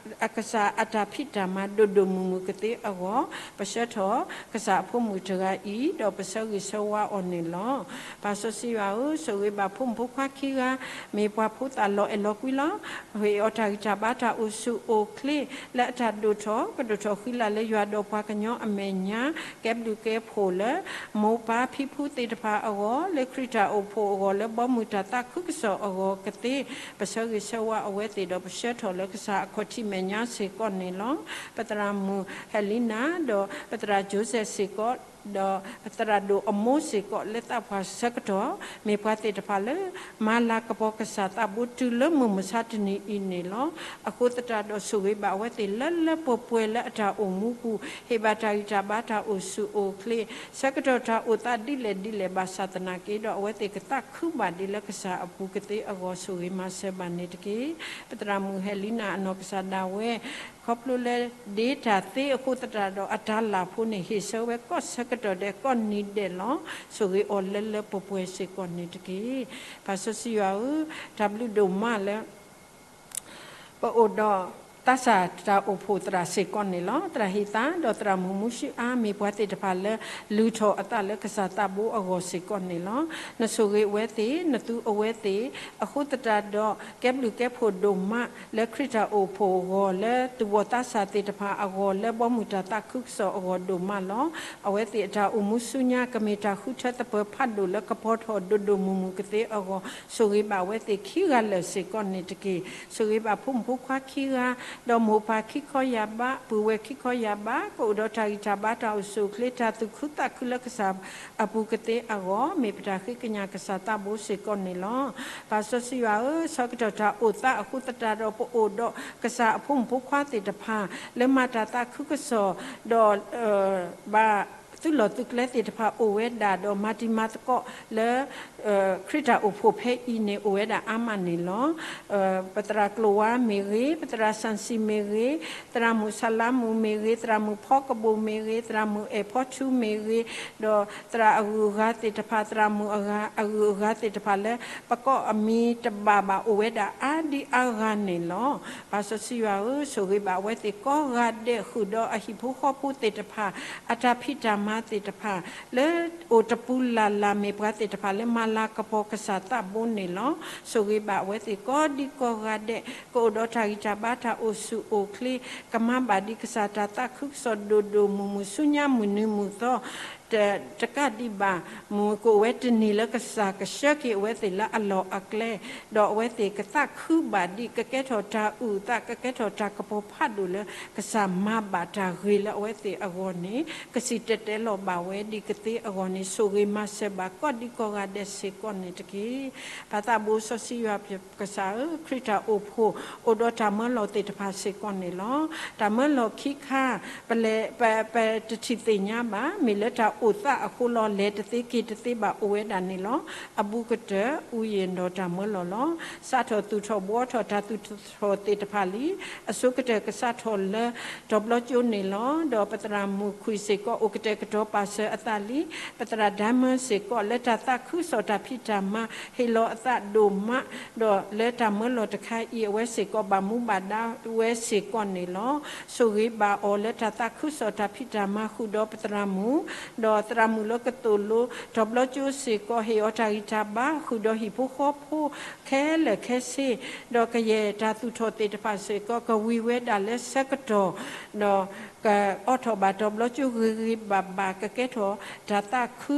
ကစၢ်အတၢ်ဖံးတၢ်မၤဒိၣ်ဒိၣ်မုၢ်မုၢ်ကသ့အဂီၢ်, ပဆှၢထီၣ်ကစၢ်အဖိမုၣ်တဂၤအံၤ, ဒီးပဆၢဂ့ၤဆၢဝါအီၤန့ၣ်လီၤ. ပၢ်စီဆှံယွၤဧၢ, ဆိၣ်ဂ့ၤဘၣ်ဖိမုၣ်ဖိခွါခံဂၤ, မ့ၢ်ပှၤဖိသၣ်လီၤအဲၣ်လီၤကွံလီၤ. ဟ့ၣ်အီၤတၢ်ဂံၢ်တၢ်ဘါတၢ်အိၣ်ဆူၣ်အိၣ်ချ့ လၢအတၢ်ဒိၣ်ထီၣ် ကဒိၣ်ထီၣ်ဃံလၤလၢယွၤဒီးပှၤကညီအမဲာ်ညါ, ကဲဘျုးကဲဖှိၣ်လၢ မိၢ်ပၢ်ဖံဖုသ့ၣ်တဖၣ်အဂီၢ်, လၢခရံာ်တၢ်အိၣ်ဖှိၣ်အဂီၢ်, လၢဘီမုၢ်တၢ်သးခုကစီၣ်အဂီၢ်ကသ့, ပဆၢဂ့ၤဆၢဝါအဝဲသ့ၣ်ဒီး ပဆှၢထီၣ်လၢကစၢ်အခီၣ်ထံးမဲာ်ညါစ့ၢ်ကီးန့ၣ်လီၤ. ပသရၣ်မုၣ်ဟဲလံနၤ, ဒီးပသရၣ်ကၠိစဲးစ့ၢ်ကီး, ဒီးပသရၣ်ဒိၣ်အမိၢ်စ့ၢ်ကီး လၢသးပှၢ်ဆၢကတီၢ်, မ့ၢ်ပှၤသ့ၣ်တဖၣ်လၢ မၤလၤကပီၤကစၢ်သးဘိတုၤလၢမုၢ်မဆါတနံၤအံၤန့ၣ်လီၤ. အဃိသတးဒီးဆိၣ်ဂ့ၤဘၣ်အဝဲသ့ၣ်လၢလၢပှဲၤပှဲၤလၢအတၢ်အိၣ်မူပူၤ, ဟ့ၣ်ဘၣ်တၢ်ဂံၢ်တၢ်ဘါတၢ်အိၣ်ဆူၣ်အိၣ်ချ့, ဆၢကတီၢ်တၢ်အိၣ်သးဒ်လဲၣ်ဒ်လဲၣ်ဘၣ်ဆၣ်သနာ်က့ဒီး အဝဲသ့ၣ်ကသးခုဘၣ်ဒံးလၢကစၢ်အပူၤကသ့အဂီၢ် ဆိၣ်ဂ့ၤမၤစၢၤဘၣ်န့ၣ်တက့ၢ်. ပသရၣ်မုၣ်ဟဲလံနၤအနီၢ်ကစၢ်ဒၣ်ဝဲ ခီဖျိလၢဒ့တၢ်သ့အဃိသတးဒီး အတၢ်လၢ်ဖိန့ၣ် ဟ့ၣ်ဆၢဝဲကိးဆၢကတီၢ်ဒဲးကိးနံၤဒဲးလီၤ. ဆိၣ်ဂ့ၤအီၤလၢလၢပှဲၤပှဲၤစ့ၢ်ကီးန့ၣ်တက့ၢ်. ပၢ်စီဆှံယွၤဧၢ, တၢ်ဘျုးဒိၣ်မးလၢ ပအိၣ်ဒီးသးစၢ်တၢ်အိၣ်ဖှိၣ်သရၣ်စ့ၢ်ကီးန့ၣ်လီၤ. သရၣ်ဟ့ၣ်သါ ဒီးသရၣ်မုၣ်မူၡူအါ မ့ၢ်ပှၤသ့ၣ်တဖၣ်လၢ လုၢ်ထီၣ်အသးလၢကစၢ်သးဘိအဂီၢ်စ့ၢ်ကီးန့ၣ်လီၤ. နဆိၣ်ဂ့ၤအဝဲသ့ၣ်, နသူအဝဲသ့ၣ်, အဃိသတးဒီး ကဲဘျုးကဲဖှိၣ်ဒိၣ်မး လၢခရံာ်တၢ်အိၣ်ဖှိၣ်အဂီၢ်, လၢသူၣ်ဘီၣ်သးစၢ်သ့ၣ်တဖၣ်အဂီၢ်, လၢဘီမုၢ်တၢ်သးခုကစီၣ်အဂီၢ်ဒိၣ်မးလီၤ. အဝဲသ့ၣ်အတၢ်အိၣ်မူဆူညါ ကမ့ၢ်တၢ်ဃုထၢသပၢၤဖးဒိၣ်လၢကပီၤထီၣ်ဒိၣ်ဒိၣ်မုၢ်မုၢ်ကသ့အဂီၢ်, ဆိၣ်ဂ့ၤဘၣ်အဝဲသ့ၣ်ခံဂၤလၢာ်စ့ၢ်ကီးန့ၣ်တက့ၢ်. ဆိၣ်ဂ့ၤဘၣ်ဖိမုၣ်ဖိခွါခံဂၤ, ဒီးမိၢ်ပၢ်ခံခီယၢ်ဘး, ပုၢ်ဝဲၢ်ခံခီယၢ်ဘး, ကအိၣ်ဒီးတၢ်ဂံၢ်တၢ်ဘါတၢ်အိၣ်ဆူၣ်အိၣ်ချ့ တၢ်သူၣ်ခုသးခုလၢကစၢ်အပူၤကသ့အဂီၢ်, မ့ၢ်ပတၢ်ဃ့ကညးကစၢ်သးဘိစ့ၢ်ကီးန့ၣ်လီၤ. ပၢ်စီဆှံယွၤဧၢ, ဆၢကတီၢ်တၢ်အိၣ်သးအဃိသတးဒီး ပအိၣ်ဒီးကစၢ်အဖိမုၣ်ဖိခွါသ့ၣ်တဖၣ် လၢမၤတၢ်သးခုကစီၣ်, ဒီး ဘၣ် သုးလီၢ်သုးကျဲသ့ၣ်တဖၣ်အိၣ်ဝဲဒၣ်ဒီး မၤတံၤမၤသကိးလၢ ခရံာ်တၢ်အိၣ်ဖှိၣ်ဖဲအံၤန့ၣ် အိၣ်ဝဲဒၣ်အါမးန့ၣ်လီၤ. ပသရၣ်ကျိၤဝါမ့ၢ်ဂ့ၤ, ပသရၣ်စၣ်စံၤမ့ၢ်ဂ့ၤ, သရၣ်မုၣ်ဆလါမုၣ်မ့ၢ်ဂ့ၤ, သရၣ်မုၣ်ဖီကဘိၣ်မ့ၢ်ဂ့ၤ, သရၣ်မုၣ်အဲၣ်ဖီထူမ့ၢ်ဂ့ၤ, ဒီးသရၣ်အဂုၤအဂၤသ့ၣ်တဖၣ်, သရၣ်မုၣ်အဂုၤအဂၤသ့ၣ်တဖၣ်လၢ ပကိးအမံၤတဘၣ်ဘၣ် အိၣ်ဝဲဒၣ်အါဒံအါဂၤန့ၣ်လီၤ. ပၢ်စီဆှံယွၤဧၢ, ဆိၣ်ဂ့ၤဘၣ်အဝဲသ့ၣ်ကိးဂၤဒဲး ဃုာ်ဒီးအဟံၣ်ဖိဃီဖိသ့ၣ်တဖၣ် အတၢ်ဖံးတၢ်မၤသ့ၣ်တဖၣ် လၢအိၣ်တပူၤလၢ်လၢ် မ့ၢ်ပှၤသ့ၣ်တဖၣ်လၢမၤလၤကပီၤကစၢ်သးဘိန့ၣ်လီၤ. ဆိၣ်ဂ့ၤဘၣ်အဝဲသ့ၣ်ကိးဒံကိးဂၤဒဲး ကအိၣ်ဒီးတၢ်ဂံၢ်တၢ်ဘါတၢ်အိၣ်ဆူၣ်အိၣ်ချ့, ကမၤဘၣ်ဒံးကစၢ်တၢ်သးခုကစီၣ်ဒိၣ်ဒိၣ်မုၢ်မုၢ် ဆူညါမုၢ်နံၤမုၢ်သီ တကးဒံးဘၣ်, မုၢ်ကအိၣ်ဝဲတနံၤလၢကစၢ်ကဆှၢက့ၤအဝဲသ့ၣ်လၢအလီၢ်အကျဲ, ဒီးအဝဲသ့ၣ်ကသးခုဘၣ်ဒံး ကကဲထီၣ်တၢ်အုၣ်အသး ကကဲထီၣ်တၢ်ကပီၤဖးဒိၣ်လၢ ကစၢ်မၤဘၣ်တၢ်ဂ့ၤလၢအဝဲသ့ၣ်အဂီၢ်န့ၣ် ကစံၣ်တဲၤတဲလီၤဘၣ်ဝဲဒံးကသ့အဂီၢ်န့ၣ် ဆိၣ်ဂ့ၤမၤစၢၤဘၣ်ကိးဒံကိးဂၤဒဲးစ့ၢ်ကီးန့ၣ်တက့ၢ်. ပၢ်သးဘိစီဆှံယွၤကစၢ်ဧၢ, ခရံာ်တၢ်အိၣ်ဖှိၣ် အိၣ်ဒီးတၢ်မၢလီၤသ့ၣ်တဖၣ်စ့ၢ်ကီးန့ၣ်လီၤ. တၢ်မၢလီၤခံခါ ပလဲၤ ပ ပတထံၣ်သ့ၣ်ညါဘၣ်, မ့ၢ်လၢတၢ်အိၣ်သးအဃိလီၤ, လဲၤတသ့က့ၤတသ့ဘၣ်အိၣ်ဝဲဒၣ်န့ၣ်လီၤ. အဘူးကတၢၢ် အူယံၤဒီးတၢ်မၢလီၤလီၤ. စးထီၣ်သူၣ်ထီၣ်ဘှီထီၣ်တၢ်သူၣ်ထီၣ်သ့ၣ်တဖၣ်လံ, အဆိကတၢၢ်ကစးထီၣ်လၢ တီၤဘျီကၠိန့ၣ်လီၤ. ဒီးပသရၣ်မုၣ်ခွံစ့ၢ်ကီး အိၣ်ကတဲာ်ကတီၤပာ်စၢၤအသးလံ. ပသရၣ် Diamond စ့ၢ်ကီး လၢတၢ်သးခုကစီၣ်တၢ်ဖံးတၢ်မၤ ဟ့ၣ်လီၤအသးဒိၣ်မး, ဒီးလၢတၢ်မၢလီၤတခါအံၤ အဝဲစ့ၢ်ကီး ဘၣ်မူဘၣ်ဒါဝဲစ့ၢ်ကီးန့ၣ်လီၤ. ဆိၣ်ဂ့ၤဘၣ်အီၤလၢတၢ်သးခုကစီၣ်တၢ်ဖံးတၢ်မၤ ဃုာ်ဒီးပသရၣ်မုၣ်, ဒီးသရၣ်မုၣ်လၢကသိၣ်လိ တီၤဘျီကၠိစ့ၢ်ကီး ဟ့ၣ်အီၤတၢ်ဂံၢ်တၢ်ဘါ ဃုာ်ဒီးဟံၣ်ဖိဃီဖိ ခဲလၢာ်ခဲဆ့, ဒီးကယဲၢ်တၢ်သူၣ်ထီၣ်သ့ၣ်တဖၣ်စ့ၢ်ကီး ကဝံၤဝဲဒၣ်လၢဆၢကတီၢ်, ဒီး ကအိးထီၣ်ဘၣ်တီၤဘျီကၠိဂ့ၤဂ့ၤဘၣ်ဘၣ်, ကကဲထီၣ်တၢ်သးခု,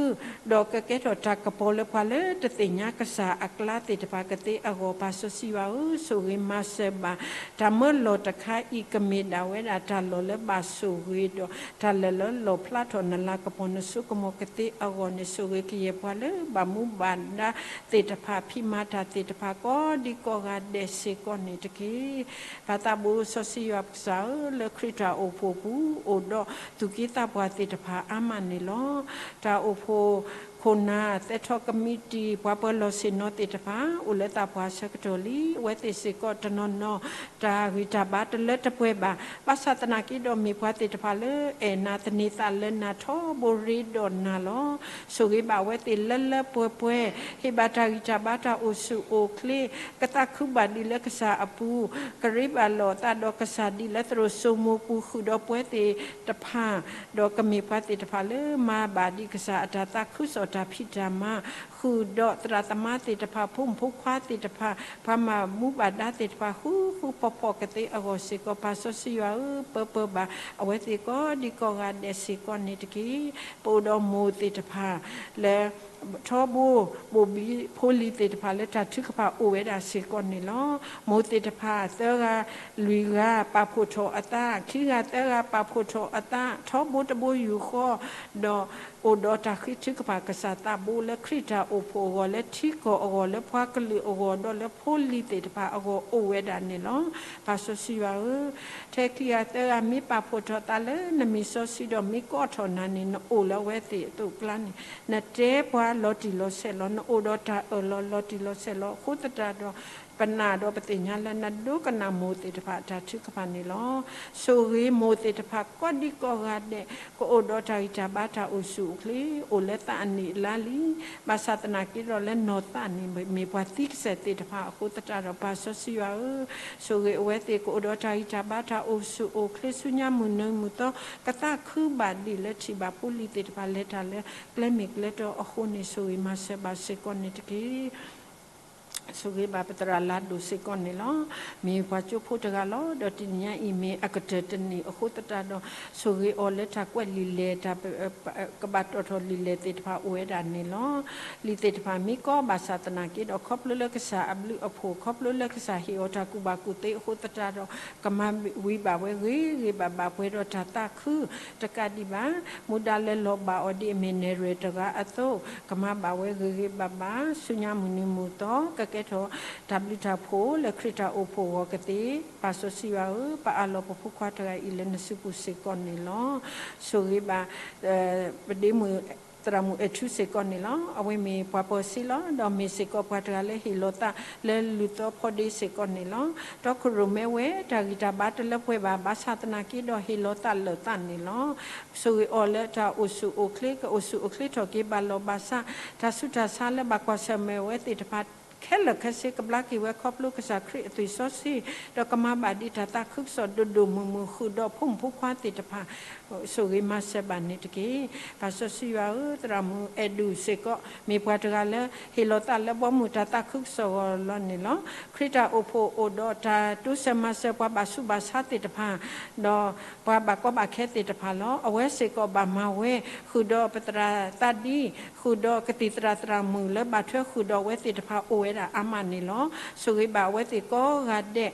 ဒီးကကဲထီၣ်တၢ်ကပီၤလၢပှၤလၢတသ့ၣ်ညါကစၢ်အကျါသ့ၣ်တဖၣ်ကသ့အဂီၢ်, ပၢ်စီဆှံယွၤဧၢ, ဆိၣ်ဂ့ၤမၤစၢၤဘၣ် တၢ်မၢလီၤတခါအံၤ ကမ့ၢ်ဒၣ်ဝဲဒၣ်တၢ်လီၢ်လၢဘၣ်ဆိၣ်ဂ့ၤဒီး တၢ်လၢာ်လၢလီၣ်ဖျါထီၣ်နလၤကပီၤနစိကမီၤကသ့အဂီၢ်န့ၣ် ဆိၣ်ဂ့ၤကယဲၢ်ပှၤလၢဘၣ်မူဘၣ်ဒါသ့ၣ်တဖၣ် ဖံးမၤတၢ်သ့ၣ်တဖၣ် ကိးဒံကိးဂၤဒဲးစ့ၢ်ကီးန့ၣ်တက့ၢ်. ပၢ်သးဘိစီဆှံယွၤကစၢ်ဧၢ, လၢခရံာ်တၢ်အိၣ်ဖှိၣ်ပူၤ အိၣ်ဒီးသူၣ်က့သးပှၢ်သ့ၣ်တဖၣ်အါမးန့ၣ်လီၤ. တၢ်အိၣ်ဖှိၣ်ခိၣ်နၢ် သဲထီၣ်ကမံးတံာ် ပှၤပၢၤလီၢ်ဆ့ၣ်နီၤသ့ၣ်တဖၣ် အိၣ်လၢသးပှၢ်ဆၢကတီၢ်လံ. အဝဲသ့ၣ်စ့ၢ်ကီးတနီၤနီၤ တၢ်ဂံၢ်တၢ်ဘါတလၢတပှဲၤဘၣ်. ဘၣ်ဆၣ်သနာ်က့ဒီး မ့ၢ်ပှၤသ့ၣ်တဖၣ်လၢအဲၣ်နၤ သန့ၤသးလၢနၤ ထီဘိရ့ဒီးနၤလီၤ. ဆိၣ်ဂ့ၤဘၣ်အဝဲသ့ၣ်လၢလၢပှဲၤပှဲၤ, ဟ့ၣ်ဘၣ်တၢ်ဂံၢ်တၢ်ဘါတၢ်အိၣ်ဆူၣ်အိၣ်ချ့, ကသးခုဘၣ်ဒံးလၢကစၢ်အပူၤ, ကရ့ဘၣ်လိာ်အသးဒီးကစၢ်ဒ်လၢသရိာ်စိမိၤပူၤ ဃုာ်ဒီးပှၤသ့ၣ်တဖၣ်, ဒီးကမ့ၢ်ပှၤသ့ၣ်တဖၣ်လၢမၤဘၣ်ဒံးကစၢ်အတၢ်သးခုကစီၣ်တၢ်ဖံးတၢ်မၤ, ဃုာ်ဒီးသရၣ်သမါသ့ၣ်တဖၣ် ဖိမုၣ်ဖိခွါသ့ၣ်တဖၣ်, ပှၤမၤမူဘၣ်ဒါသ့ၣ်တဖၣ် ဃူဃူဖိးဖိးကသ့အဂီၢ်စ့ၢ်ကီး ပၢ်စီဆှံယွၤဧၢ, ပၢပၢဘၣ်အဝဲသ့ၣ်ကိးဒံကိးဂၤဒဲးစ့ၢ်ကီးန့ၣ်တက့ၢ်. ပအိၣ်ဒီးမိၢ်သ့ၣ်တဖၣ်လၢ ထီဘိ ဘိၣ်ဘံဖိလံၤသ့ၣ်တဖၣ်လၢတၢ်ထုကဖၣ်အိၣ်ဝဲဒၣ်စ့ၢ်ကီးန့ၣ်လီၤ. မိၢ်သ့ၣ်တဖၣ် သၢဂၤလွံၢ်ဂၤပာ်ဖှိၣ်ထီၣ်အသး, ခံဂၤသၢဂၤပာ်ဖှိၣ်ထီၣ်အသး ထီဘိတဘိယူၢ်ဃီ, ဒီးအိၣ်ဒီးတၢ်ဃ့ထုကဖၣ်ကစၢ်သးဘိလၢခရံာ်တၢ်အိၣ်ဖှိၣ်အဂီၢ်, လၢထံကီၢ်အဂီၢ်, လၢပှၤကလုာ်အဂီၢ်, ဒီးလၢဖိလံၤသ့ၣ်တဖၣ်အဂီၢ်အိၣ်ဝဲဒၣ်န့ၣ်လီၤ. ပၢ်စီဆှံယွၤဧၢ, ထဲခံဂၤသၢဂၤမ့ၢ်ပာ်ဖှိၣ်ထီၣ်သးလၢနမံၤစီဆှံဒီးမ့ၢ်ကိးထီၣ်နၤန့ၣ် နအိၣ်လၢအဝဲသ့ၣ်အသိးအကျါန့ၣ် နတဲပှၤလီၤတံၢ်လီၤဆဲးလီၤ. နအိၣ်ဒီးတၢ်အၢၣ်လီၤလီၤတံၢ်လီၤဆဲးလီၤအဃိသတးဒီး ပနာ်ဒီးပသ့ၣ်ညါလၢနဒိကနၣ်မိၢ်သ့ၣ်တဖၣ်အတၢ်ထုကဖၣ်န့ၣ်လီၤ. ဆိၣ်ဂ့ၤမိၢ်သ့ၣ်တဖၣ်ကိးဒံကိးဂၤဒဲး ကအိၣ်ဒီးတၢ်ဂံၢ်တၢ်ဘါတၢ်အိၣ်ဆူၣ်အိၣ်ချ့ အိၣ်လၢသးအနံၣ်အလါလံ. ဘၣ်ဆၣ်သနာ်က့ဒီးလၢနီၢ်သးန့ၣ် မ့ၢ်ပှၤသံကစဲာ်သ့ၣ်တဖၣ်အဃိသတးဒီး ပၢ်စီဆှံယွၤဧၢ, ဆိၣ်ဂ့ၤအဝဲသ့ၣ်ကအိၣ်ဒီးတၢ်ဂံၢ်တၢ်ဘါတၢ်အိၣ်ဆူၣ်အိၣ်ချ့ဆူညါမုၢ်နံၤမုၢ်သီ ကသးခုဘၣ်ဒံးလၢထံၣ်ဘၣ်ဖိလံၤသ့ၣ်တဖၣ်လဲၤတၢ်လၢကျဲမ့ၢ်ကျဲတီအဃိန့ၣ် ဆိၣ်ဂ့ၤမၤစၢၤဘၣ်စ့ၢ်ကီးန့ၣ်တက့ၢ်. ဆိၣ်ဂ့ၤဘၣ်ပသရၣ်လါဒိၣ်စ့ၢ်ကီးန့ၣ်လီၤ. မ့ၢ်ပှၤကၠိဖိတဂၤလီၤ. ဒီးတနံၤညါအံၤမ့ၢ်အကတၢၢ်တနံၣ်အဃိသတးဒီး ဆိၣ်ဂ့ၤအီၤလၢတၢ်ကွဲးလံာ်လဲၢ် တၢ် ကဘၣ်တီၣ်ထီၣ်လံာ်လဲၢ်သ့ၣ်တဖၣ်အိၣ်ဝဲဒၣ်န့ၣ်လီၤ. လံာ်သ့ၣ်တဖၣ်မ့ၢ်ကီဘၣ်ဆၣ်သနာ်က့ဒီး ခီဖျိလၢကစၢ်အဘျုးအဖှိၣ် ခီဖျိလၢကစၢ်ဟ့ၣ်အီၤတၢ်ကူၣ်ဘၣ်ကူၣ်သ့အဃိသတးဒီး ကမၤဝံၤဘၣ်ဝဲဂ့ၤဂ့ၤဘၣ်ဘၣ် ပှဲၤဒီးတၢ်သးခုတကးဒံးဘၣ် မူဒါလၢလီၤဘၣ်အီၤဒ်အမ့ၢ်နဲၣ်ရွဲၣ်တဂၤအသိး ကမၤဘၣ်ဝဲဂ့ၤဂ့ၤဘၣ်ဘၣ် ဆူညါမုၢ်နံၤမုၢ်သီ က ကဲထီၣ်တၢ်ဘျုးတၢ်ဖှိၣ်လၢခရံာ်တၢ်အိၣ်ဖှိၣ်အဂီၢ်ကသ့, ပၢ်စီဆှံယွၤဧၢ, ပအၢၣ်လီၤပဖိခွါတဂၤအံၤလၢနစုပူၤစ့ၢ်ကီးန့ၣ်လီၤ. ဆိၣ်ဂ့ၤဘၣ် ပဒ့မုၣ် သရၣ်မုၣ်အဲၣ်ထူစ့ၢ်ကီးန့ၣ်လီၤ. အဝဲမ့ၢ်ပှၤပၢၤစ့လီၤ. ဒီးမ့ၢ်စ့ၢ်ကီးပှၤတဂၤလၢဟ့ၣ်လီၤသးလၢလူၤသီဖီဒ့စ့ၢ်ကီးန့ၣ်လီၤ. တီခိၣ်ရိၣ်မဲဝဲ တၢ်ဂံၢ်တၢ်ဘါတလၢပှဲၤဘၣ်, ဘၣ်ဆၣ်သနာ်က့ဒီးဟ့ၣ်လီၤသးလၢာ်သးန့ၣ်လီၤ. ဆိၣ်ဂ့ၤအီၤလၢတၢ်အိၣ်ဆူၣ်အိၣ်ချ့ ကအိၣ်ဆူၣ်အိၣ်ချ့ထီၣ်က့ၤဘၣ်လီၤ. ဘၣ်ဆၣ်တၢ်ဆူးတၢ်ဆါလၢဘၣ်ကွၢ်ဆၢၣ်မဲာ်ဝဲသ့ၣ်တဖၣ် ခဲလၢာ်ခဲဆ့ ကဘျါက့ၤဝဲခီဖျိကစၢ်ခရံာ်အသွံၣ်စီဆှံ, ဒီးကမၤဘၣ်ဒံးတၢ်သးခုကစီၣ်ဒိၣ်ဒိၣ်မုၢ်မုၢ် ဃုာ်ဒီးဖိမုၣ်ဖိခွါသ့ၣ်တဖၣ် ဆိၣ်ဂ့ၤမၤစၢၤဘၣ်န့ၣ်တက့ၢ်. ပၢ်စီဆှံယွၤဧၢ, သရၣ်မုၣ်အဲၣ်ဒူၣ်စ့ၢ်ကီး မ့ၢ်ပှၤတဂၤလၢ ဟ့ၣ်လီၤသးလၢဘီမုၢ်တၢ်သးခုကစီၣ်အဂီၢ်လီၤန့ၣ်လီၤ. ခရံာ်တၢ်အိၣ်ဖှိၣ်အိၣ်ဒီးတၢ်တိစၢၤမၤစၢၤပှၤဘၣ်ဆူးဘၣ်ဆါသ့ၣ်တဖၣ် ဒီးပှၤဘၣ်ကီဘၣ်ခဲသ့ၣ်တဖၣ်လီၤ. အဝဲစ့ၢ်ကီးဘၣ်မၤဝဲ ဃုာ်ဒီးပသရၣ်သးဒံ, ဃုာ်ဒီးကသံၣ်သရၣ်သရၣ်မုၣ်လၢဘၣ်ထွဲဃုာ်ဒီးအဝဲသ့ၣ်တဖၣ် အိၣ်ဝဲဒၣ်အါမးန့ၣ်လီၤ. ဆိၣ်ဂ့ၤဘၣ်အဝဲသ့ၣ်ကိးဂၤဒဲး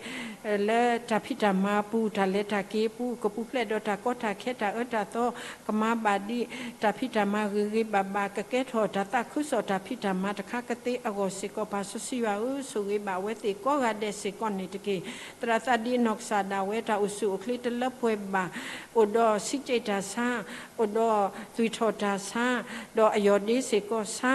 လၢတၢ်ဖံးတၢ်မၤပူၤ တၢ်လဲၤတၢ်က့ၤပူၤ ကပူၤဖျဲးဒီးတၢ်ကီတၢ်ခဲ တၢ်အၢတၢ်သီ ကမၤဘၣ်ဒံးတၢ်ဖံးတၢ်မၤဂ့ၤဂ့ၤဘၣ်ဘၣ် ကကဲထီၣ်တၢ်သးခုကစီၣ်တၢ်ဖံးတၢ်မၤတခါကသ့အဂီၢ်စ့ၢ်ကီး ပၢ်စီဆှံယွၤဧၢ, ဆိၣ်ဂ့ၤဘၣ်အဝဲသ့ၣ်ကိးဂၤဒဲးစ့ၢ်ကီးန့ၣ်တက့ၢ်. သရၣ်သးဒံအနီၢ်ကစၢ်ဒၣ်ဝဲ တၢ်အိၣ်ဆူၣ်အိၣ်ချ့တလၢပှဲၤဘၣ်, အိၣ်ဒီးဆံးကၠံးတၢ်ဆါ, အိၣ်ဒီးသွံၣ်ထီၣ်တၢ်ဆါ, ဒီးအယီၢ်ဒ့စ့ၢ်ကီးဆါ,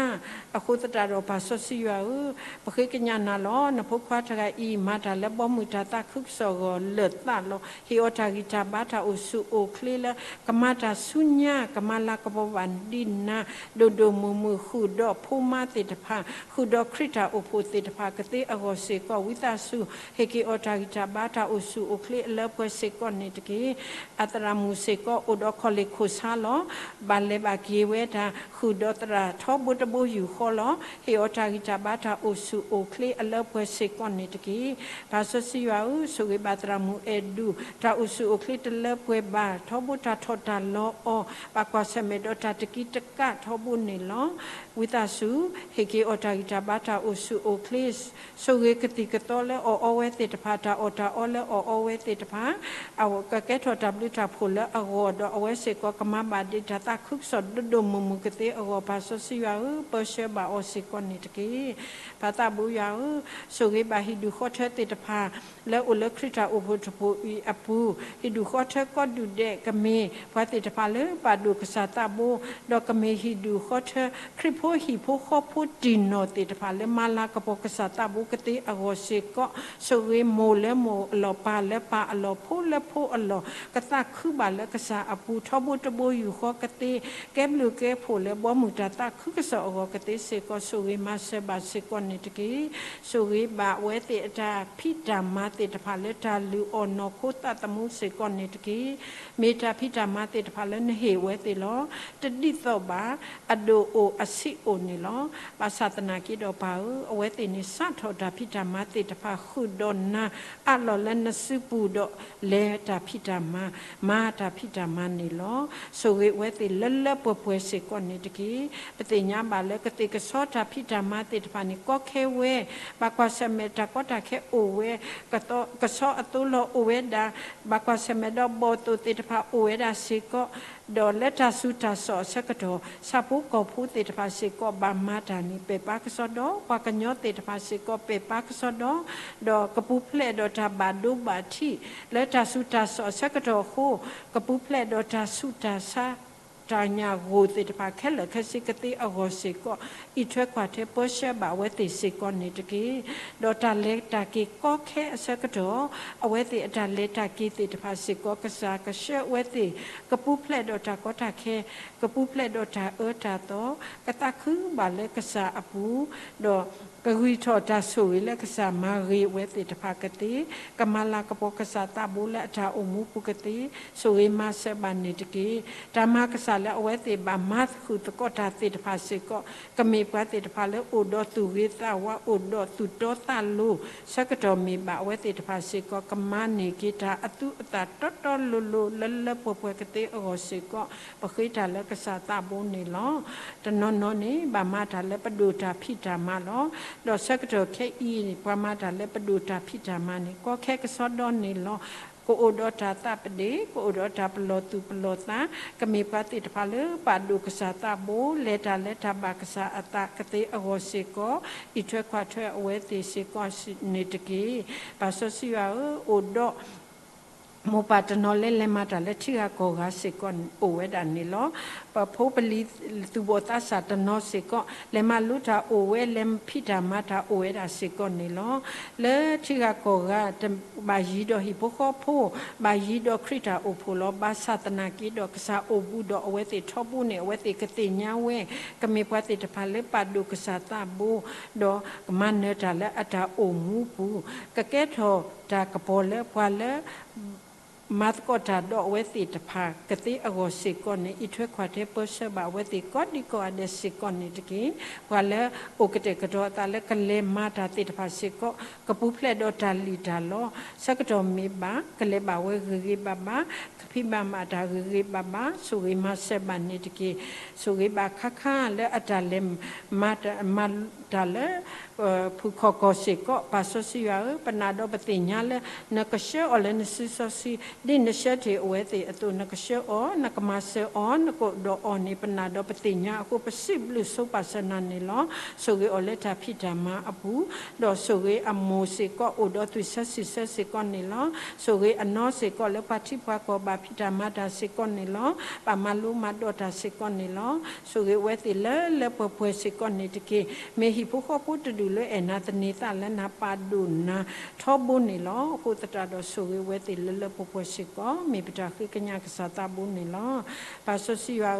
အဃိသတးဒီးပၢ်စီဆှံယွၤဧၢ, ပဃ့ကညးနၤလီၤ. နဖိခွါတဂၤအံၤ မၤတၢ်လၢဘီမုၢ်တၢ်သးခုကစီၣ်အဂီၢ်လၢာ်သးလီၤ. ဟ့ၣ်အီၤတၢ်ဂံၢ်တၢ်ဘါ တၢ်အိၣ်ဆူၣ်အိၣ်ချ့လၢ ကမၤတၢ်ဆူညါ ကမၤလၤကပီၤဘၣ်ဒံးနၤ ဒိၣ်ဒိၣ်မုၢ်မုၢ် ဃုာ်ဒီးဖိမါသ့ၣ်တဖၣ် ဃုာ်ဒီးခရံာ်တၢ်အိၣ်ဖှိၣ်သ့ၣ်တဖၣ်ကသ့အဂီၢ်စ့ၢ်ကီး ဝံသးစူၤ ဟ့ၣ်က့ၤအီၤတၢ်ဂံၢ်တၢ်ဘါ တၢ်အိၣ်ဆူၣ်အိၣ်ချ့အလၢပှဲၤစ့ၢ်ကီးန့ၣ်တက့ၢ်. အသရၣ်မုၣ်စ့ၢ်ကီး အိၣ်ဒီးခီၣ်လ့ၢ်ခိၣ်ဆါလီၤ. ဘၣ်လဲၤဘၣ်က့ၤဝဲတၢ် ဃုာ်ဒီးသရၣ်ထီဘိတဘိယူၢ်ဃီလီၤ. ဟ့ၣ်အီၤတၢ်ဂံၢ်တၢ်ဘါ တၢ်အိၣ်ဆူၣ်အိၣ်ချ့အလၢပှဲၤစ့ၢ်ကီးန့ၣ်တက့ၢ်. ပၢ်စီဆှံယွၤဧၢ, ဆိၣ်ဂ့ၤဘၣ်သရၣ်မုၣ်အဲၣ်ဒူၣ် တၢ်အိၣ်ဆူၣ်အိၣ်ချ့တလၢပှဲၤဘၣ် ထီဘိတၢ်ထီၣ်တၢ်လီၤအီၤ ဘၣ်ကွၢ်ဆၢၣ်မဲာ်ဒီးတၢ်တကံတကးထီဘိန့ၣ်လီၤ. ဝံသးစူၤ ဟ့ၣ်က့ၤအီၤတၢ်ဂံၢ်တၢ်ဘါ တၢ်အိၣ်ဆူၣ်အိၣ်ချ့ ဆိၣ်ဂ့ၤကသံၣ်ကသီလၢအီၣ်အီဝဲသ့ၣ်တဖၣ် တၢ်အီၣ်တၢ်အီလၢအီၣ်အီဝဲသ့ၣ်တဖၣ် အဝဲကကဲထီၣ်တၢ်ဘျုးတၢ်ဖှိၣ်လၢအဂီၢ်ဒီး အဝဲစ့ၢ်ကီးကမၤဘၣ်ဒံးတၢ်သးခုကစီၣ်ဒိၣ်ဒိၣ်မုၢ်မုၢ်ကသ့အဂီၢ် ပၢ်စီဆှံယွၤဧၢ, ပၢဆှၢဘၣ်အီၤစ့ၢ်ကီးန့ၣ်တက့ၢ်. ပၢ်သးဘိယွၤဧၢ, ဆိၣ်ဂ့ၤဘၣ်ဟံၣ်ဒူၣ်ဃီထၢသ့ၣ်တဖၣ် လၢအိၣ်လၢခရံာ်တၢ်အိၣ်ဖှိၣ်တဖှိၣ်အံၤအပူၤ, ဟံၣ်ဒူၣ်ဃီထၢကိးဒူၣ်ဒဲး ကမ့ၢ်ပှၤသ့ၣ်တဖၣ်လၢပာ်ဒိၣ်ကစၢ်သးဘိ, ဒီးကမ့ၢ်ဟံၣ်ဒူၣ်ဃီထၢ ခရံာ်ဖိဟံၣ်ဖိဃီဖိတံၢ်နီၢ်သ့ၣ်တဖၣ်လၢမၤလၤကပီၤကစၢ်သးဘိကသ့အဂီၢ်စ့ၢ်ကီး, ဆိၣ်ဂ့ၤမိၢ်လၢမိၢ်အလီၢ် ပၢ်လၢပၢ်အလီၢ် ဖိလၢဖိအလီၢ် ကသးခုဘၣ်လၢကစၢ်အပူၤ ထီဘိတဘိယူၢ်ဃီကသ့, ကဲဘျုးကဲဖှိၣ်လၢဘီမုၢ်တၢ်သးခုကစီၣ်အဂီၢ်ကသ့စ့ၢ်ကီး ဆိၣ်ဂ့ၤမၤစၢၤဘၣ်စ့ၢ်ကီးန့ၣ်တက့ၢ်. ဆိၣ်ဂ့ၤဘၣ်အဝဲသ့ၣ်အတၢ်ဖံးတၢ်မၤသ့ၣ်တဖၣ်လၢတၢ်လုၢ်အီၣ်နီၢ်ခိသးသမူစ့ၢ်ကီးန့ၣ်တက့ၢ်. မ့ၢ်တၢ်ဖံးတၢ်မၤသ့ၣ်တဖၣ်လၢနဟ့ၣ်ဝဲသ့ၣ်လီၤ. တဒ်သိးဘၣ် အဒိၣ်အိၣ်အဆံးအိၣ်န့ၣ်လီၤ. ဘၣ်ဆၣ်သနာ်က့ဒီးပၢ်ဧၢ, အဝဲသ့ၣ်န့ၣ်စးထီၣ်တၢ်ဖံးတၢ်မၤသ့ၣ်တဖၣ်ဃုာ်ဒီးနၤ အးလီၢ်လၢနစုပူၤဒီး လဲၤတၢ်ဖံးတၢ်မၤ, မၤတၢ်ဖံးတၢ်မၤန့ၣ်လီၤ. ဆိၣ်ဂ့ၤအဝဲသ့ၣ်လၢလၢပှဲၤပှဲၤစ့ၢ်ကီးန့ၣ်တက့ၢ်. ပသ့ၣ်ညါဘၣ်လၢကသ့ၣ်ကဆီတၢ်ဖံးတၢ်မၤသ့ၣ်တဖၣ်န့ၣ် ကီခဲဝဲ, ဘၣ်ကွၢ်ဆၢၣ်မဲာ်တၢ်ကီတၢ်ခဲအိၣ်ဝဲ, ကဆီအသိလီၤအိၣ်ဝဲဒၣ်, ဘၣ်ကွၢ်ဆၢၣ်မဲာ်ဒီးဘီၣ်သိၣ်သ့ၣ်တဖၣ်အိၣ်ဝဲဒၣ်စ့ၢ်ကီး, ဒီးလၢတၢ်ဆူးတၢ်ဆီၣ်အဆၢကတီၢ် ဆၣ်ဖိကီၢ်ဖိသ့ၣ်တဖၣ်စ့ၢ်ကီး ဘၣ်မၤတၢ်န့ၣ် ပဲာ်ပာ်ကစီဒီ, ပှၤကညီသ့ၣ်တဖၣ်စ့ၢ်ကီး ပဲာ်ပာ်ကစီဒီ, ဒီးကပူၤဖျဲးဒီးတၢ်ဘၣ်ဒိဘၣ်ထံး လၢတၢ်ဆူးတၢ်ဆီၣ်အဆၢကတီၢ်အဃိ, ကပူၤဖျဲးဒီးတၢ်ဆူးတၢ်ဆါ တၢ်ညၣ်ဂိၢ်သ့ၣ်တဖၣ်ခဲလၢာ်ခဲဆ့ကသ့အဂီၢ်စ့ၢ်ကီး, အံးထွဲကွၢ်ထွဲပၢဆှၢဘၣ်အဝဲသ့ၣ်စ့ၢ်ကီးန့ၣ်တက့ၢ်. ဒီးတၢ်လဲၤတၢ်က့ၤကီခဲအဆၢကတီၢ်, အဝဲသ့ၣ်အတၢ်လဲၤတၢ်က့ၤသ့ၣ်တဖၣ်စ့ၢ်ကီး ကစၢ်ကဆှၢအဝဲသ့ၣ် ကပူၤဖျဲးဒီးတၢ်ကီတၢ်ခဲ, ကပူၤဖျဲးဒီးတၢ်အၢတၢ်သီ, ကသးခုဘၣ်လၢကစၢ်အပူၤ, ဒီးကဂံၢ်ထီၣ်တၢ်ဆိၣ်ဂ့ၤလၢကစၢ်မၤဂ့ၤအဝဲသ့ၣ်တဖၣ်ကသ့, ကမၤလၤကပီၤကစၢ်သးဘိလၢအတၢ်အိၣ်မူပူၤကသ့, ဆိၣ်ဂ့ၤမၤစၢၤဘၣ်န့ၣ်တက့ၢ်. တၢ်မၤကစၢ်လၢအဝဲသ့ၣ်ဘၣ်မၤဃုာ်သကိးတၢ်သ့ၣ်တဖၣ်စ့ၢ်ကီး, ကမ့ၢ်ပှၤသ့ၣ်တဖၣ်လၢအိၣ်ဒီးသူၣ်ဂ့ၤသးဝါ အိၣ်ဒီးသူၣ်တီသးလိၤ ဆၢကတီၢ်မ့ၢ်ဘၣ်အဝဲသ့ၣ်တဖၣ်စ့ၢ်ကီး ကမၤန့ၢ်က့ၤတၢ်အသူအသၣ်တီတီလိၤလိၤ လၢလၢပှဲၤပှဲၤကသ့အဂီၢ်စ့ၢ်ကီး, ပဃ့တၢ်လၢကစၢ်သးဘိန့ၣ်လီၤ. တနီၤနီၤန့ၣ် ဘၣ်မၤတၢ်လၢပဒိၣ်တၢ်ဖံးတၢ်မၤလီၤ. ဒီးဆၢကတီၢ်ခဲအံၤန့ၣ် ပှၤမၤတၢ်လၢပဒိၣ်တၢ်ဖံးတၢ်မၤန့ၣ် ကီခဲကစီဒီန့ၣ်လီၤ. ကအိၣ်ဒီးတၢ်သးပဒ့ၣ်, ကအိၣ်ဒီးတၢ်ပလီၢ်သူၣ်ပလီၢ်သး, ကမ့ၢ်ပှၤသ့ၣ်တဖၣ်လၢပာ်ဒိၣ်ကစၢ်သးဘိ, လဲၤတၢ်လၢတၢ်ဘၣ်ကစၢ်အသးကသ့အဂီၢ်စ့ၢ်ကီး, အံးထွဲကွၢ်ထွဲအဝဲသ့ၣ်စ့ၢ်ကီးန့ၣ်တက့ၢ်. ပၢ်စီဆှံယွၤဧၢ, အိၣ်ဒီး မိၢ်ပၢ်တနီၤလၢလဲၤမၤတၢ်လၢထံဂၤကီၢ်ဂၤစ့ၢ်ကီးအိၣ်ဝဲဒၣ်န့ၣ်လီၤ. ပဖိပလံၤသူၣ်ဘီၣ်သးစၢ်တနီၤစ့ၢ်ကီး လဲၤမၤလိတၢ်အိၣ်ဝဲ, လဲၤဖံးတၢ်မၤတၢ်အိၣ်ဝဲဒၣ်စ့ၢ်ကီးန့ၣ်လီၤ. လၢထံဂၤကီၢ်ဂၤ တဘၣ်ယံၤဒီးဟံၣ်ဖိဃီဖိ, ဘၣ်ယံၤဒီးခရံာ်တၢ်အိၣ်ဖှိၣ်လီၤ. ဘၣ်ဆၣ်သနာ်က့ဒီး ကစၢ်အိၣ်ဘူးဒီးအဝဲသ့ၣ်ထီဘိန့ၣ် အဝဲသ့ၣ်ကသ့ၣ်ညါဝဲ ကမ့ၢ်ပှၤသ့ၣ်တဖၣ်လၢပာ်ဒိၣ်ကစၢ်သးဘိ ဒီးကမၤနၢၤတၢ်လၢအတၢ်အိၣ်မူပူၤ, ကကဲထီၣ်တၢ်ကပီၤလၢပှၤလၢ မၤသကိးတၢ်ဒီးအဝဲသ့ၣ်တဖၣ်ကသ့အဂီၢ်စ့ၢ်ကီးန့ၣ်, အံးထွဲကွၢ်ထွဲပၢဆှၢဘၣ်အဝဲသ့ၣ်ကိးဒံကိးဂၤဒဲးစ့ၢ်ကီးန့ၣ်တက့ၢ်. ပှၤလၢအိၣ်ကတဲာ်ကတီၤအသးလၢကလဲၤမၤတၢ်သ့ၣ်တဖၣ်စ့ၢ်ကီး ကပူၤဖျဲးဒီးတၢ်လံၣ်တၢ်လီ, ဆၢကတီၢ်မ့ၢ်ဘၣ် ကလဲၤဘၣ်ဝဲဂ့ၤဂ့ၤဘၣ်ဘၣ်, ကဖံးဘၣ်မၤတၢ်ဂ့ၤဂ့ၤဘၣ်ဘၣ်, ဆိၣ်ဂ့ၤမၤစၢၤဘၣ်န့ၣ်တက့ၢ်. ဆိၣ်ဂ့ၤဘၣ်ခါခါလၢအတၢ်လဲၤမၤတၢ် မၤတၢ်လၢ ဖုၣ်ခီၣ်ကီၢ်စ့ၢ်ကီး, ပၢ်စီဆှံယွၤဧၢ, ပနာ်ဒီးပသ့ၣ်ညါလၢ နကဆှၢအီၤလၢနစုစီဆှံ, ဒ်နဆှၢထီၣ်အဝဲသ့ၣ်အသိး, နကဆှၢအီၤ, နကမၤစၢၤအီၤ, နကအိၣ်ဒီးအီၤန့ၣ် ပနာ်ဒီးပသ့ၣ်ညါအဃိ ပစံးဘျုးဆိပၢ်စၢၤနၤန့ၣ်လီၤ. ဆိၣ်ဂ့ၤအီၤလၢတၢ်ဖံးတၢ်မၤအပူၤ, ဒီးဆိၣ်ဂ့ၤအမိၢ်စ့ၢ်ကီး အိၣ်ဒီးသွံၣ်ဆၢစုၣ်ဆၢစ့ၢ်ကီးန့ၣ်လီၤ. ဆိၣ်ဂ့ၤအနီၢ်စ့ၢ်ကီး လၢပှၤထံပှၤကီၢ်ဘၣ်ဖံးတၢ်မၤတၢ်စ့ၢ်ကီးန့ၣ်လီၤ. ဘၣ်မၤလိမၤဒိးတၢ်စ့ၢ်ကီးန့ၣ်လီၤ. ဆိၣ်ဂ့ၤအဝဲသ့ၣ်လၢလၢပှဲၤပှဲၤစ့ၢ်ကီးန့ၣ်တက့ၢ်. မ့ၢ်ဟံၣ်ဖိဃီဖိတဒူၣ်လၢအဲၣ်နၤသန့ၤသးလၢနၤပာ်ဒိၣ်နၤထီဘိန့ၣ်လီၤ. အဃိသတးဒီးဆိၣ်ဂ့ၤအဝဲသ့ၣ်လၢလၢပှဲၤပှဲၤစ့ၢ်ကီး, မ့ၢ်ပတၢ်ဃ့ကညးကစၢ်သးဘိန့ၣ်လီၤ. ပၢ်စီဆှံယွၤ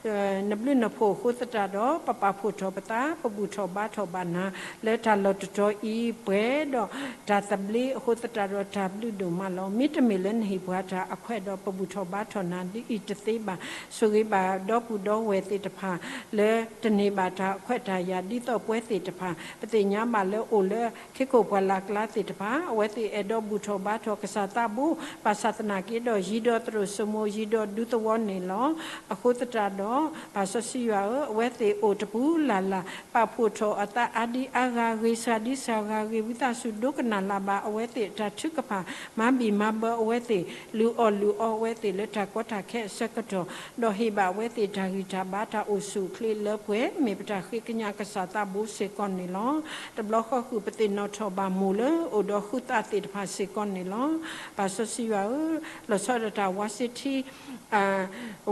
ဧၢ, နဘျုးနဖှိၣ်အဃိသတးဒီး ပပာ်ဖှိၣ်ထီၣ်ပသး, ပဘူၣ်ထီၣ်ဘါထီၣ်ဘၣ်နၤ လၢတၢ်လီၢ်တတီၤအံၤ ပှဲၤဒီးတၢ်သဘျ့အဃိသတးဒီး တၢ်ဘျုးဒိၣ်မးလီၤ. မ့တမ့ၢ်လၢနဟ့ၣ်ပှၤတၢ်အခွဲးဒီး ပဘူၣ်ထီၣ်ဘါထီၣ်နၤဒ်အံၤတသ့ဘၣ်. ဆိၣ်ဂ့ၤဘၣ်ဒီပုၢ်ဒီဝဲၢ်သ့ၣ်တဖၣ် လၢတန့ၢ်ဘၣ်တၢ်ခွဲးတၢ်ယာ် ဒ်သိးပဝဲသ့ၣ်တဖၣ် ပသ့ၣ်ညါဘၣ်လၢအိၣ်လၢခ့ခိၣ်ပှၢ်လၢ်ကျါသ့ၣ်တဖၣ် အဝဲသ့ၣ်အဲၣ်ဒိးဘူၣ်ထီၣ်ဘါထီၣ်ကစၢ်သးဘိ, ဘၣ်ဆၣ်သနာ်က့ဒီး ယံၤဒီးသရိာ်စိမိၤ ယံၤဒီးဒူသဝီန့ၣ်လီၤ. အဃိသတးဒီး ပၢ်စီဆှံယွၤဧၢ, အဝဲသ့ၣ်အိၣ်တပူၤလၢ်လၢ် ပာ်ဖှိၣ်ထီၣ်အသးအါဒံအါဂၤ ဂ့ၤစှၤဒံစှၤဂၤဂ့ၤ, ဝံသးစူၤဒိကနၣ်လၢ်ဘၣ်အဝဲသ့ၣ်အတၢ်ထုကဖၣ်, မၤဘံၣ်မၤဘၢအဝဲသ့ၣ်, လုၢ်အီၣ်လုၢ်အီအဝဲသ့ၣ်လၢတၢ်ကီတၢ်ခဲအဆၢကတီၢ်, ဒီးဟ့ၣ်ဘၣ်အဝဲသ့ၣ်တၢ်ဂံၢ်တၢ်ဘါတၢ်အိၣ်ဆူၣ်အိၣ်ချ့လၢပှဲၤ, မ့ၢ်ပတၢ်ဃ့ကညးကစၢ်သးဘိစ့ၢ်ကီးန့ၣ်လီၤ. တဘျီဃီဃုာ်ပသ့ၣ်နီၣ်ထီၣ်ဘၣ်မိၢ်လၢအိၣ်ဒီးဃုသးသ့ၣ်တဖၣ်စ့ၢ်ကီးန့ၣ်လီၤ. ပၢ်စီဆှံယွၤဧၢ, လီၤဆီဒၣ်တၢ် Washington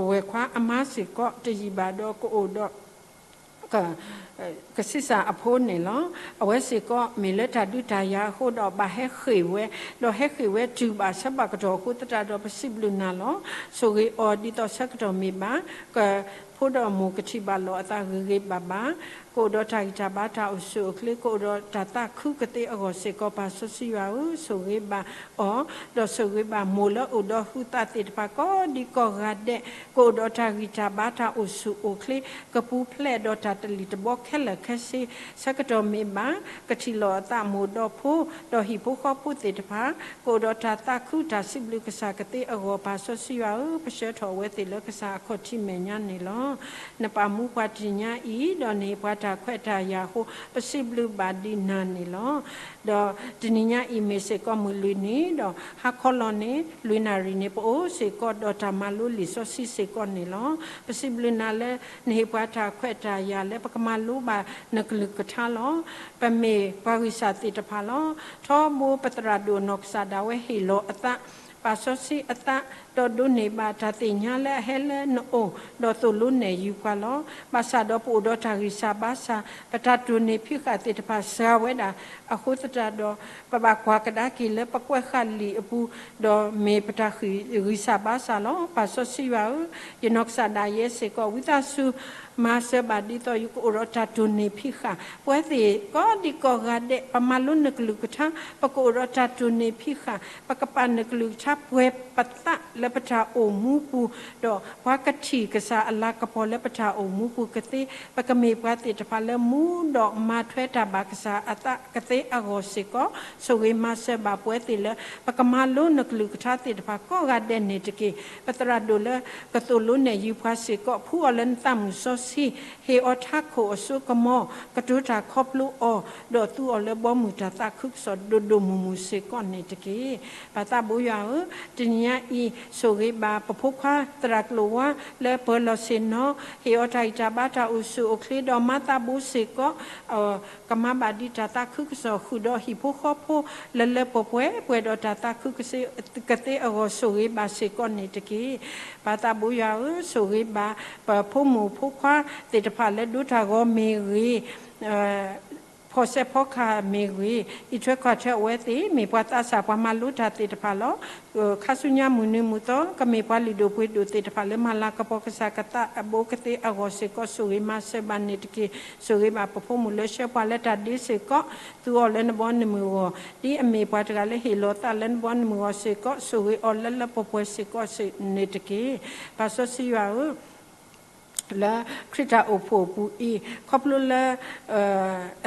ဝဲၤခွါအမါစ့ၢ်ကီး တယံာ်ဘၣ်ဒီးကအိၣ်ဒီး ကဆံးစၢ်အဖိန့ၣ်လီၤ. အဝဲစ့ၢ်ကီးမ့ၢ်လၢတၢ်ဒုးတၢ်ယၤအဃိဒီး ဘၣ်ဟဲဃ့ၢ်ဝဲ, ဒီးဟဲဃ့ၢ်ဝဲတုၤဘၣ်ဆၢဘၣ်ကတီၢ်အဃိသတးဒီး ပစံးဘျုးနၤလီၤ. ဆိၣ်ဂ့ၤအီၤဒ်သိးဆၢကတီၢ်မ့ၢ်ဘၣ် ကဖိဒီးမိၢ်ကထံၣ်ဘၣ်လိာ်အသးဂ့ၤဂ့ၤဘၣ်ဘၣ်, ကအိၣ်ဒီးတၢ်ဂံၢ်တၢ်ဘါတၢ်အိၣ်ဆူၣ်အိၣ်ချ့, ကအိၣ်ဒီးတၢ်သးခုကသ့အဂီၢ်စ့ၢ်ကီး ပၢ်စီဆှံယွၤဧၢ, ဆိၣ်ဂ့ၤဘၣ်အီၤ, ဒီးဆိၣ်ဂ့ၤဘၣ်မိၢ်လၢအိၣ်ဒီးဃုသးသ့ၣ်တဖၣ်ကိးဒံကိးဂၤဒဲး, ကအိၣ်ဒီးတၢ်ဂံၢ်တၢ်ဘါတၢ်အိၣ်ဆူၣ်အိၣ်ချ့, ကပူၤဖျဲးဒီးတၢ်တလံၣ်တဘီခဲလၢာ်ခဲဆ့, ဆၢကတီၢ်မ့ၢ်ဘၣ် ကထံၣ်လိာ်အသးမိၢ်ဒီးဖိ, ဒီးဟံၣ်ဖိဃီဖိသ့ၣ်တဖၣ်, ကအိၣ်ဒီးတၢ်သးခုတၢ်စံးဘျုးကစၢ်ကသ့အဂီၢ် ပၢ်စီဆှံယွၤဧၢ, ပဆှၢထီၣ်အဝဲသ့ၣ်လၢကစၢ်အခီၣ်ထံးမဲာ်ညါန့ၣ်လီၤ. နပာ်မူပှၤတနံၤညါအံၤ, ဒီးနဟ့ၣ်ပှၤတၢ်ခွဲးတၢ်ယာ်အဃိ, ပစံးဘျုးဘၣ်ဒံးနၤန့ၣ်လီၤ. ဒီးတနံၤညါအံၤမ့ၢ်စ့ၢ်ကီးမုၢ်လွံၢ်နံၤ, ဒီးဟါခီလီၤန့ၣ် လွံၢ်နၣ်ရံၣ်န့ၣ် ပအိၣ်စ့ၢ်ကီးဒီးတၢ်မၤလိလံာ်စီဆှံစ့ၢ်ကီးန့ၣ်လီၤ. ပစံးဘျုးနၤလၢ နဟ့ၣ်ပှၤတၢ်ခွဲးတၢ်ယာ်လၢပကမၤလိဘၣ်နကလုၢ်ကထါလီၤ. ပမ့ၢ်ပှၤဂံၢ်စၢ်သ့ၣ်တဖၣ်လီၤ. ထီဘိပသရၣ်ဒိၣ်အနီၢ်ကစၢ်ဒၣ်ဝဲဟ့ၣ်လီၤအသး, ပာ်စီဆှံအသး, ဒီးဒိးန့ၢ်ဘၣ်တၢ်သ့ၣ်ညါလၢအဟဲလၢနအိၣ်, ဒီးသိၣ်လိနဲၣ်ယုၤပှၤလီၤ. ဘၣ်ဆၣ်ဒီးပအိၣ်ဒီးတၢ်ဂံၢ်စၢ်ဘါစၢ်, ပတၢ်တိၢ်န့ၢ်ဖံးဃာ်သ့ၣ်တဖၣ်စှၤဝဲဒၣ်အဃိသတးဒီး, ပဘၣ်ကွၢ်ကဒါက့ၤလၢပကွဲးဃာ်လံာ်အပူၤ, ဒီးမ့ၢ်ပတၢ်ဂံၢ်စၢ်ဘါစၢ်လီၤ. ပၢ်စီဆှံယွၤဧၢ, ယနီၢ်ကစၢ်ဒၣ်ယဲစ့ၢ်ကီး ဝံသးစူၤ မၤစၢၤဘၣ်ဒ်သိးယကအိၣ်ဒီးတၢ်တိၢ်န့ၢ်ဖံးဃာ်, ပဝဲသ့ၣ်ကိးဒံကိးဂၤဒဲး ပမၤလိနကလုၢ်ကထါ, ပကအိၣ်ဒီးတၢ်တိၢ်န့ၢ်ဖံးဃာ်, ပကပာ်နကလုၢ်ကထါပှဲၤပသး လၢပတၢ်အိၣ်မူပူၤ, ဒီးပှၤကထံၣ်ကစၢ်အလၤကပီၤလၢပတၢ်အိၣ်မူပူၤကသ့, ပကမ့ၢ်ပှၤသ့ၣ်တဖၣ်လၢမူဒီးမၤထွဲတၢ်ဘၣ်ကစၢ်အသးကသ့အဂီၢ်စ့ၢ်ကီး, ဆိၣ်ဂ့ၤမၤစၢၤဘၣ်ပဝဲသ့ၣ်လၢ ပကမၤလိနကလုၢ်ကထါသ့ၣ်တဖၣ်ကိးဂၤဒဲးန့ၣ်တက့ၢ်. ပသရၣ်ဒိၣ်လၢကသိၣ်လိနဲၣ်ယုၤပှၤစ့ၢ်ကီး ဖှူအီၤလၢနသးမုၢ်စီဆှံ, ဟ့ၣ်အီၤထးခိၣ်အစိကမီၤ, ကတိၤတၢ်ခီဖျိအီၤ, ဒီးသူအီၤလၢဘီမုၢ်တၢ်သးခုကစီၣ်ဒိၣ်ဒိၣ်မုၢ်မုၢ်စ့ၢ်ကီးန့ၣ်တက့ၢ်. ပၢ်သးဘိယွၤဧၢ, တနံၤညါအံၤ ဆိၣ်ဂ့ၤဘၣ်ပဖိခွါသရၣ်ကျိၤဝါလၢပၢၤလီၢ်ဆ့ၣ်နီၤ, ဟ့ၣ်အီၤတၢ်ဂံၢ်တၢ်ဘါတၢ်အိၣ်ဆူၣ်အိၣ်ချ့ဒီးမၤသးဘိစ့ၢ်ကီး, ကမၤဘၣ်ဒံးတၢ်သးခုကစီၣ်ဃုာ်ဒီးဟံၣ်ဖိဃီဖိလၢလၢပှဲၤပှဲၤ ပှဲၤဒီးတၢ်သးခုကစီၣ်ကသ့အဂီၢ် ဆိၣ်ဂ့ၤဘၣ်စ့ၢ်ကီးန့ၣ်တက့ၢ်. ပၢ်သးဘိယွၤဧၢ, ဆိၣ်ဂ့ၤဘၣ်ပဖိမုၣ်ဖိခွါသ့ၣ်တဖၣ်လၢဒိတၢ်ဂီၤမ့ၢ်ဂ့ၤ, ဖီၣ်စဲးဖီခါမ့ၢ်ဂ့ၤ, အံးထွဲကွၢ်ထွဲအဝဲသ့ၣ် မ့ၢ်ပှၤသးစၢ်ပှၤမၤလိတၢ်သ့ၣ်တဖၣ်လီၤ. ခါဆူညါမုၢ်နံၤမုၢ်သီ ကမ့ၢ်ပှၤလုၢ်ဒိၣ်ပှ့ၤဒိၣ်သ့ၣ်တဖၣ်လၢမၤလၤကပီၤကစၢ်ကသးအဘိကသ့အဂီၢ်စ့ၢ်ကီး ဆိၣ်ဂ့ၤမၤစၢၤဘၣ်န့ၣ်တက့ၢ်. ဆိၣ်ဂ့ၤဘၣ်ပဖိမုၣ်လၢဆှၢပှၤလၢတၢ်ဒ့စ့ၢ်ကီး, သူအီၤလၢနဘီနမုၢ်အဂီၢ်, ဒ်အမ့ၢ်ပှၤတဂၤလၢဟ့ၣ်လီၤသးလၢနဘီနမုၢ်အဂီၢ်စ့ၢ်ကီး ဆိၣ်ဂ့ၤအီၤလၢလၢပှဲၤပှဲၤစ့ၢ်ကီးန့ၣ်တက့ၢ်. ပၢ်စီဆှံယွၤဧၢ, လၢခရံာ်တၢ်အိၣ်ဖှိၣ်အပူၤအံၤ ခီဖျိလၢ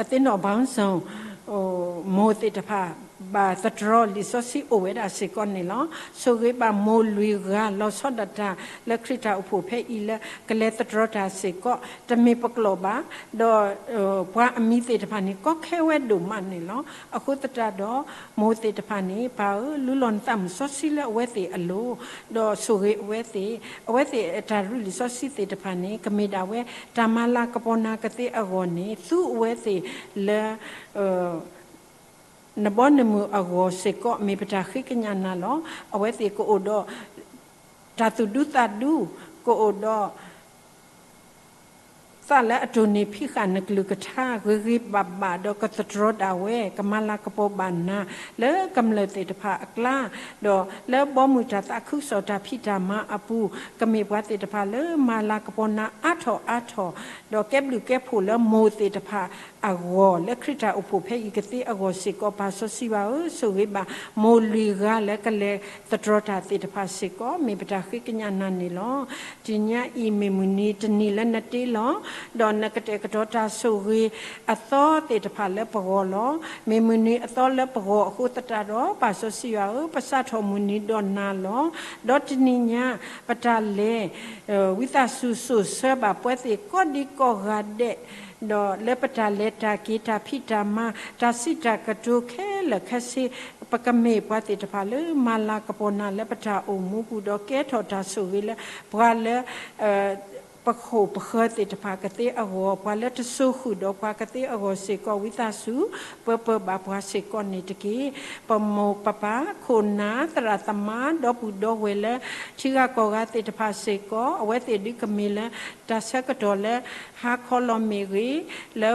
အသ့ၣ်နီၣ်ဘၣ်စီၣ် မိၢ်သ့ၣ်တဖၣ် ဘၣ်သတြီၤလံာ်စီဆှံအိၣ်ဝဲဒၣ်စ့ၢ်ကီးန့ၣ်လီၤ. ဆိၣ်ဂ့ၤဘၣ်မိၢ်လွံၢ်ဂၤ လီၤဆီဒၣ်တၢ်လၢခရံာ်တၢ်အိၣ်ဖှိၣ်ဖဲအံၤလၢ ကလဲၤသတြီၤတၢ်စ့ၢ်ကီး တမ့ၢ်ပကျိာ်ဘၣ်, ဒီး ပှၤအမံၤသ့ၣ်တဖၣ်န့ၣ် ကီခဲဝဲဒိၣ်မးန့ၣ်လီၤ. အဃိသတးဒီး မိၢ်သ့ၣ်တဖၣ်န့ၣ် ပၢ်ဧၢ, လူလီၤနသးမုၢ်စီဆှံလၢအဝဲသ့ၣ်အလိၤ, ဒီးဆိၣ်ဂ့ၤအဝဲသ့ၣ်, အဝဲသ့ၣ်အတၢ်ရ့လံာ်စီဆှံသ့ၣ်တဖၣ်န့ၣ် ကမ့ၢ်ဒၣ်ဝဲတၢ်မၤလၤကပီၤနၤကသ့အဂီၢ်န့ၣ် သူအဝဲသ့ၣ်လၢ နဘီနမုၢ်အဂီၢ်စ့ၢ်ကီး မ့ၢ်ပတၢ်ဃ့ကညးနၤလီၤ. အဝဲသ့ၣ်ကအိၣ်ဒီး တၢ်သူၣ်ဒူသးဒူ, ကအိၣ်ဒီး သးလၢအတိၢ်နီၣ်ဖံးဃာ်နကလုၢ်ကထါ ဂ့ၤဂ့ၤဘၣ်ဘၣ် ဒီးကသတြီၤဒၣ်ဝဲ ကမၤလၤကပီၤဘၣ်နၤ လၢကမျၢၢ်သ့ၣ်တဖၣ်အကျါ, ဒီးလၢဘီမုၢ်တၢ်သးခုကစီၣ်တၢ်ဖံးတၢ်မၤအပူၤ ကမ့ၢ်ပှၤသ့ၣ်တဖၣ်လၢမၤလၤကပီၤနၤအါထီၣ်အါထီၣ်, ဒီးကဲဘျုးကဲဖှိၣ်လၢမိၢ်သ့ၣ်တဖၣ်အဂီၢ် လၢခရံာ်တၢ်အိၣ်ဖှိၣ်ဖဲအံၤကသ့အဂီၢ်စ့ၢ်ကီး ပၢ်စီဆှံယွၤဧၢ, ဆိၣ်ဂ့ၤဘၣ်မိၢ်လွံၢ်ဂၤလၢကလဲၤသတြီၤတၢ်သ့ၣ်တဖၣ်စ့ၢ်ကီး မ့ၢ်ပတၢ်ဃ့ကညးနၤန့ၣ်လီၤ. တနံၤညါအံၤမ့ၢ်မုၢ်နံၤတနံၤလၢနတ့လီၤ, ဒီးနကတဲာ်ကတီၤတၢ်ဆိၣ်ဂ့ၤအသီသ့ၣ်တဖၣ်လၢပဂီၢ်လီၤ. မ့ၢ်မုၢ်နံၤအသီလၢပဂီၢ်အဃိသတးဒီး ပၢ်စီဆှံယွၤဧၢ, ပစးထီၣ်မုၢ်နံၤဒီးနၤလီၤ. ဒီးတနံၤညါ ပတၢ်လဲၤ ဝံသးစူၤစိာ်ဆှၢဘၣ်ပဝဲသ့ၣ်ကိးဒံကိးဂၤဒဲး, ဒီးလၢပတၢ်လဲၤတၢ်က့ၤတၢ်ဖံးတၢ်မၤ တၢ်စံးတၢ်ကတိၤခဲလၢာ်ခဲဆ့ ပကမ့ၢ်ပှၤသ့ၣ်တဖၣ်လၢမၤလၤကပီၤနၤလၢပတၢ်အိၣ်မူပူၤ ဒီးကဲထီၣ်တၢ်ဆိၣ်ဂ့ၤလၢပှၤလၢ ပဃိၣ်ပဃၢၤသ့ၣ်တဖၣ်ကသ့အဂီၢ်, ပှၤလၢတစိၤဃုာ်ဒီးပှၤကသ့အဂီၢ်စ့ၢ်ကီး ဝံသးစူၤ ပၢပၢဘၣ်ပှၤစ့ၢ်ကီးန့ၣ်တက့ၢ်. ပမိၢ်ပပၢ် ခိၣ်နၢ် သရၣ်သမါ ဒီပုၢ်ဒီဝဲၢ်လၢ ထံဂၤကီၢ်ဂၤသ့ၣ်တဖၣ်စ့ၢ်ကီး အဝဲသ့ၣ်ဒုးကမ့ၢ်လၢ တၢ်ဆၢကတီၢ်လၢ ဟါခီလီၤမ့ၢ်ဂ့ၤ, လၢ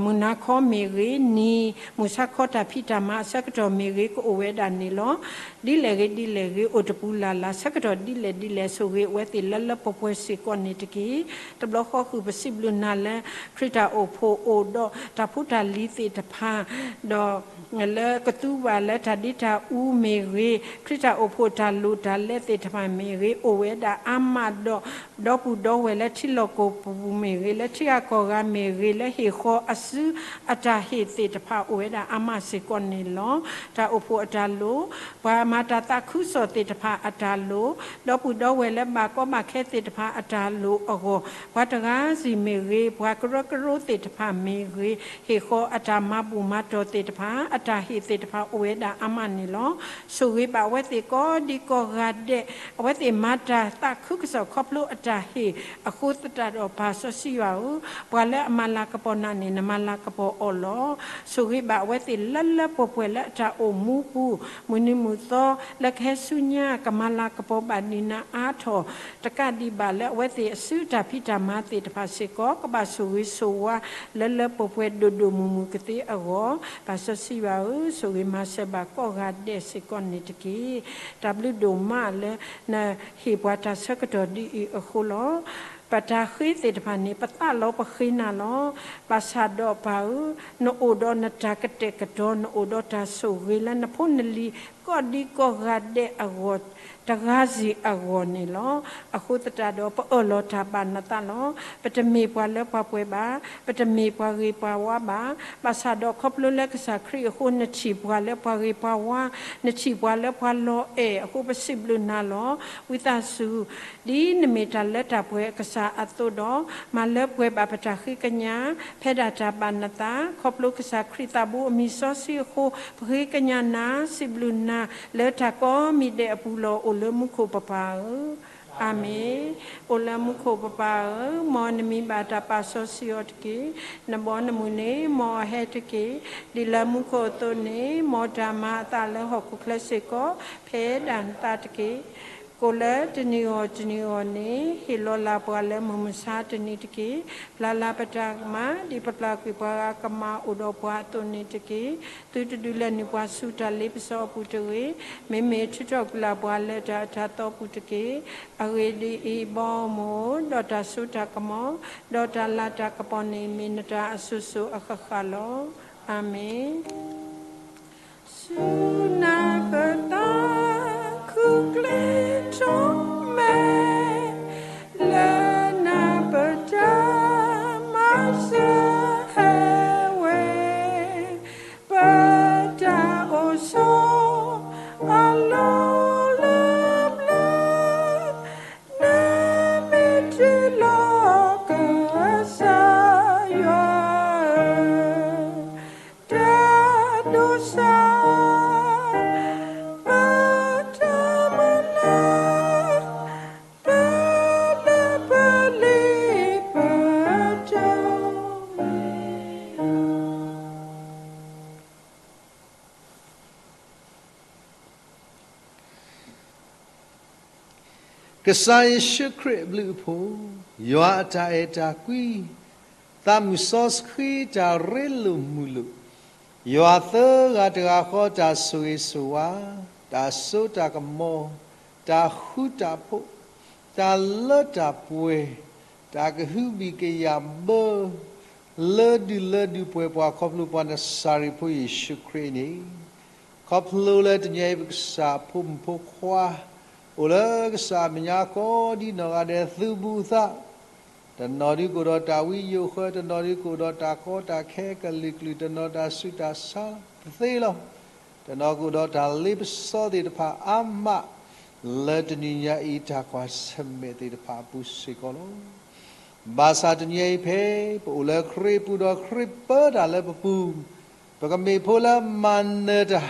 မုၢ်နၤခီမ့ၢ်ဂ့ၤ, နံၤမုၢ်ဆါခီတၢ်ဖံးတၢ်မၤအဆၢကတီၢ်မ့ၢ်ဂ့ၤ ကအိၣ်ဝဲဒၣ်န့ၣ်လီၤ. ဒ်လဲၣ်ဂ့ၤဒ်လဲၣ်ဂ့ၤ အိၣ်တပူၤလၢ်လၢ် ဆၢကတီၢ်ဒ်လဲၣ်ဒ်လဲၣ် ဆိၣ်ဂ့ၤအဝဲသ့ၣ်လၢလၢပှဲၤပှဲၤစ့ၢ်ကီးန့ၣ်တက့ၢ်. တဘျီဃီဃုာ်ပစံးဘျုးနၤလၢ ခရံာ်တၢ်အိၣ်ဖှိၣ်အိၣ်ဒီးတၢ်ဖိတၢ်လံၤသ့ၣ်တဖၣ်, ဒီး လၢကသူဘၣ်လၢတၢ်ဒ့တၢ်အူမ့ၢ်ဂ့ၤ, ခရံာ်တၢ်အိၣ်ဖှိၣ်တၢ်လိၣ်တၢ်လဲသ့ၣ်တဖၣ်မ့ၢ်ဂ့ၤ အိၣ်ဝဲဒၣ်အါမးဒီး ဒီပုၢ်ဒီဝဲၢ်လၢထံလီၢ်ကီၢ်ပူၤမ့ၢ်ဂ့ၤ, လၢထံဂၤကီၢ်ဂၤမ့ၢ်ဂ့ၤ, လၢဟ့ၣ်ဃီအစုအတၢ်ဟ့ၣ်သ့ၣ်တဖၣ် အိၣ်ဝဲဒၣ်အါမးစ့ၢ်ကီးန့ၣ်လီၤ. တၢ်အိၣ်ဖှိၣ်အတၢ်လိၣ်, ပှၤမၤတၢ်သးခုကစီၣ်သ့ၣ်တဖၣ်အတၢ်လိၣ်, ဒီပုၢ်ဒီဝဲၢ်လၢဘၣ်ကီဘၣ်ခဲသ့ၣ်တဖၣ်အတၢ်လိၣ်အဂီၢ်, ပှၤတဂၤစံၣ်မ့ၢ်ဂ့ၤ, ပှၤကရၢကရိသ့ၣ်တဖၣ်မ့ၢ်ဂ့ၤ, ဟ့ၣ်ဃီအတၢ်မၤဘူၣ်မၤတီၢ်သ့ၣ်တဖၣ် အတၢ်ဟ့ၣ်သ့ၣ်တဖၣ် အိၣ်ဝဲဒၣ်အါမးန့ၣ်လီၤ. ဆိၣ်ဂ့ၤဘၣ်အဝဲသ့ၣ်ကိးဒံကိးဂၤဒဲး, အဝဲသ့ၣ်မၤတၢ်သးခုကစီၣ်ခီဖျိအတၢ်ဟ့ၣ်အဃိသတးဒီး ပၢ်စီဆှံယွၤဧၢ, ပှၤလၢအမၤလၤကပီၤနၤန့ၣ် နမၤလၤကပီၤအီၤလီၤ. ဆိၣ်ဂ့ၤဘၣ်အဝဲသ့ၣ်လၢလၢပှဲၤပှဲၤလၢအတၢ်အိၣ်မူပူၤ, မုၢ်နံၤမုၢ်သီ လၢကဟဲဆူညါကမၤလၤကပီၤဘၣ်ဒံးနၤအါထီၣ်, တကးဒံးဘၣ်လၢအဝဲသ့ၣ်အစုတၢ်ဖံးတၢ်မၤသ့ၣ်တဖၣ်စ့ၢ်ကီး ကဘၣ်ဆိၣ်ဂ့ၤဆိၣ်ဝါ လၢလၢပှဲၤပှဲၤဒိၣ်ဒိၣ်မုၢ်မုၢ်ကသ့အဂီၢ်, ပၢ်စီဆှံယွၤဧၢ, ဆိၣ်ဂ့ၤမၤစၢၤဘၣ်ကိးဂၤဒဲးစ့ၢ်ကီးန့ၣ်တက့ၢ်. တၢ်ဘျုးဒိၣ်မးလၢနဟ့ၣ်ပှၤတၢ်ဆၢကတီၢ်ဒ်အံၤအဃိလီၤ. ပတၢ်ဃ့သ့ၣ်တဖၣ်န့ၣ် ပသးလီၤပဃ့နၤလီၤ. ဘၣ်ဆၣ်ဒီးပၢ်ဧၢ, နအိၣ်ဒီးနတၢ်ကတဲာ်ကတီၤ, နအိၣ်ဒီးတၢ်ဆိၣ်ဂ့ၤလၢနဖိနလံၤ ကိးဒံကိးဂၤဒဲးအဂီၢ်, တဂၤစ့ၢ်အဂီၢ်န့ၣ်လီၤ. အဃိသတးဒီး ပအၢၣ်လီၤတၢ်ဘၣ်နသးလီၤ. ပတမ့ၢ်ပှၤလၢပှၤပှဲၤဘၣ်, ပတမ့ၢ်ပှၤဂ့ၤပှၤဝါဘၣ်. ဘၣ်ဆၣ်ဒီးခီဖျိလၢကစၢ်ခရံာ်အဃိ နထံၣ်ပှၤလၢပှၤဂ့ၤပှၤဝါ, နထံၣ်ပှၤလၢပှၤလီၤအဲၣ်အဃိ ပစံးဘျုးနၤလီၤ. ဝံသးစူၤ ဒ်နမ့ၢ်တၢ်လၢတၢ်ပှဲၤအကစၢ်အသိးဒီး, မၤလၢပှဲၤဘၣ်ပတၢ်ဃ့ကညး ဖဲဒၣ်တၢ်ဘၣ်နသး, ခီဖျိကစၢ်ခရံာ်သးဘိအမံၤစီဆှံအဃိ ပဃ့ကညးနၤ, စံးဘျုးနၤလၢတၢ်ကိးမံၤဒဲးအပူၤလီၤ. အိၣ်လၢမူခိၣ်ပပၢ်ဧၢ, အၤမ့ၣ်. အိၣ်လၢမူခိၣ်ပပၢ်ဧၢ, မ်နမံၤဘၣ်တၢ်ပာ်စီဆှံအီၤတက့ၢ်. နဘီနမုၢ်န့ၣ် မ်အဟဲတက့ၢ်. ဒ်လၢမူခိၣ်အသိးန့ၣ်, မ်တၢ်မၤအသးလၢဟီၣ်ခိၣ်ချၢစ့ၢ်ကီး ဖဲဒၣ်နသးတက့ၢ်. ကိၣ်လၢတနံၤအဂီၢ်တနံၤအဂီၢ်န့ၣ် ဟ့ၣ်လီၤလၢ်ပှၤလၢမုၢ်မဆါတနံၤတက့ၢ်. ပျၢ်လၢ်ပတၢ်ကမၣ် ဒ်ပပျၢ်ကွံာ်ပှၤဂၤကမၣ်အိၣ်ဒီးပှၤအသိးန့ၣ်တက့ၢ်. သုတဒုးလဲၤနုာ်ပှၤဆူတၢ်လ့ပစီအပူၤတဂ့ၤ. မ့မ့ၢ်ထုးထီၣ်ကွံာ်လၢ်ပှၤလၢတၢ်အတၢ်သီပူၤတက့ၢ်. အဂ့ၢ်ဒ်အံၤ, ဘီမုၢ်, ဒီးတၢ်စိတၢ်ကမီၤ, ဒီးတၢ်လၤတၢ်ကပီၤန့ၣ် မ့ၢ်နတၢ်အစိၤစိၤအဃၣ်ဃၣ်လီၤ. အၤမ့ၣ်. ဆူနၤပသးခုကျ့ထီၣ်မဲာ်, လၢနၤပတၢ်မၤစၢၤဟဲဝဲ, ပတၢ်အိၣ်ဆိးအလီၢ်လၢပျၢၤ, နမ့ၢ်တုၤလီၤကစၢ်ယွၤဧၢ, တၢ်ဒိးစၢ် ပတၢ်မုၢ်လၢ်, ပလၢပလံၤပတၢ်မ့ၢ် ကစၢ်ယ့ၣ်ၡူးခရံာ်အဘျုးအဖှိၣ်, ယွၤအတၢ်အဲၣ်တၢ်ကွံ, သးမုၢ်စီဆှံတၢ်ရ့လိာ်မုာ်လိာ်, ယွၤသၢဂၤတဂၤဃီတၢ်ဆိၣ်ဂ့ၤဆိၣ်ဝါ, တၢ်စိတၢ်ကမီၤ, တၢ်ဃူတၢ်ဖိး, တၢ်လၢတၢ်ပှဲၤ, တၢ်ကဟုဘံၣ်ကယာ်ဘၢ လၢဒုးလၢဒုးပှဲၤပှၤခီဖျိပှၤနစၤရ့းဖိယ့ၣ်ၡူးခရံာ်န့ၣ်, ခီဖျိလၢတနံၤအံၤပကစၢ်ဖိမုၣ်ဖိခွါ, အိၣ်လၢကစၢ်အမဲာ်ညါကိးဒံနီၢ်ဂၤဒဲးသုးဘူးသး, တနီၤဒုးကအိၣ်ဒီးတၢ်ဝံယိာ်ဃၢ, တနီၤဒုးကအိၣ်ဒီးတၢ်ကီတၢ်ခဲကလုာ်ကလုာ်, တနီၤတၢ်ဆူးတၢ်ဆါတသ့လီၤ. တနီၤကအိၣ်ဒီးတၢ်လ့ပစီသ့ၣ်တဖၣ်အါမး, လၢတနံၤညါအံၤတၢ်ကွၢ်ဆၢၣ်မဲာ်သ့ၣ်တဖၣ်အပူၤစ့ၢ်ကီးလီၤ. ဘၣ်ဆၣ်တနံၤအံၤဖဲပအိၣ်လၢခရံာ်ပူၤဒီးခရံာ်ပၢတၢ်လၢပပူၤ, ပကမ့ၢ်ဖိလၢမၤနၢၤတၢ်,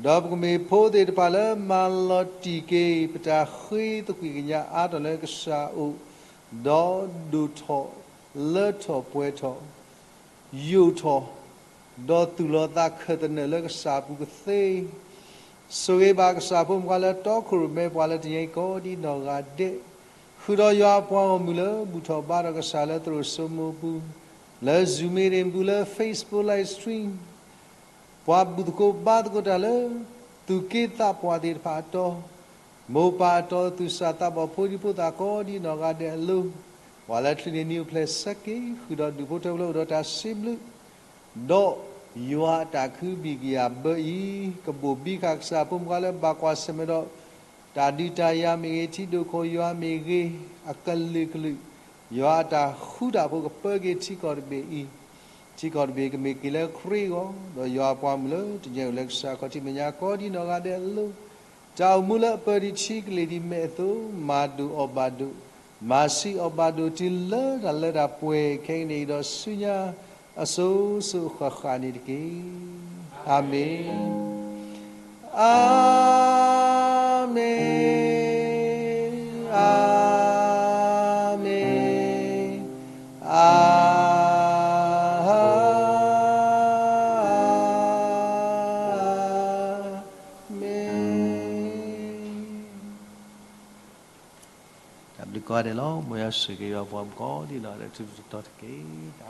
ဒီးပကမ့ၢ်ဖိသ့ၣ်တဖၣ်လၢမၤလီၤတံၢ်က့ၤ ပတၢ်ဃ့သကွံၢ်ကညးအါထီၣ်လၢကစၢ်အအိၣ်, ဒီးဒိၣ်ထီၣ်, လၢထီၣ်ပှဲၤထီၣ်, ယိာ်ထီၣ်, ဒီးသူၣ်လီၤသးခၢၣ်သနၢၣ်လၢကစၢ်အပူၤကသ့ ဆိၣ်ဂ့ၤဘၣ်ကစၢ်ဖိမုၣ်ခွါလၢတီခိၣ်ရိၣ်မဲပှၤလၢတနံၤအံၤကိးဒံနီၢ်ဂၤဒဲး, ဃုာ်ဒီးယွၤအပှၤဂီၢ်မုၢ်လၢဘူၣ်ထီၣ်ဘါထီၣ်ကစၢ်လၢသရိာ်စိမိၤပူၤ, လၢ Zoom meeting ပူၤလၢ Facebook live stream, ပှၤဘူၣ်သကိးဘါသကိးတၢ်လၢ သူၣ်က့သးပှၢ်သ့ၣ်တဖၣ်အတီၤ, မိၢ်ပၢ်အတီၤသူၣ်စၢ်သးဘီၣ်ဖိဒံဖိသၣ်ကိးဒံနီၢ်ဂၤဒဲးအလိၤ, ပှၤလၢချံးန့ၢ်နံၤအိၣ်ဖျဲၣ်ဆၢက့ၤ ဃုာ်ဒီးဒူၣ်ဖိထၢဖိလၢအိၣ်ဒီးတၢ်စံးဘျုး ဒီးယွၤအတၢ်ကဟုဘံၣ်ကယာ်ဘၢအံၤ, ကဘိၣ်ဘံဃာ်ကစၢ်ဖိမုၣ်ခွါလၢဘၣ်ကွၢ်ဆၢၣ်မဲာ်ဒီး တၢ်ဒုးတၢ်ယၤမ့ၢ်ဂ့ၤ, ထံဒိၣ်ခိၣ်ယွၤမ့ၢ်ဂ့ၤ, အကလုာ်ကလုာ်, ယွၤအတၢ်ဃူတၢ်ဖိးကပၢက့ၤထံကီၢ်တဘ့ၣ်အံၤ, ထံကီၢ်တဘ့ၣ်ကမ့ၢ်က့ၤလၢခရံာ်အဂီၢ်, ဒီးယွၤအပှၤမုၣ်လၢတနံၤအံၤအိၣ်လၢကစၢ်ခီၣ်ထံးမဲာ်ညါကိးဒံနီၢ်ဂၤဒဲးအလိၤ, တၢ်အိၣ်မူလၢအပၢဒံးထံကလ့ၢ်ဒံးမဲာ်အသိး, မၤဒိၣ်အီၣ်ဘၣ်ဒိၣ်, မၤဆံးအီၣ်ဘၣ်ဒိၣ် တုၤလၢတၢ်လၢတၢ်ပှဲၤခဲကနံၣ်အံၤဒီးဆူညါ အစိၤစိၤအဃၣ်ဃၣ်န့ၣ်တက့ၢ်. အၤမ့ၣ်, အၤမ့ၣ်, အၤမ့ၣ်, အၤမ့ၣ်. တၢ်ဘျုးကိးဂၤဒဲးလီၤ. မ်ယွၤဆိၣ်ဂ့ၤက့ၤယွၤပှၤမုၣ်ကိးဒံနီၢ်ဂၤဒဲး ထူးထူးတီၤတီၤတက့ၢ်.